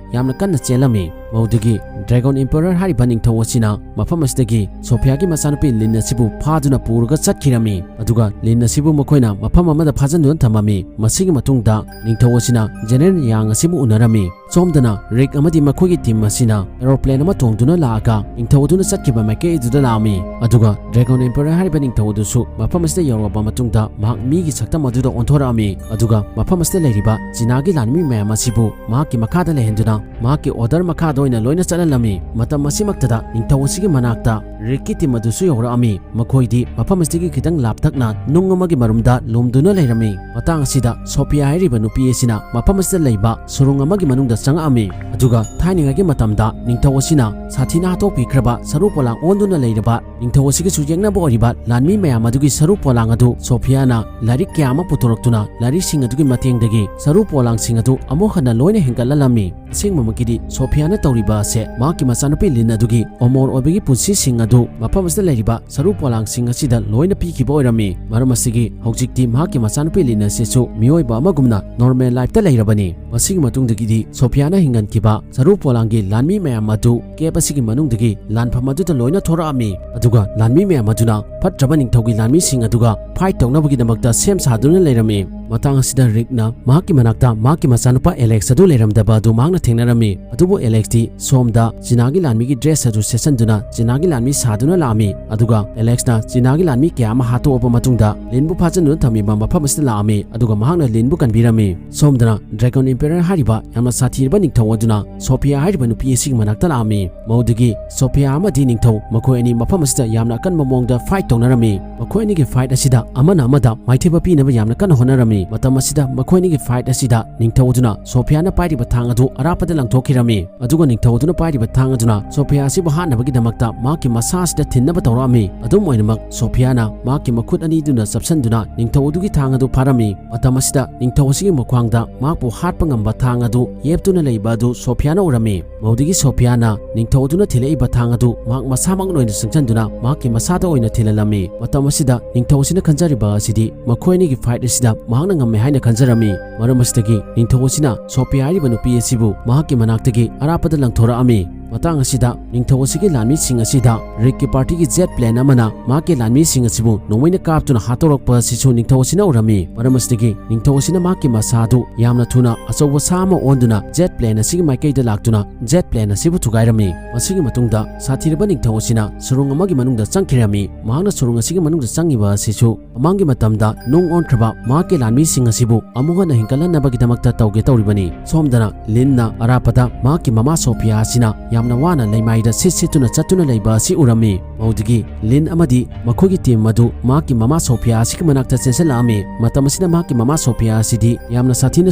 ꯌꯥꯝꯅ ꯀꯟꯅ ꯆꯦꯜꯂꯝꯃꯤ꯫ ꯃꯧꯗꯒꯤ ꯗ꯭ꯔꯦꯒꯣꯟ ꯏꯝꯄꯔꯔ ꯍꯥꯏꯔꯤꯕ ꯅꯤꯡꯊꯧ ꯑꯁꯤꯅ ꯃꯐꯝ ꯑꯁꯤꯗꯒꯤ ꯁꯣꯐꯤꯌꯥꯒꯤ ꯃꯆꯥꯅꯨꯄꯤ ꯂꯤꯟ ꯑꯁꯤꯕꯨ ꯐꯥꯗꯨꯅ ꯄꯨꯔꯒ ꯆꯠꯈꯤꯔꯝꯃꯤ꯫ ꯑꯗꯨꯒ ꯂꯤꯟ ꯑꯁꯤꯕꯨ ꯃꯈꯣꯏꯅ ꯃꯐꯝ ꯑꯃꯗ ꯐꯥꯖꯤꯟꯗꯨꯅ ꯊꯝꯃꯝꯃꯤ꯫ ꯃꯁꯤꯒꯤ ꯃꯇꯨꯡꯗ ꯅꯤꯡꯊꯧ ꯑꯁꯤꯅ ꯖꯦꯅꯦꯔꯦꯜ ꯌꯥꯡ ꯑꯁꯤꯕꯨ ꯎꯅꯔꯝꯃꯤ꯫ ꯁꯣꯝꯗꯅ ꯔꯤꯛ ꯑꯃꯗꯤ ꯃꯈꯣꯏꯒꯤ ꯇꯤꯝ ꯑꯁꯤꯅ ꯑꯦꯔꯣꯄ꯭ꯂꯦꯟ ꯑꯃ ꯇꯣꯡꯗꯨꯅ ꯂꯥꯛꯑꯒ ꯅꯤꯡꯊꯧ ꯑꯗꯨꯅ ꯆꯠꯈꯤꯕ ꯃꯥꯏꯀꯩ ꯑꯗꯨꯗ ꯂꯥꯛꯑꯝꯃꯤ꯫ ꯑꯗꯨꯒ ꯗ꯭ꯔꯦꯒꯣꯟ ꯏꯝꯄꯔꯔ ꯍꯥꯏꯔꯤꯕ ꯅꯤꯡꯊꯧ ꯑꯗꯨꯁꯨ ꯃꯐꯝ ꯑꯁꯤꯗ ꯌꯧꯔꯛꯂꯕ ꯃꯇꯨꯡꯗ ꯃꯍꯥꯛ ꯃꯤꯒꯤ ꯁꯛꯇꯝ ꯑꯗꯨꯗ ꯑꯣꯟꯊꯣꯔꯛꯑꯝꯃꯤ꯫ ꯑꯗꯨꯒ ꯃꯐꯝ ꯑꯁꯤꯗ ꯂꯩꯔꯤꯕ ꯆꯤꯅꯥꯒꯤ ꯂꯥꯟꯃꯤ ꯃꯌꯥꯝ ꯑꯁꯤꯕꯨ ꯃꯍꯥꯛꯀꯤ ꯃꯈꯥꯗ ꯂꯩꯍꯟꯗꯨꯅ ꯃꯍꯥꯛꯀꯤ ꯑꯣꯔꯗꯔ ꯃꯈꯥꯗ ꯑꯣꯏꯅ ꯂꯣꯏꯅ ꯆꯠꯍꯜꯂꯝꯃꯤ꯫ ꯃꯇꯝ ꯑꯁꯤꯃꯛꯇꯗ ꯅꯤꯡꯊꯧ ꯑꯁꯤꯒꯤ ꯃꯅꯥꯛꯇ ꯔꯤꯛꯀꯤ ꯇꯤꯝ ꯑꯗꯨꯁꯨ ꯌꯧꯔꯛꯑꯝꯃꯤ꯫ ꯃꯈꯣꯏꯗꯤ ꯃꯐꯝ ꯑꯁꯤꯗꯒꯤ ꯈꯤꯇꯪ ꯂꯥꯞꯇꯛꯅ ꯅꯨꯡ ꯑꯃꯒꯤ ꯃꯔꯨꯝꯗ ꯂꯨꯝꯗꯨꯅ ꯂꯩꯔꯝꯃꯤ꯫ ꯃꯇꯥꯡ ꯑꯁꯤꯗ ꯁꯣꯐꯤꯌꯥ ꯍꯥꯏꯔꯤꯕ ꯅꯨꯄꯤ ꯑꯁꯤꯅ ꯃꯐꯝ ꯑꯁꯤꯗ ꯂꯩꯕ ꯁꯨꯔꯨꯡ ꯑꯃꯒꯤ ꯃꯅꯨꯡꯗ ꯆꯪꯉꯛꯑꯝꯃꯤ꯫ ꯑꯗꯨꯒ ꯊꯥꯏꯅꯉꯩꯒꯤ ꯃꯇꯝꯗ ꯅꯤꯡꯊꯧ ꯑꯁꯤꯅ ꯁꯥꯊꯤꯅ ꯍꯥꯠꯇꯣꯛꯄꯤꯈ꯭ꯔꯕ ꯁꯔꯨ ꯄꯣꯂꯥꯡ ꯑꯣꯟꯗꯨꯅ ꯂꯩꯔꯕ ꯅꯤꯡꯊꯧ ꯑꯁꯤꯒꯁꯨ ꯌꯦꯛꯅꯕ ꯑꯣꯏꯔꯤꯕ ꯂꯥꯟꯃꯤ ꯃꯌꯥꯝ ꯑꯗꯨꯒꯤ ꯁꯔꯨ ꯄꯣꯂꯥꯡ ꯑꯗꯨ ꯁꯣꯐꯤꯌꯥꯅ ꯂꯥꯏꯔꯤꯛ ꯀꯌꯥ ꯑꯃ ꯄꯨꯊꯣꯔꯛꯇꯨꯅ ꯂꯥꯏꯔꯤꯛꯁꯤꯡ ꯑꯗꯨꯒꯤ ꯃꯇꯦꯡꯗꯒꯤ ꯁꯔꯨ ꯄꯣꯂꯥꯡꯁꯤꯡ ꯑꯗꯨ ꯑꯃꯨꯛ ꯍꯟꯅ ꯂꯣꯏꯅ ꯍꯦꯟꯒꯠꯍꯜꯂꯝꯃꯤ꯫ ꯑꯁꯦꯡꯕꯃꯛꯀꯤꯗꯤ ꯁꯣꯐꯤꯌꯥꯅ ꯇꯧꯔꯤꯕ ꯑꯁꯦ ꯃꯍꯥꯛꯀꯤ ꯃꯆꯥꯅꯨꯄꯤ ꯂꯤꯟ ꯑꯗꯨꯒꯤ ꯑꯃꯣꯔ ꯑꯣꯏꯕꯒꯤ ꯄꯨꯟꯁꯤꯁꯤꯡ ꯑꯗꯨ ꯃꯐꯝ ꯑꯁꯤꯗ ꯂꯩꯔꯤꯕ ꯁꯔꯨ ꯄꯣꯂꯥꯡꯁꯤꯡ ꯑꯁꯤꯗ ꯂꯣꯏꯅ ꯄꯤꯈꯤꯕ ꯑꯣꯏꯔꯝꯃꯤ꯫ ꯃꯔꯝ ꯑꯁꯤꯒꯤ ꯍꯧꯖꯤꯛꯇꯤ ꯃꯍꯥꯛꯀꯤ ꯃꯆꯥꯅꯨꯄꯤ ꯂꯤꯟ ꯑꯁꯤꯁꯨ ꯃꯤꯑꯣꯏꯕ ꯑꯃꯒꯨꯝꯅ ꯅꯣꯔꯃꯦꯜ ꯂꯥꯏꯐꯇ ꯂꯩꯔꯕꯅꯤ꯫ ꯃꯁꯤꯒꯤ ꯃꯇꯨꯡꯗꯒꯤꯗꯤ ꯁꯣꯐꯤꯌꯥꯅ ꯍꯤꯡꯍꯟꯈꯤꯕ ꯁꯔꯨ ꯄꯣꯂꯥꯡꯒꯤ ꯂꯥꯟꯃꯤ ꯃꯌꯥꯝ ꯑꯗꯨ ꯀꯦꯞ ꯑꯁꯤꯒꯤ ꯃꯅꯨꯡꯗꯒꯤ ꯂꯥꯟꯐꯝ ꯑꯗꯨꯗ ꯂꯣꯏꯅ ꯊꯣꯔꯛꯑꯝꯃꯤ꯫ ꯑꯗꯨꯒ ꯂꯥꯟꯃꯤ ꯃꯌꯥꯝ ꯑꯗꯨꯅ ꯐꯠꯇ꯭ꯔꯕ ꯅꯤꯡꯊꯧꯒꯤ ꯂꯥꯟꯃꯤꯁꯤꯡ ꯑꯗꯨꯒ ꯐꯥꯏꯠ ꯇꯧꯅꯕꯒꯤꯗꯃꯛꯇ ꯁꯦꯝ ꯁꯥꯗꯨꯅ ꯂꯩꯔꯝꯃꯤ꯫ ꯃꯇꯥꯡ ꯑꯁꯤꯗ ꯔꯤꯛꯅ ꯃꯍꯥꯛꯀꯤ ꯃꯅꯥꯛꯇ ꯃꯍꯥꯛꯀꯤ ꯃꯆꯥꯅꯨꯄꯥ ꯑꯦꯂꯦꯛꯁ ꯑꯗꯨ ꯂꯩꯔꯝꯗꯕ ꯑꯗꯨ ꯃꯍꯥꯛꯅ ꯊꯦꯡꯅꯔꯝꯃꯤ꯫ ꯑꯗꯨꯕꯨ ꯑꯦꯂꯦꯛꯁꯇꯤ ꯁꯣꯝꯗ ꯆꯤꯅꯥꯒꯤ ꯂꯥꯟꯃꯤꯒꯤ dress ꯑꯗꯨ ꯁꯦꯠꯆꯟꯗꯨꯅ ꯆꯤꯅꯥꯒꯤ ꯂꯥꯟꯃꯤ ꯁꯥꯗꯨꯅ ꯂꯥꯛꯑꯝꯃꯤ꯫ ꯑꯗꯨꯒ ꯑꯦꯂꯦꯛꯁꯅ ꯆꯤꯅꯥꯒꯤ ꯂꯥꯟꯃꯤ ꯀꯌꯥ ꯑꯃ ꯍꯥꯠꯇꯣꯛꯑꯕ ꯃꯇꯨꯡꯗ ꯂꯤꯟꯕꯨ ꯐꯥꯖꯤꯟꯗꯨꯅ ꯊꯝꯃꯤꯕ ꯃꯐꯝ ꯑꯁꯤꯗ ꯂꯥꯛꯑꯝꯃꯤ꯫ ꯑꯗꯨꯒ ꯃꯍꯥꯛꯅ ꯂꯤꯟꯕꯨ ꯀꯟꯕꯤꯔꯝꯃꯤ꯫ ꯁꯣꯝꯗꯅ Dragon Emperor ꯍꯥꯏꯔꯤꯕ ꯌꯥꯝꯅ ꯁꯥꯊꯤꯔꯕ ꯅꯤꯡꯊꯧ ꯑꯗꯨꯅ ꯁꯣꯐꯤꯌꯥ ꯍꯥꯏꯔꯤꯕ ꯅꯨꯄꯤ ꯑꯁꯤꯒꯤ ꯃꯅꯥꯛꯇ ꯂꯥꯛꯑꯝꯃꯤ꯫ ꯃꯧꯗꯒꯤ ꯁꯣꯐꯤꯌꯥ ꯑꯃꯗꯤ ꯅꯤꯡꯊꯧ ꯃꯈꯣꯏ ꯑꯅꯤ ꯃꯐꯝ ꯑꯁꯤꯗ ꯌꯥꯝꯅ ꯑꯀꯟꯕ ꯃꯑꯣꯡꯗ fight ꯇꯧꯅꯔꯝꯃꯤ꯫ ꯃꯈꯣꯏ ꯑꯅꯤꯒꯤ fight ꯑꯁꯤꯗ ꯑꯃꯅ ꯑꯃꯗ ꯃꯥꯏꯊꯤꯕ ꯄꯤꯅꯕ ꯌꯥꯝꯅ ꯀꯟꯅ ꯍꯣꯠꯅꯔꯝꯃꯤ꯫ ꯃꯇꯝ ꯑꯁꯤꯗ ꯃꯈꯣꯏ ꯑꯅꯤꯒꯤ fight ꯑꯁꯤꯗ ꯅꯤꯡꯊꯧ ꯑꯗꯨꯅ ꯁꯣꯐꯤꯌꯥꯅ ꯄꯥꯏꯔꯤꯕ ꯊꯥꯡ ꯑꯗꯨ ꯑꯔꯥꯞꯄꯗ ꯂꯪꯊꯣꯛꯈꯤꯔꯝꯃꯤ꯫ ꯑꯗꯨꯒ ꯅꯤꯡꯊꯧ ꯑꯗꯨꯅ ꯄꯥꯏꯔꯤꯕ ꯊꯥꯡ ꯑꯗꯨꯅ ꯁꯣꯐꯤꯌꯥ ꯑꯁꯤꯕꯨ ꯍꯥꯠꯅꯕꯒꯤꯗꯃꯛꯇ ꯃꯍꯥꯛꯀꯤ ꯃꯁꯥ ꯑꯁꯤꯗ ꯊꯤꯟꯅꯕ ꯇꯧꯔꯛꯑꯝꯃꯤ꯫ ꯑꯗꯨꯝ ꯑꯣꯏꯅꯃꯛ, ꯁꯣꯐꯤꯌꯥꯅ ꯃꯍꯥꯛꯀꯤ ꯃꯈꯨꯠ ꯑꯅꯤꯗꯨꯅ ꯆꯞꯁꯟꯗꯨꯅ ꯅꯤꯡꯊꯧ ꯑꯗꯨꯒꯤ ꯊꯥꯡ ꯑꯗꯨ ꯐꯥꯔꯝꯃꯤ꯫ ꯃꯇꯝ ꯑꯁꯤꯗ ꯅꯤꯡꯊꯧ ꯑꯁꯤꯒꯤ ꯃꯈ꯭ꯋꯥꯡꯗ ꯃꯍꯥꯛꯄꯨ ꯍꯥꯠꯄ ꯉꯝꯕ ꯊꯥꯡ ꯑꯗꯨ ꯌꯦꯞꯇꯨꯅ ꯂꯩꯕ ꯑꯗꯨ ꯁꯣꯐꯤꯌꯥꯅ ꯎꯔꯝꯃꯤ꯫ ꯃꯗꯨꯗꯒꯤ ꯁꯣꯐꯤꯌꯥꯅ ꯅꯤꯡꯊꯧ ꯑꯗꯨꯅ ꯊꯤꯜꯂꯛꯏꯕ ꯊꯥꯡ ꯑꯗꯨ ꯃꯍꯥꯛ ꯃꯁꯥꯃꯛꯅ ꯑꯣꯏꯅ ꯆꯪꯁꯤꯟꯗꯨꯅ ꯃꯍꯥꯛꯀꯤ ꯃꯁꯥꯗ ꯑꯣꯏꯅ ꯊꯤꯜꯍꯜꯂꯝꯃꯤ꯫ ꯃꯇꯝ ꯑꯁꯤꯗ ꯅꯤꯡꯊꯧ ꯑꯁꯤꯅ ꯈꯟꯖꯔꯤꯕ ꯑꯁꯤꯗꯤ ꯃꯈꯣꯏ ꯑꯅꯤꯒꯤ fight ꯑꯁꯤꯗ ꯃꯍꯥꯛꯅ ꯉꯝꯃꯦ ꯍꯥꯏꯅ ꯈꯟꯖꯔꯝꯃꯤ꯫ ꯃꯔꯝ ꯑꯁꯤꯗꯒꯤ ꯅꯤꯡꯊꯧ ꯑꯁꯤꯅ ꯁꯣꯐꯤꯌꯥ ꯍꯥꯏꯔꯤꯕ ꯅꯨꯄꯤ ꯑꯁꯤꯕꯨ ꯃꯍꯥꯛꯀꯤ ꯃꯅꯥꯛꯇꯒꯤ ꯑꯔꯥꯞꯄꯗ ꯂꯪꯊꯣꯔꯛꯑꯝꯃꯤ꯫ ꯃꯇꯥꯡ ꯑꯁꯤꯗ ꯅꯤꯡꯊꯧ ꯑꯁꯤꯒꯤ ꯂꯥꯟꯃꯤꯁꯤꯡ ꯑꯁꯤꯗ ꯔꯤꯛꯀꯤ partyꯒꯤ jet plane ꯑꯃꯅ ꯃꯍꯥꯛꯀꯤ ꯂꯥꯟꯃꯤꯁꯤꯡ ꯑꯁꯤꯕꯨ ꯅꯣꯡꯃꯩꯅ ꯀꯥꯞꯇꯨꯅ ꯍꯥꯠꯇꯣꯔꯛꯄ ꯑꯁꯤꯁꯨ ꯅꯤꯡꯊꯧ ꯑꯁꯤꯅ ꯎꯔꯝꯃꯤ꯫ ꯃꯔꯝ ꯑꯁꯤꯗꯒꯤ ꯅꯤꯡꯊꯧ ꯑꯁꯤꯅ ꯃꯍꯥꯛꯀꯤ ꯃꯁꯥ ꯑꯗꯨ ꯌꯥꯝꯅ ꯊꯨꯅ ꯑꯆꯧꯕ ꯁꯥ ꯑꯃ ꯑꯣꯟꯗꯨꯅ jet plane ꯑꯁꯤꯒꯤ ꯃꯥꯏꯀꯩꯗ ꯂꯥꯛꯇꯨꯅ jet plane ꯑꯁꯤꯕꯨ ꯊꯨꯒꯥꯏꯔꯝꯃꯤ꯫ ꯃꯁꯤꯒꯤ ꯃꯇꯨꯡꯗ ꯁꯥꯊꯤꯔꯕ ꯅꯤꯡꯊꯧ ꯑꯁꯤꯅ ꯁꯨꯔꯨꯡ ꯑꯃꯒꯤ ꯃꯅꯨꯡꯗ ꯆꯪꯈꯤꯔꯝꯃꯤ꯫ ꯃꯍꯥꯛꯅ ꯁꯨꯔꯨꯡ ꯑꯁꯤꯒꯤ ꯃꯅꯨꯡꯗ ꯆꯪꯉꯤꯕ ꯑꯁꯤꯁꯨ ꯃꯃꯥꯡꯒꯤ ꯃꯇꯝꯗ ꯅꯨꯡ ꯑꯣꯟꯈ꯭ꯔꯕ ꯃꯍꯥꯛꯀꯤ ꯂꯥꯟꯃꯤꯁꯤꯡ ꯑꯁꯤꯕꯨ ꯑꯃꯨꯛ ꯍꯟꯅ ꯍꯤꯡꯒꯠꯍꯟꯅꯕꯒꯤꯗꯃꯛꯇ ꯇꯧꯒꯦ ꯇꯧꯔꯤꯕꯅꯤ꯫ ꯁꯣꯝꯗꯅ ꯂꯤꯟꯅ ꯑꯔꯥꯞꯄꯗ ꯃꯍꯥꯛꯀꯤ ꯃꯃꯥ ꯁꯣꯐꯤꯌꯥ ꯑꯁꯤꯅ ꯌꯥꯝꯅ ꯋꯥꯅ ꯂꯩꯃꯥꯏꯗ ꯁꯤꯠ ꯁꯤꯠꯇꯨꯅ ꯆꯠꯇꯨꯅ ꯂꯩꯕ ꯑꯁꯤ ꯎꯔꯝꯃꯤ꯫ ꯃꯗꯨꯗꯒꯤ ꯂꯤꯟ ꯑꯃꯗꯤ ꯃꯈꯣꯏꯒꯤ team ꯑꯗꯨ ꯃꯍꯥꯛꯀꯤ ꯃꯃꯥ ꯁꯣꯐꯤꯌꯥ ꯑꯁꯤꯒꯤ ꯃꯅꯥꯛꯇ ꯆꯦꯟꯁꯤꯜꯂꯛꯑꯝꯃꯤ꯫ ꯃꯇꯝ ꯑꯁꯤꯗ ꯃꯍꯥꯛꯀꯤ ꯃꯃꯥ ꯁꯣꯐꯤꯌꯥ ꯑꯁꯤꯗꯤ ꯌꯥꯝꯅ ꯁꯥꯊꯤꯅ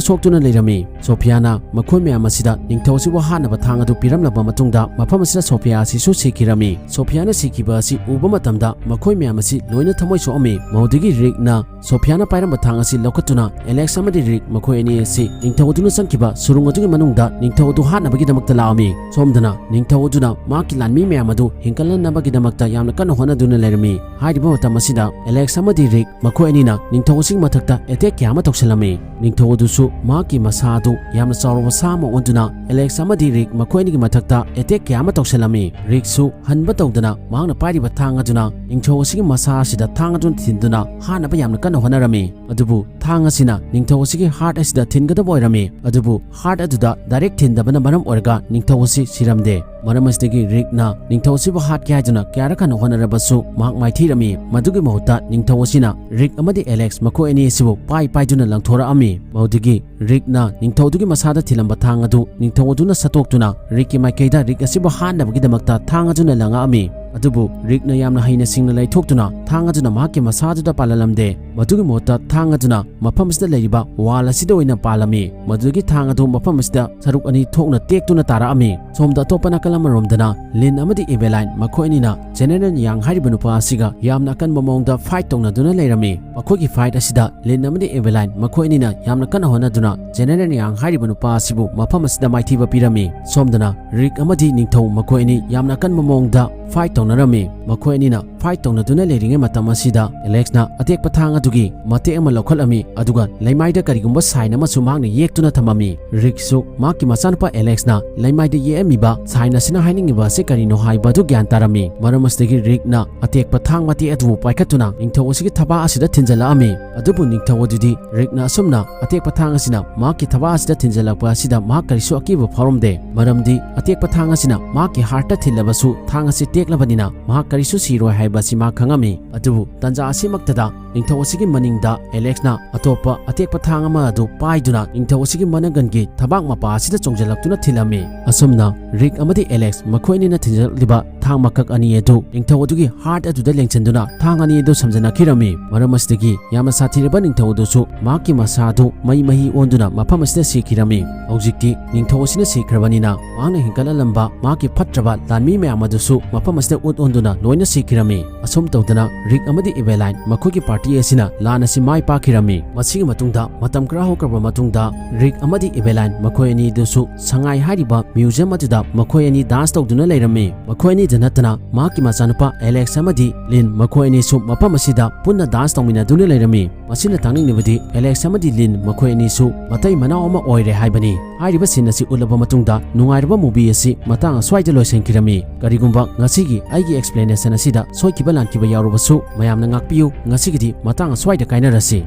ꯁꯣꯛꯇꯨꯅ ꯂꯩꯔꯝꯃꯤ꯫ ꯁꯣꯐꯤꯌꯥꯅ ꯃꯈꯣꯏ ꯃꯌꯥꯝ ꯑꯁꯤꯗ ꯅꯤꯡꯊꯧ ꯑꯁꯤꯕꯨ ꯍꯥꯠꯅꯕ ꯊꯥꯡ ꯑꯗꯨ ꯄꯤꯔꯝꯂꯕ ꯃꯇꯨꯡꯗ ꯃꯐꯝ ꯑꯁꯤꯗ ꯁꯣꯐꯤꯌꯥ ꯑꯁꯤꯁꯨ ꯁꯤꯈꯤꯔꯝꯃꯤ꯫ ꯁꯣꯐꯤꯌꯥꯅ ꯁꯤꯈꯤꯕ ꯑꯁꯤ ꯎꯕ ꯃꯇꯝꯗ ꯃꯈꯣꯏ ꯃꯌꯥꯝ ꯑꯁꯤ ꯂꯣꯏꯅ ꯊꯃꯣꯏ ꯁꯣꯛꯑꯝꯃꯤ꯫ ꯃꯗꯨꯗꯒꯤ ꯔꯤꯛꯅ ꯁꯣꯐꯤꯌꯥꯅ ꯄꯥꯏꯔꯝꯕ ꯊꯥꯡ ꯑꯁꯤ ꯂꯧꯈꯠꯇꯨꯅ ꯑꯦꯂꯦꯛꯁ ꯑꯃꯗꯤ ꯔꯤꯛ ꯃꯈꯣꯏ ꯑꯅꯤ ꯑꯁꯤ ꯅꯤꯡꯊꯧ ꯑꯗꯨꯅ ꯆꯪꯈꯤꯕ ꯁꯨꯔꯨꯡ ꯑꯗꯨꯒꯤ ꯃꯅꯨꯡꯗ ꯅꯤꯡꯊꯧ ꯑꯗꯨ ꯍꯥꯠꯅꯕꯒꯤꯗꯃꯛꯇ ꯂꯥꯛꯑꯝꯃꯤ꯫ ꯁꯣꯝꯗꯅ ꯅꯤꯡꯊꯧ ꯑꯗꯨꯅ ꯃꯍꯥꯛꯀꯤ ꯂꯥꯟꯃꯤ ꯃꯌꯥꯝ ꯑꯗꯨ ꯍꯤꯡꯒꯠꯍꯟꯅꯕꯒꯤꯗꯃꯛꯇ ꯌꯥꯝꯅ ꯀꯟꯅ ꯍꯣꯠꯅꯗꯨꯅ ꯂꯩꯔꯝꯃꯤ꯫ ꯍꯥꯏꯔꯤꯕ ꯃꯇꯝ ꯑꯁꯤꯗ ꯑꯦꯂꯦꯛꯁ ꯑꯃꯗꯤ ꯔꯤꯛ ꯃꯈꯣꯏ ꯑꯅꯤꯅ ꯅꯤꯡꯊꯧ ꯑꯁꯤꯒꯤ ꯃꯊꯛꯇ attack ꯀꯌꯥ ꯑꯃ ꯇꯧꯁꯤꯜꯂꯝꯃꯤ꯫ ꯅꯤꯡꯊꯧ ꯑꯗꯨꯁꯨ ꯃꯍꯥꯛꯀꯤ ꯃꯁꯥ ꯑꯗꯨ ꯌꯥꯝꯅ ꯆꯥꯎꯔꯕ ꯁꯥ ꯑꯃ ꯑꯣꯟꯗꯨꯅ ꯑꯦꯂꯦꯛꯁ ꯑꯃꯗꯤ ꯔꯤꯛ ꯃꯈꯣꯏ ꯑꯅꯤꯒꯤ ꯃꯊꯛꯇ attack ꯀꯌꯥ ꯑꯃ ꯇꯧꯁꯤꯜꯂꯝꯃꯤ꯫ ꯔꯤꯛꯁꯨ ꯍꯟꯕ ꯇꯧꯗꯅ ꯃꯍꯥꯛꯅ ꯄꯥꯏꯔꯤꯕ ꯊꯥꯡ ꯑꯗꯨꯅ ꯅꯤꯡꯊꯧ ꯑꯁꯤꯒꯤ ꯃꯁꯥ ꯑꯁꯤꯗ ꯊꯥꯡ ꯑꯗꯨꯅ ꯊꯤꯟꯗꯨꯅ ꯍꯥꯠꯅꯕ ꯌꯥꯝꯅ ꯀꯟꯅ ꯍꯣꯠꯅꯔꯝꯃꯤ꯫ ꯑꯗꯨꯕꯨ ꯊꯥꯡ ꯑꯁꯤꯅ ꯅꯤꯡꯊꯧ ꯑꯁꯤꯒꯤ heart ꯑꯁꯤꯗ ꯊꯤꯟꯒꯗꯕ ꯑꯣꯏꯔꯝꯃꯤ꯫ ꯑꯗꯨꯕꯨ heart ꯑꯗꯨꯗ direct ꯊꯤꯟꯗꯕꯅ ꯃꯔꯝ ꯑꯣꯏꯔꯒ ꯅꯤꯡꯊꯧ ꯑꯁꯤ ꯁꯤꯔꯝꯗꯦ꯫ ꯃꯔꯝ ꯑꯁꯤꯗꯒꯤ ꯔꯤꯛꯅ ꯅꯤꯡꯊꯧ ꯑꯁꯤꯕꯨ ꯍꯥꯠꯀꯦ ꯍꯥꯏꯗꯨꯅ ꯀꯌꯥꯔꯛ ꯍꯟꯅ ꯍꯣꯠꯅꯔꯕꯁꯨ ꯃꯍꯥꯛ ꯃꯥꯏꯊꯤꯔꯝꯃꯤ꯫ ꯃꯗꯨꯒꯤ ꯃꯍꯨꯠꯇ ꯅꯤꯡꯊꯧ ꯑꯁꯤꯅ ꯔꯤꯛ ꯑꯃꯗꯤ ꯑꯦꯂꯦꯛꯁ ꯃꯈꯣꯏ ꯑꯅꯤ ꯑꯁꯤꯕꯨ ꯄꯥꯏ ꯄꯥꯏꯗꯨꯅ ꯂꯪꯊꯣꯔꯛꯑꯝꯃꯤ꯫ ꯃꯗꯨꯗꯒꯤ ꯔꯤꯛꯅ ꯅꯤꯡꯊꯧꯗꯨꯒꯤ ꯃꯁꯥꯗ ꯊꯤꯜꯂꯝꯕ ꯊꯥꯡ ꯑꯗꯨ ꯅꯤꯡꯊꯧ ꯑꯗꯨꯅ ꯁꯠꯇꯣꯛꯇꯨꯅ ꯔꯤꯛꯀꯤ ꯃꯥꯏꯀꯩꯗ ꯔꯤꯛ ꯑꯁꯤꯕꯨ ꯍꯥꯠꯅꯕꯒꯤꯗꯃꯛꯇ ꯊꯥꯡ ꯑꯗꯨꯅ ꯂꯪꯉꯛꯑꯝꯃꯤ꯫ ꯑꯗꯨꯕꯨ ꯔꯤꯛꯅ ꯌꯥꯝꯅ ꯍꯩꯅ ꯁꯤꯡꯅ ꯂꯩꯊꯣꯛꯇꯨꯅ ꯊꯥꯡ ꯑꯗꯨꯅ ꯃꯍꯥꯛꯀꯤ ꯃꯁꯥꯗꯨꯗ ꯄꯥꯜꯍꯜꯂꯝꯗꯦ꯫ ꯃꯗꯨꯒꯤ ꯃꯍꯨꯠꯇ ꯊꯥꯡ ꯑꯗꯨꯅ ꯃꯐꯝ ꯑꯁꯤꯗ ꯂꯩꯔꯤꯕ ꯋꯥꯜ ꯑꯁꯤꯗ ꯑꯣꯏꯅ ꯄꯥꯜꯂꯝꯃꯤ꯫ ꯃꯗꯨꯗꯒꯤ ꯊꯥꯡ ꯑꯗꯨ ꯃꯐꯝ ꯑꯁꯤꯗ ꯁꯔꯨꯛ ꯑꯅꯤ ꯊꯣꯛꯅ ꯇꯦꯛꯇꯨꯅ ꯇꯥꯔꯛꯑꯝꯃꯤ꯫ ꯁꯣꯝꯗ ꯑꯇꯣꯞꯄ ꯅꯥꯀꯜ ꯑꯃꯔꯣꯝꯗꯅ ꯂꯤꯟ ꯑꯃꯗꯤ ꯏꯚꯦꯂꯥꯏꯟ ꯃꯈꯣꯏ ꯑꯅꯤꯅ ꯖꯦꯅꯦꯔꯦꯜ ꯌꯥꯡ ꯍꯥꯏꯔꯤꯕ ꯅꯨꯄꯥ ꯑꯁꯤꯒ ꯌꯥꯝꯅ ꯑꯀꯟꯕ ꯃꯑꯣꯡꯗ ꯐꯥꯏꯠ ꯇꯧꯅꯗꯨꯅ ꯂꯩꯔꯝꯃꯤ꯫ ꯃꯈꯣꯏꯒꯤ ꯐꯥꯏꯠ ꯑꯁꯤꯗ ꯂꯤꯟ ꯑꯃꯗꯤ ꯏꯚꯦꯂꯥꯏꯟ ꯃꯈꯣꯏ ꯑꯅꯤꯅ ꯌꯥꯝꯅ ꯀꯟꯅ ꯍꯣꯠꯅꯗꯨꯅ ꯖꯦꯅꯦꯔꯦꯜ ꯌꯥꯡ ꯍꯥꯏꯔꯤꯕ ꯅꯨꯄꯥ ꯑꯁꯤꯕꯨ ꯃꯐꯝ ꯑꯁꯤꯗ ꯃꯥꯏꯊꯤꯕ ꯄꯤꯔꯝꯃꯤ꯫ ꯁꯣꯝꯗꯅ ꯔꯤꯛ ꯑꯃꯗꯤ ꯅꯤꯡꯊꯧ ꯃꯈꯣꯏ ꯑꯅꯤ ꯌꯥꯝꯅ ꯑꯀꯟꯕ ꯃꯑꯣꯡꯗ ꯐꯥꯏꯠ ꯇꯧꯅꯔꯝꯃꯤ꯫ ꯃꯈꯣꯏ ꯑꯅꯤꯅ ꯐꯥꯏꯠ ꯇꯧꯅꯗꯨꯅ ꯂꯩꯔꯤꯉꯩ ꯃꯇꯝ ꯑꯁꯤꯗ ꯑꯦꯂꯦꯛꯁꯅ ꯑꯇꯦꯛꯄ ꯊꯥꯡ ꯑꯗꯨꯒꯤ ꯃꯇꯦꯛ ꯑꯃ ꯂꯧꯈꯠꯂꯝꯃꯤ, ꯑꯗꯨꯒ ꯂꯩꯃꯥꯏꯗ ꯀꯔꯤꯒꯨꯝꯕ ꯁꯥꯏꯟ ꯑꯃꯁꯨ ꯃꯍꯥꯛꯅ ꯌꯦꯛꯇꯨꯅ ꯊꯝꯃꯝꯃꯤ꯫ ꯔꯤꯛꯁꯨ ꯃꯍꯥꯛꯀꯤ ꯃꯆꯥꯅꯨꯄꯥ ꯑꯦꯂꯦꯛꯁꯅ ꯂꯩꯃꯥꯏꯗ ꯌꯦꯛꯑꯝꯃꯤꯕ ꯁꯥꯏꯟ ꯑꯁꯤꯅ ꯍꯥꯏꯅꯤꯡꯉꯤꯕ ꯑꯁꯤ ꯀꯔꯤꯅꯣ ꯍꯥꯏꯕ ꯑꯗꯨ ꯒ꯭ꯌꯥꯟ ꯇꯥꯔꯝꯃꯤ꯫ ꯃꯔꯝ ꯑꯁꯤꯗꯒꯤ ꯔꯤꯛꯅ ꯑꯇꯦꯛꯄ ꯊꯥꯡ ꯃꯇꯦꯛ ꯑꯗꯨꯕꯨ ꯄꯥꯏꯈꯠꯇꯨꯅ ꯅꯤꯡꯊꯧ ꯑꯁꯤꯒꯤ ꯊꯕꯥꯛ ꯑꯁꯤꯗ ꯊꯤꯟꯖꯜꯂꯛꯑꯝꯃꯤ꯫ ꯑꯗꯨꯕꯨ ꯅꯤꯡꯊꯧ ꯑꯗꯨꯗꯤ ꯔꯤꯛꯅ ꯑꯁꯨꯝꯅ ꯑꯇꯦꯛꯄ ꯊꯥꯡ ꯑꯁꯤꯅ ꯃꯍꯥꯛꯀꯤ ꯊꯕꯥꯛ ꯑꯁꯤꯗ ꯊꯤꯟꯖꯜꯂꯛꯄ ꯑꯁꯤꯗ ꯃꯍꯥꯛ ꯀꯔꯤꯁꯨ ꯑꯀꯤꯕ ꯐꯥꯎꯔꯝꯗꯦ, ꯃꯔꯝꯗꯤ ꯑꯇꯦꯛꯄ ꯊꯥꯡ ꯑꯁꯤꯅ ꯃꯍꯥꯛꯀꯤ ꯍꯥꯔꯠꯇ ꯊꯤꯜꯂꯕꯁꯨ ꯊꯥꯡ ꯑꯁꯤ ꯇꯦꯛꯂꯕꯅꯤꯅ ꯃꯍꯥꯛ ꯀꯔꯤꯁꯨ ꯁꯤꯔꯣꯏ ꯍꯥꯏꯕ ꯑꯁꯤ ꯃꯍꯥꯛ ꯈꯪꯉꯝꯃꯤ꯫ ꯑꯗꯨꯕꯨ ꯇꯟꯖꯥ ꯑꯁꯤꯃꯛꯇꯗ ꯅꯤꯡꯊꯧ ꯑꯁꯤꯒꯤ ꯃꯅꯤꯡꯗ ꯑꯦꯂꯦꯛꯁꯅ ꯑꯇꯣꯞꯄ ꯑꯇꯦꯛꯄ ꯊꯥꯡ ꯑꯃ ꯑꯗꯨ ꯄꯥꯏꯗꯨꯅ ꯅꯤꯡꯊꯧ ꯑꯁꯤꯒꯤ ꯃꯅꯪꯒꯟꯒꯤ ꯊꯕꯥꯛ ꯃꯄꯥ ꯑꯁꯤꯗ ꯆꯣꯡꯖꯜꯂꯛꯇꯨꯅ ꯊꯤꯜꯂꯝꯃꯤ꯫ ꯑꯁꯨꯝꯅ ꯔꯤꯛ ꯑꯃꯗꯤ ꯑꯦꯂꯦꯛꯁ ꯃꯈꯣꯏ ꯑꯅꯤꯅ ꯊꯤꯟꯖꯜꯂꯛꯂꯤꯕ ꯊꯥꯡ ꯃꯀꯛ ꯑꯅꯤ ꯑꯗꯨ ꯅꯤꯡꯊꯧ ꯑꯗꯨꯒꯤ ꯍꯥꯔꯠ ꯑꯗꯨꯗ ꯂꯦꯡꯁꯤꯟꯗꯨꯅ ꯊꯥꯡ ꯑꯅꯤ ꯑꯗꯨ ꯁꯝꯖꯤꯟꯅꯈꯤꯔꯝꯃꯤ꯫ ꯃꯔꯝ ꯑꯁꯤꯗꯒꯤ ꯌꯥꯝꯅ ꯁꯥꯊꯤꯔꯕ ꯅꯤꯡꯊꯧ ꯑꯗꯨꯁꯨ ꯃꯍꯥꯛꯀꯤ ꯃꯁꯥ ꯑꯗꯨ ꯃꯩ ꯃꯍꯤ ꯑꯣꯟꯗꯨꯅ ꯃꯐꯝ ꯑꯁꯤꯗ ꯁꯤꯈꯤꯔꯝꯃꯤ꯫ ꯍꯧꯖꯤꯛꯇꯤ ꯅꯤꯡꯊꯧ ꯑꯁꯤꯅ ꯁꯤꯈ꯭ꯔꯕꯅꯤꯅ ꯃꯍꯥꯛꯅ ꯍꯦꯟꯒꯠꯍꯜꯂꯝꯕ ꯃꯍꯥꯛꯀꯤ ꯐꯠꯇ꯭ꯔꯕ ꯂꯥꯟꯃꯤ ꯃꯌꯥꯝ ꯑꯗꯨꯁꯨ ꯃꯐꯝ ꯑꯁꯤꯗ ꯎꯠ ꯑꯣꯟꯗꯨꯅ ꯂꯣꯏꯅ ꯁꯤꯈꯤꯔꯝꯃꯤ꯫ ꯑꯁꯨꯝ ꯇꯧꯗꯅ ꯔꯤꯛ ꯑꯃꯗꯤ ꯏꯚꯦꯂꯥꯏꯟ ꯃꯈꯣꯏꯒꯤ ꯄꯥꯔꯇꯤ ꯑꯁꯤꯅ ꯂꯥꯟ ꯑꯁꯤ ꯃꯥꯏ ꯄꯥꯛꯈꯤꯔꯝꯃꯤ꯫ ꯃꯁꯤꯒꯤ ꯃꯇꯨꯡꯗ ꯃꯇꯝ ꯈꯔ ꯍꯧꯈ꯭ꯔꯕ ꯃꯇꯨꯡꯗ ꯔꯤꯛ ꯑꯃꯗꯤ ꯏꯚꯦꯂꯥꯏꯟ ꯃꯈꯣꯏ ꯑꯅꯤꯗꯨꯁꯨ ꯁꯉꯥꯏ ꯍꯥꯏꯔꯤꯕ ꯃ꯭ꯌꯨꯖꯤꯌꯝ ꯑꯗꯨꯗ ꯃꯈꯣꯏ ꯑꯅꯤ ꯗꯥꯟꯁ ꯇꯧꯗꯨꯅ ꯂꯩꯔꯝꯃꯤ꯫ ꯃꯈꯣꯏ ꯑꯅꯤꯗ ꯅꯠꯇꯅ ꯃꯍꯥꯛꯀꯤ ꯃꯆꯥꯅꯨꯄꯥ ꯑꯦꯂꯦꯛꯁ ꯑꯃꯗꯤ ꯂꯤꯟ ꯃꯈꯣꯏ ꯑꯅꯤꯁꯨ ꯃꯐꯝ ꯑꯁꯤꯗ ꯄꯨꯟꯅ ꯗꯥꯟꯁ ꯇꯧꯃꯤꯟꯅꯗꯨꯅ ꯂꯩꯔꯝꯃꯤ꯫ ꯃꯁꯤꯅ ꯇꯥꯛꯅꯤꯡꯂꯤꯕꯗꯤ ꯑꯦꯂꯦꯛꯁ ꯑꯃꯗꯤ ꯂꯤꯟ ꯃꯈꯣꯏ ꯑꯅꯤꯁꯨ ꯃꯇꯩ ꯃꯅꯥꯎ ꯑꯃ ꯑꯣꯏꯔꯦ ꯍꯥꯏꯕꯅꯤ꯫ ꯍꯥꯏꯔꯤꯕ ꯁꯤꯟ ꯑꯁꯤ ꯎꯠꯂꯕ ꯃꯇꯨꯡꯗ ꯅꯨꯡꯉꯥꯏꯔꯕ ꯃꯨꯚꯤ ꯑꯁꯤ ꯃꯇꯥꯡ ꯑꯁ꯭ꯋꯥꯏꯗ ꯂꯣꯏꯁꯤꯟꯈꯤꯔꯝꯃꯤ꯫ ꯀꯔꯤꯒꯨꯝꯕ ꯉꯁꯤꯒꯤ ꯑꯩꯒꯤ ꯑꯦꯛꯁꯄ꯭ꯂꯦꯅꯦꯁꯟ ꯑꯁꯤꯗ ꯁꯣꯏꯈꯤꯕ ꯂꯥꯟꯈꯤꯕ ꯌꯥꯎꯔꯕꯁꯨ ꯃꯌꯥꯝꯅ ꯉꯥꯛꯄꯤꯌꯨ꯫ ꯉꯁꯤꯒꯤꯗꯤ ꯃꯇꯥꯡ ꯑꯁ꯭ꯋꯥꯏꯗ ꯀꯥꯏꯅꯔꯁꯤ꯫